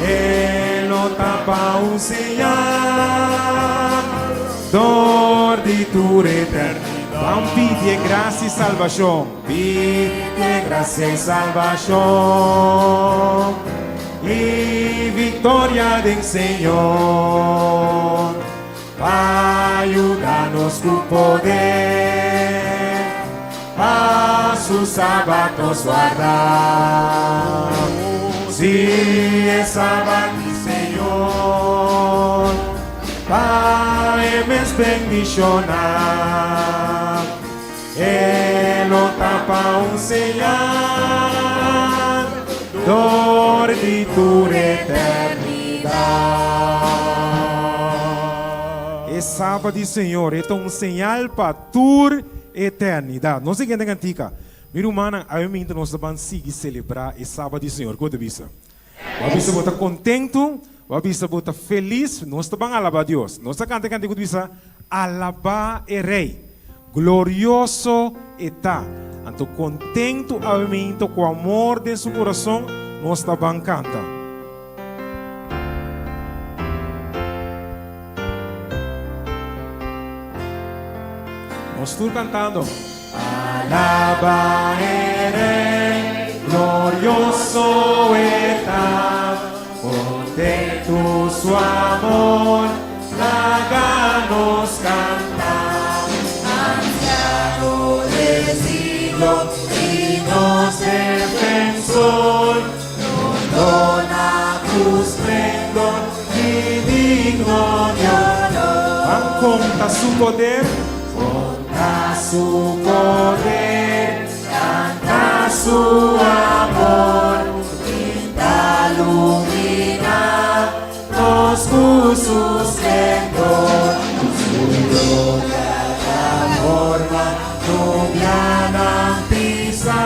E lo ta pa un señal dor di tur eternidat. Ban pidi e grasia i salbashon, pidi e grasia i salbashon. I victoria den Señor pa yuda nos cu poder pa su Sabat nos warda. Si e Sabat di Señor. Pa e mes bendishoná. E lo ta pa un señal dor di tur eternidat. E Sabat di Señor e ta un señal pa tur eternidat. Nos siguiente kantika. Mi rumannan, awe minta nos ta ban sigui selebrá e Sabat di Señor. Ku bo ta bisa? Bo a bisa bo ta kontentu, bo a bisa bo ta felis, nos ta ban alabá Dios. Nos ta kanta e kantiku ta bisa, Alabá e Rei, glorioso e ta. Anto kontentu awe minto ku amor den su kurason nos ta ban kanta. Nos tur kantando. Alaba e Rey, glorioso e ta, Contento su amor, laga nos canta. Anciano de siglo y nos defensor, Nos dona cu splendor y digno de honor. Ban conta su poder. Conta su poder, canta su amor, Pinta lumina nos cu su splendor. Su gloria transforma nubianan pisa,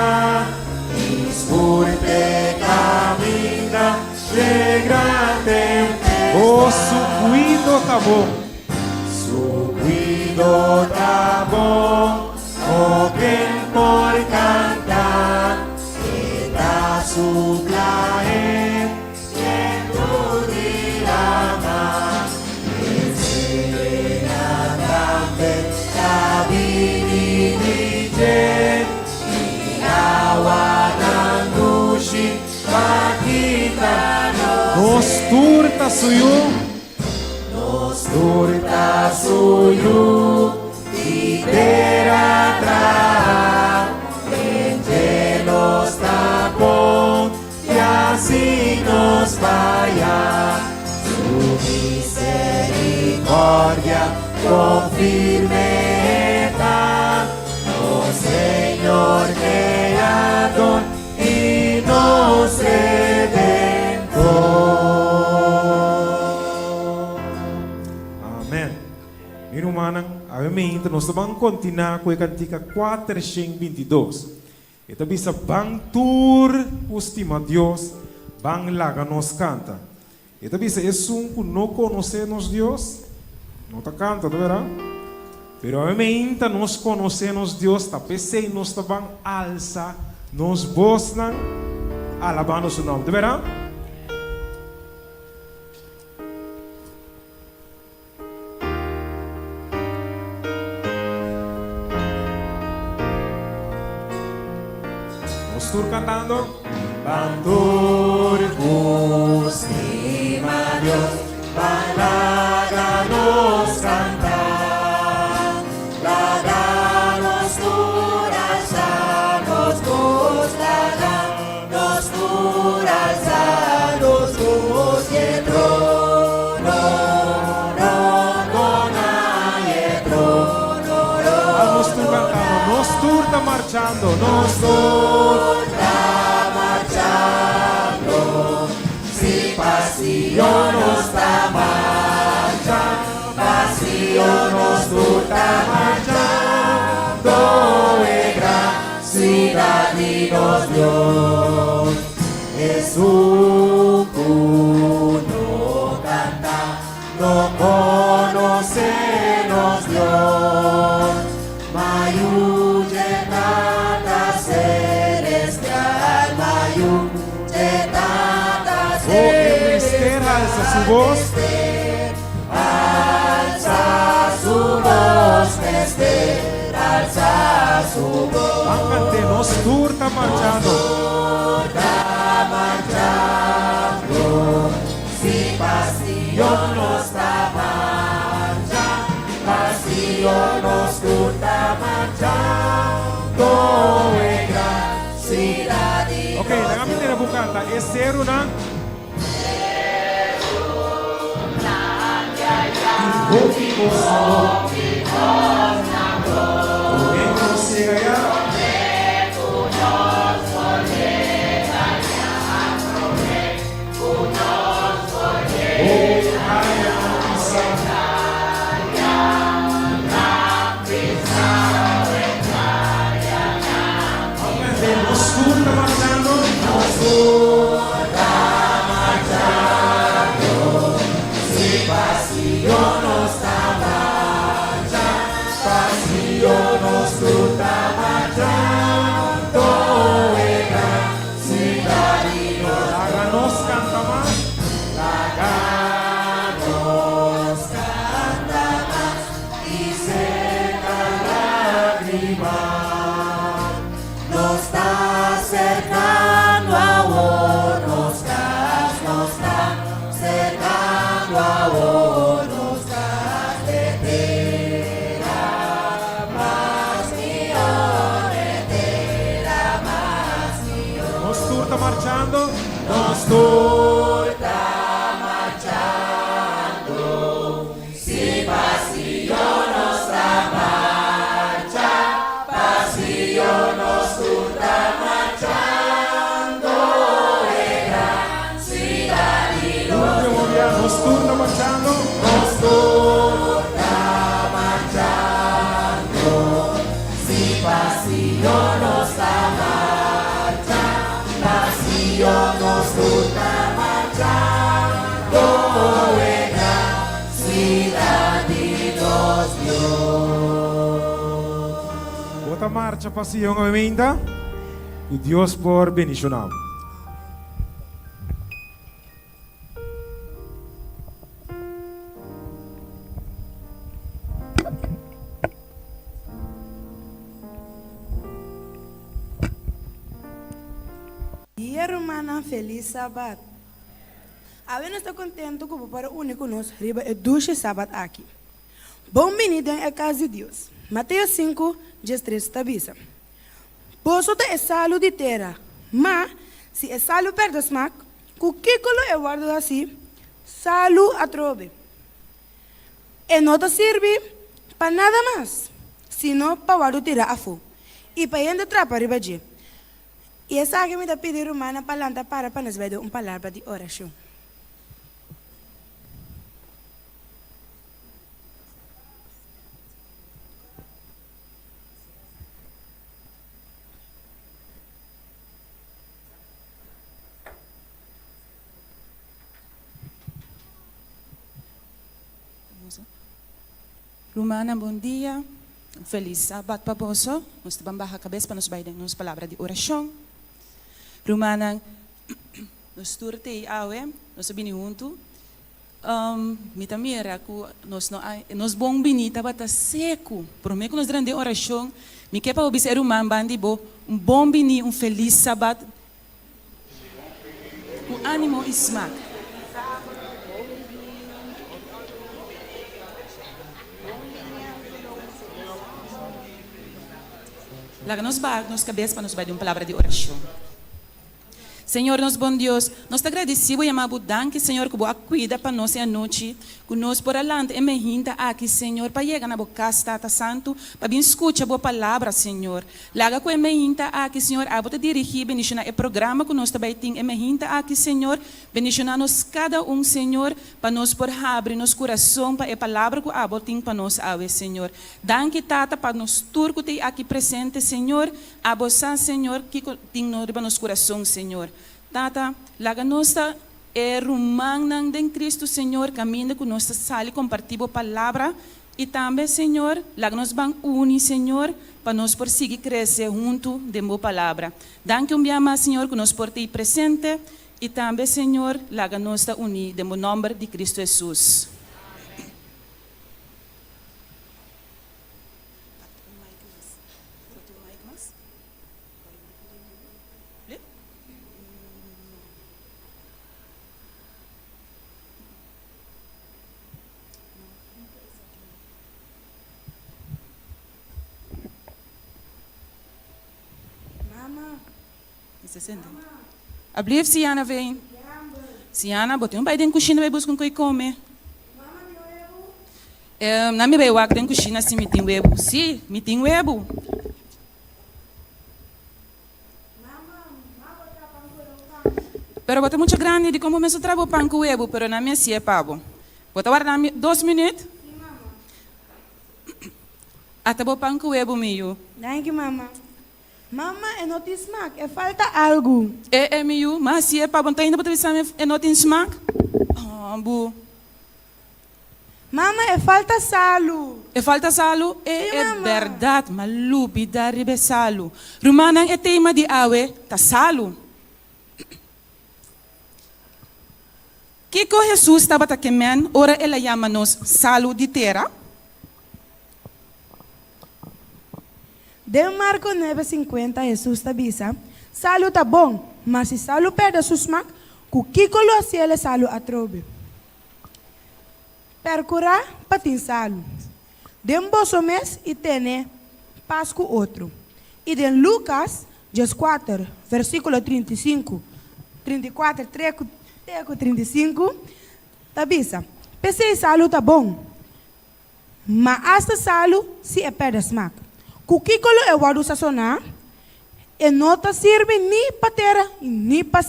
Y scurte caminda dje gran tempestad. Oh, su cuido ta bon. Su cuido ta bon, o ken por canta? E ta supla e bientu di lama, E serena tambe ta bini di dje, I awanan dushi pa kita nos Nos tur ta su yu. Nos tur ta su yu di tera traha, den dje nos ta bon i asi nos faya. Su misericordia kon firme ta, nos Señor Creador i nos Redentor. Amen. Mi rumannan, awe meinta nos ta ban kontiná ku e kantika 422. E ta bisa, Ban tur ku stima Dios, ban laga nos kanta. E ta bisa, Esun ku no konosé nos Dios, no ta kanta, ta bèrdat? Pero awe meinta nos konosé nos Dios, ta p'esei nos ta ban alsa nos bosnan alabando su nòmber, ta bèrdat? Nos tur cantando. Ban tur cu stima Dios, ban laga nos canta. Laga nos tur alza nos voz, laga nos tur alza nos voz y e trono rondona y e trono rondona. Nos tur cantando, nos tur ta marchando, nos tur ta marchando, si pa Sion nos ta marcha, pa Sion nos tur ta marchando, e gran ciudad di nos Dios. Esun ku no kanta no konosé nos Dios, ma yu dje Tata Selestial, ma yu dje Tata Oh, e mester alsa su bos. Mester alsa su bos, mester alsa su bos. Ban kant'é, nos tur ta marchando. Nos tur ta marchando, si pa Sion nos ta marcha, pa Sion nos tur ta marchando, e gran siudat di Ok, laga mi tene bo kanta e serunan. Hopi kos na bo. Promé ku nos yega ya. Hopi añanan pasa. Aumenta nos tur ta marchando. Nos tur ta marchando. Si pa Sion nos ta marcha. Pa Sion nos tur ta marchando. E gran siudat di nos. Laga nos canta mas. Laga nos canta mas. I seka lágrima. Nos ta serkando awor nos kas, nos ta serkando awor nos kas de tera mas mihó, de tera mas mihó. Nos tur ta marchando, nos tur ta marchando. Si pa Sion nos ta marcha, pa Sion nos tur ta marchando, e gran siudat di nos Dios. Nos tur ta marchando, nos tur ta marchando. Si pa Sion nos ta marcha, pa Sion nos tur ta marchando, e gran siudat di nos Dios. Bo ta marcha pa Sion awe-meinta? Ku Dios por bendishoná bo. Dia rumannan felis sabat. Awe nos ta kontentu ku bo por a uni ku nos riba e dushi sabat aki. Bon bini den e kas di Dios. Mateo sinku, diestres ta bisa, Boso ta e salu di tera, ma si e salu pèrdè smak, ku kiko lo e wòrdu hasí salu atrobe? E no ta sirbi pa nada mas, sino pa wòrdu tirá afó i pa hende trapa riba dje. I esaki mi ta pidi rumannan pa lanta para pa nos bai den un palabra di orashon. Rumannan bon dia, un felis sabat pa boso. Nos ta ban baha kabes pa nos bai den nos palabra di orashon. Rumannan, nos tur t'ei awe, nos a bini huntu. Mi ta mira ku nos no a, nos bon bini tabata seku. Promé ku nos drenta den orashon, mi ke pa bo bisa e ruman ban di bo un bon bini, un felis sabat. Ku ánimo i smak. Laga nos baha nos kabes pa nos bai den un palabra di orashon. Señor nos bon Dios, nos ta gradisí bo yama bo danki Señor ku bo a kuida pa nos e anochi, ku nos por a lanta e mehinta aki Señor pa yega na bo kas Tata Santu pa bin skucha bo palabra Señor. Laga ku e meinta aki, Señor, abo ta dirigí, bendishoná e programa ku nos ta bai tin e meinta aki, Señor. Bendishoná nos kada un, Señor, pa nos por habri nos kurason pa e palabra ku abo tin pa nos awe, Señor. Danki, Tata, pa nos tur ku t'ei aki presente, Señor. Abo sa, Señor, kiko tin no riba nos kurason, Señor. Tata, laga nos ta e rumannan den Cristo, Señor, kaminda ku nos ta sali kompartí bo palabra I tambe, Señor, laga nos ban uni, Señor, pa nos por sigui crece huntu den Bo Palabra. Danki un bia mas, Señor, cu nos por ta ei presente. I tambe, Señor, laga nos ta uní den Bo nomber di Cristo Jesus. Mama. Ablief Siana ven. Siana, bo tin un bai den kushina bai buska un koi kome. Nan mi bai wak den kushina si mi tin webu. Sí, mi tin webu. Pero bo ta mucho grandi di kon bo mester traha bo pan ku webu, pero nan mi a si'e pa bo. Bo ta warda mi dos minüt? Ata bo pan ku webu, mi yu. Danki, mama. Mama, e no tin smak, e falta algu. E, e, mi yu, ma hasi'e pa bo, nta ainda bo ta bisa mi e no tin smak? Oh, bu. Mama, e falta salu. E falta salu? E, e bèrdat, m'a lubidá riba e salu. Rumannan, e tema di awe ta salu. Kiko Hesus tabata ke men ora el a yama nos salu di tera? Den Marko nuebe sinkuenta Hesus ta bisa, Salu ta bon, ma si salu pèrdè su smak, ku kiko lo hasiel e salu atrobe? Perkurá pa tin salu den boso mes i tene pas ku otro. I den Lukas dieskuater, versíkulo 35, 34 te ku 35, ta bisa, P'esei salu ta bon, Ma asta salu si e pèrdè smak. Ku kiko lo e wòrdu sasoná? E no ta sirbi ni pa tera ni pa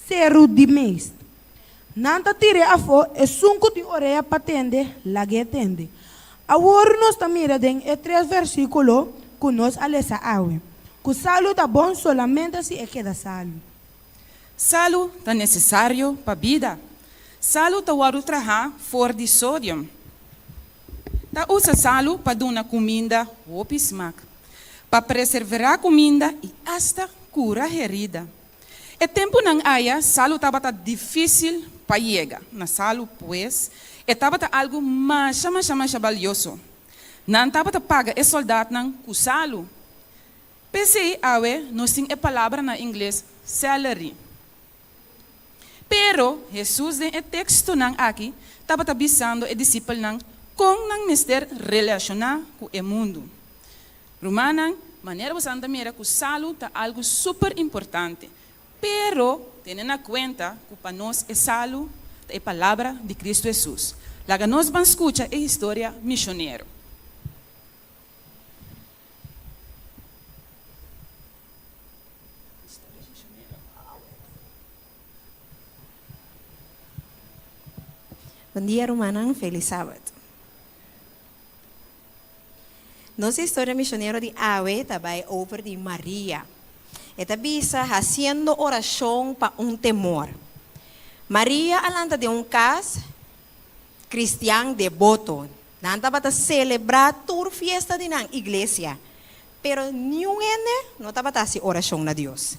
seru di meis. Nan ta tir'é afó, esun ku tin orea pa tende, lag'é tende. Awor nos ta mira den e tres versíkulo ku nos a lesa awe, ku salu ta bon solamente si e keda salu. Salu ta nesesario pa bida. Salu ta wòrdu trahá for di sodium. Ta usa salu pa duna kuminda hopi smak, pa preserverá kuminda i asta kura herida. E tempunan aya salu tabata difísil pa yega na salu, pues e tabata algu masha masha masha balioso. Nan tabata paga e sòldatnan ku salu. P'esei awe nos tin e palabra na ingles celery. Pero Hesus den e tekstonan aki tabata bisando e disipelnan kon nan mester relashoná ku e mundu. Rumannan, manera boso ta mira ku salu ta algu super importante, pero tene na kuenta ku pa nos e salu ta e palabra di Kristu Hesus. Laga nos ban skucha e historia mishonero. Bon dia rumannan, felis sabat. Nos historia misionero di awe ta bai over di Maria. E ta bisa hasiendo orashon pa un temor. Maria a lanta den un kas Cristian deboto. Nan tabata celebra tur fiesta di nan iglesia, pero niun hende no tabata haci oracion na Dios.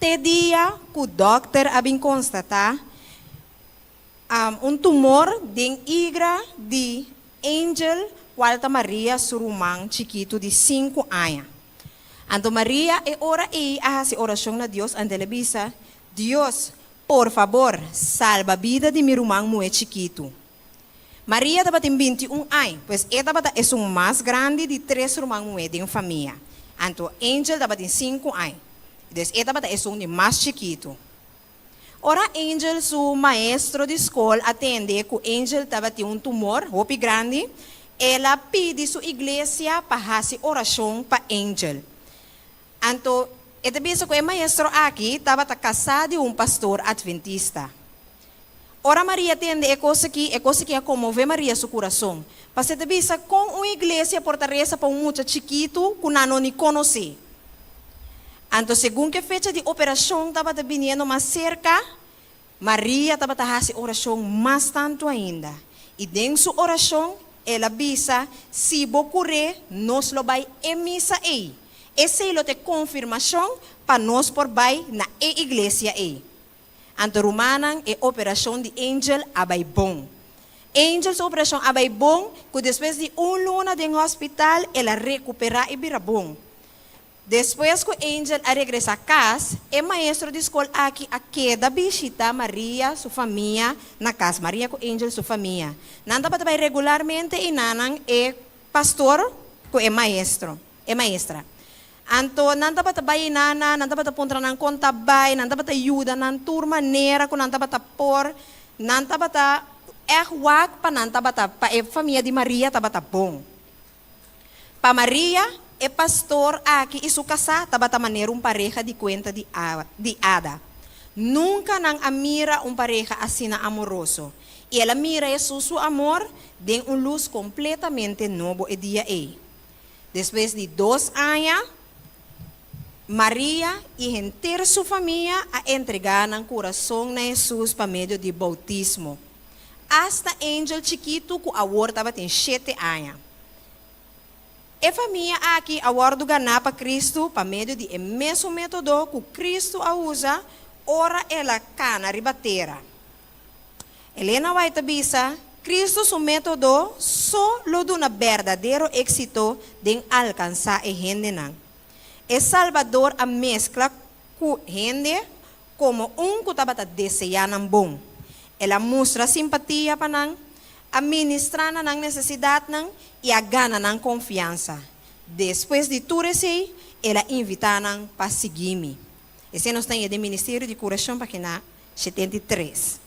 Te dia cu dokter a bin constata un tumor den igra di Angel, cual ta Maria su ruman chikitu di cinco aña. Anto Maria e ora ey a haci oracion na Dios anto el a bisa, Dios, Por fabor, salba bida di mi ruman muhé chikitu. Maria tabatin 21 añ, pues e tabata esun mas grandi di tres ruman muhé den famia. Anto Angel tabatin sinku añ, dus e tabata esun di mas chikitu. Ora Angel su maestro di skol a tende ku Angel tabatin un tumor hopi grandi, el a pidi su iglesia pa hasi orashon pa Angel. Anto e ta bisa ku e maestro aki tabata kasá di un pastor atventista. Ora Maria tende e kos aki, e kos aki a konmové Maria su kurason. Pastor ta bisa kon un iglesia por ta resa pa un mucha chikitu ku nan no ni konosé. Anto segun ku e fecha di operashon tabata biniendo mas serka, Maria tabata hasi orashon mas tantu ainda, i den su orashon el a bisa, Si bo kur'é, nos lo bai e misa ei. Esei lo ta e konfirmashon pa nos por bai na e iglesia ei. Anto rumannan, e operashon di Angel a bai bon. Angel su operashon a bai bon, ku despues di un luna den hospital el a rekuperá i bira bon. Despues ku Angel a regresá kas, e maestro di skol aki a keda bishitá Maria su famia na kas, Maria ku Angel su famia. Nan tabata bai regularmente i nanan e pastor ku e maestro, e maestra. Anto nan tabata bai i nana, nan tabata puntra nan kon ta bai, nan tabata yuda nan tur manera ku nan tabata por. Nan tabata. Ègt wak pa nan tabata, pa e famia di Maria tabata bon. Pa Maria, e pastor aki i su kasá tabata manera un pareha di kuenta di di ada. Nunka nan a mira un pareha asina amoroso, i el a mira Hesus su amor den un lus kompletamente nobo e dia ei. Despues di dos aña, Maria i henter su famia a entregá nan kurason na Hesus pa medio di boutismo. Asta Angel chikitu ku awor tabatin shete aña. E famia aki a wòrdu ganá pa Kristu pa medio di e mesun método ku Kristu a usa ora el a kana riba tera. Elena White ta bisa, Kristu su método so lo duna berdadero éksito den alkansá e hendenan. E Salbador a meskla ku hende komo un ku tabata deseá nan bon. El a mustra simpatia pa nan, a ministrá na nan nesesidatnan i a gana nan konfiansa. Despues di tur esei, el a invitá nan pa sigui mi. Esei nos ta haña den Ministerio di Kurashon, página 73.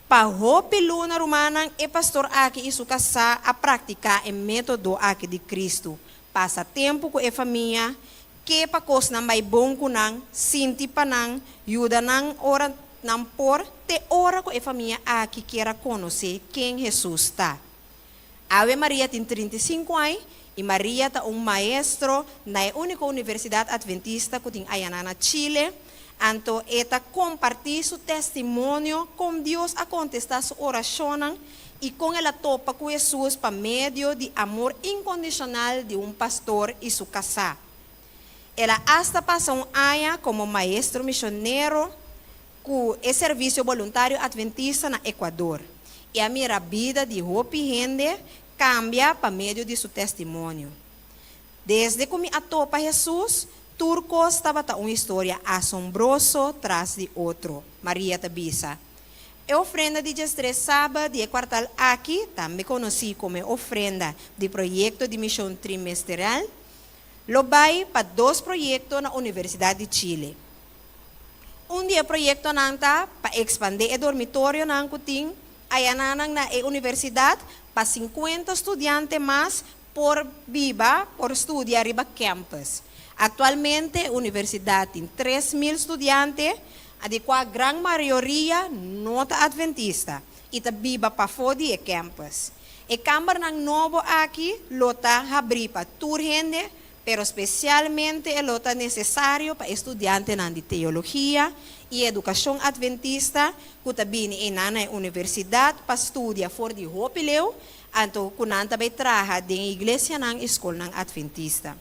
Pa hopi luna, rumannan, e pastor aki i su kasá a praktiká e método aki di Kristu, pasa tempu ku e famia, ke pa kosnan bai bon ku nan, sinti pa nan, yuda nan ora nan por, te ora ku e famia aki kier a konosé ken Hesus ta. Awe Maria tin 35 aña i Maria ta un maestro na e úniko universidat atventista ku tin ayaná na Chile. Anto e ta kompartí su testimonio kon Dios a kontestá su orashonnan i kon el a topa ku Hesus pa medio di amor inkondishonal di un pastor i su kasá. El a asta pasa un aña komo maestro mishonero ku e Servisio Boluntario Atventista na Ecuador i a mira bida di hopi hende kambia pa medio di su testimonio. Desde ku mi a topa Hesus, tur kos tabata un historia asombroso tras di otro, Maria ta bisa. E ofrenda di diestres saba di e kuartal aki, tambe konosí komo e ofrenda di proyekto di mishon trimesteral, lo bai pa dos proyekto na Universidat di Chile. Un di e proyektonan ta pa ekspandé e dormitorionan ku tin ayananan na e universidat pa sinkuenta studiante mas por biba, por studia riba campus. Aktualmente e universidat tin 3000 studiante, di kua gran mayoria no ta atventista i ta biba pafó di e campus. E kambernan nobo aki lo ta habrí pa tur hende, pero spesialmente e lo ta nesesario pa e studiantenan di teologia i edukashon atventista ku ta bini einan na e universidat pa studia for di hopi leu, anto ku nan ta bai traha den e iglesianan i skolnan atventista.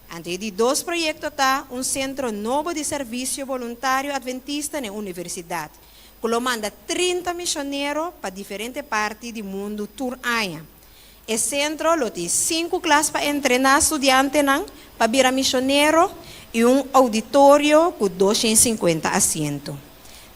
Anto e di dos proyekto ta un sentro nobo di servisio boluntario atventista na e universidat, ku lo manda 30 mishonero pa diferente parti di mundu tur aña. E sentro lo tin sinku klas pa entrená studiantenan pa bira mishonero i un ouditorio ku 250 asiento.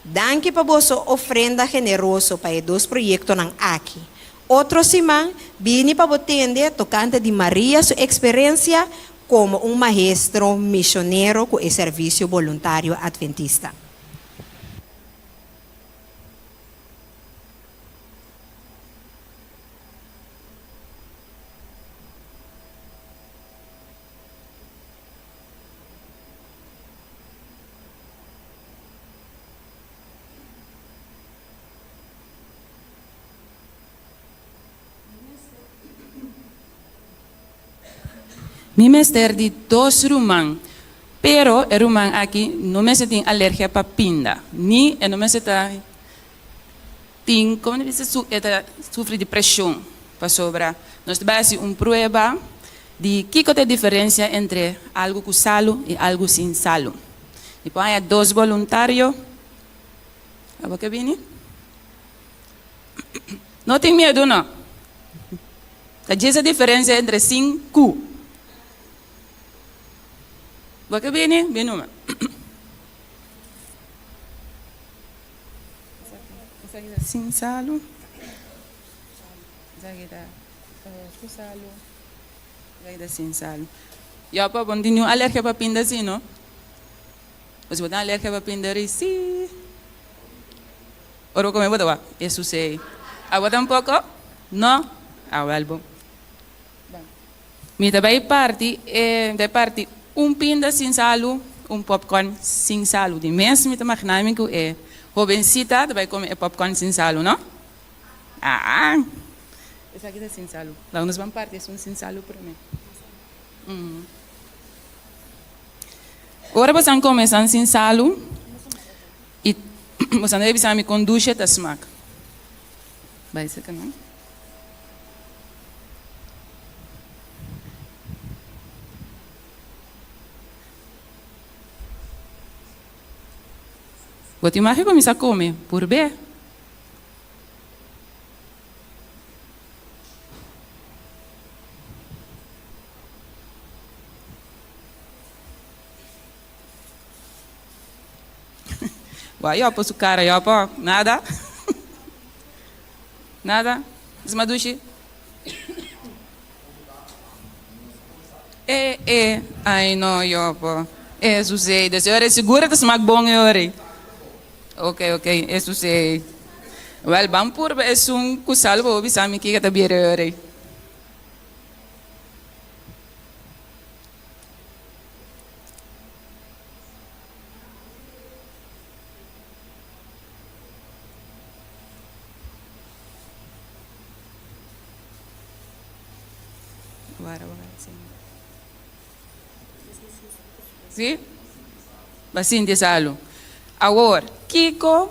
Danki pa boso ofrenda generoso pa e dos proyektonan aki. Otro siman, bini pa bo tende tokante di Maria su eksperensia komo un maestro mishonero ku e Servisio Boluntario Atventista. Mi mester di dos ruman, pero e ruman aki no mester tin alergia pa pinda, ni e no mester ta tin, como ta bisa, e ta sufri di presion, pasobra nos ta bai haci un prueba di kico ta e diferencia entre algo cu salu y algo sin salu. Mi por haña dos boluntario. Abo ke bini? No tin miedu no. Ta djis e diferencia entre sin cu. Bo ke bini? Bini numa. Esaki ta sin salu. Esaki ta ku salu. Esaki ta sin salu. Yo pa bo no tin niun alergia pa pinda si no? Bo si bo tin alergia pa pinda ri si. Ora bo come bo ta wak e susei. Abo tampoco? No? Awel bon. Mi ta bai parti e mi ta bai parti un pinda sin salu, un popcorn sin salu. Di mes mi ta magina mi ku e hobencita ta bai come e popcorn sin salu, no? Ah! Esaki ta sin salu. Laga nos ban parti esun sin salu prome. Ora bosan come esan sin salu i bosan debe bisa mi kon dushe ta smak. Bai seka nan. Bo tin mag kuminsá kome purbé. Wak yopo su kara yopo, nada? Nada? Sma dushi? E e, ai no yopo. E susei, des ora seguro ta smak bon e ora. Ok, ok, e susei. Wel, ban purba esun ku sal bo bisa mi kiko ta bira e ora. Sí? Ba sinti salu. Awor, kiko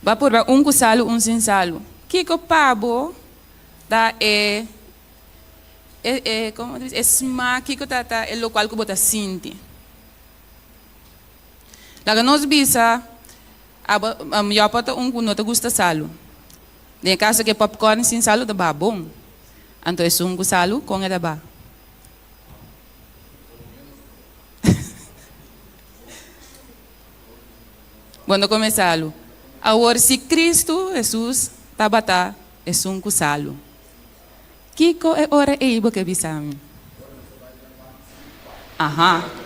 ba purba un ku salu, un sin salu. Kiko pa bo ta e e e komo ta bisa e smak, kiko ta ta e lokual ku bo ta sinti? Laga nos bisa, abo yopa ta un ku no ta gusta salu. Den e kaso ku e popcorn sin salu ta baha bon. Anto esun ku salu, kon e ta baha? Bo no kome salu. Awor si Kristu Hesus tabata esun ku salu, kiko e ora ei bo ke bisa mi? Aha.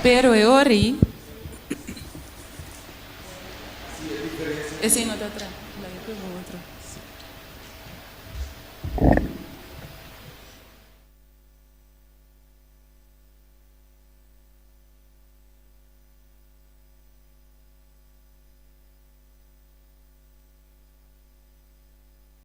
Pero e ora ei, esei no ta tra.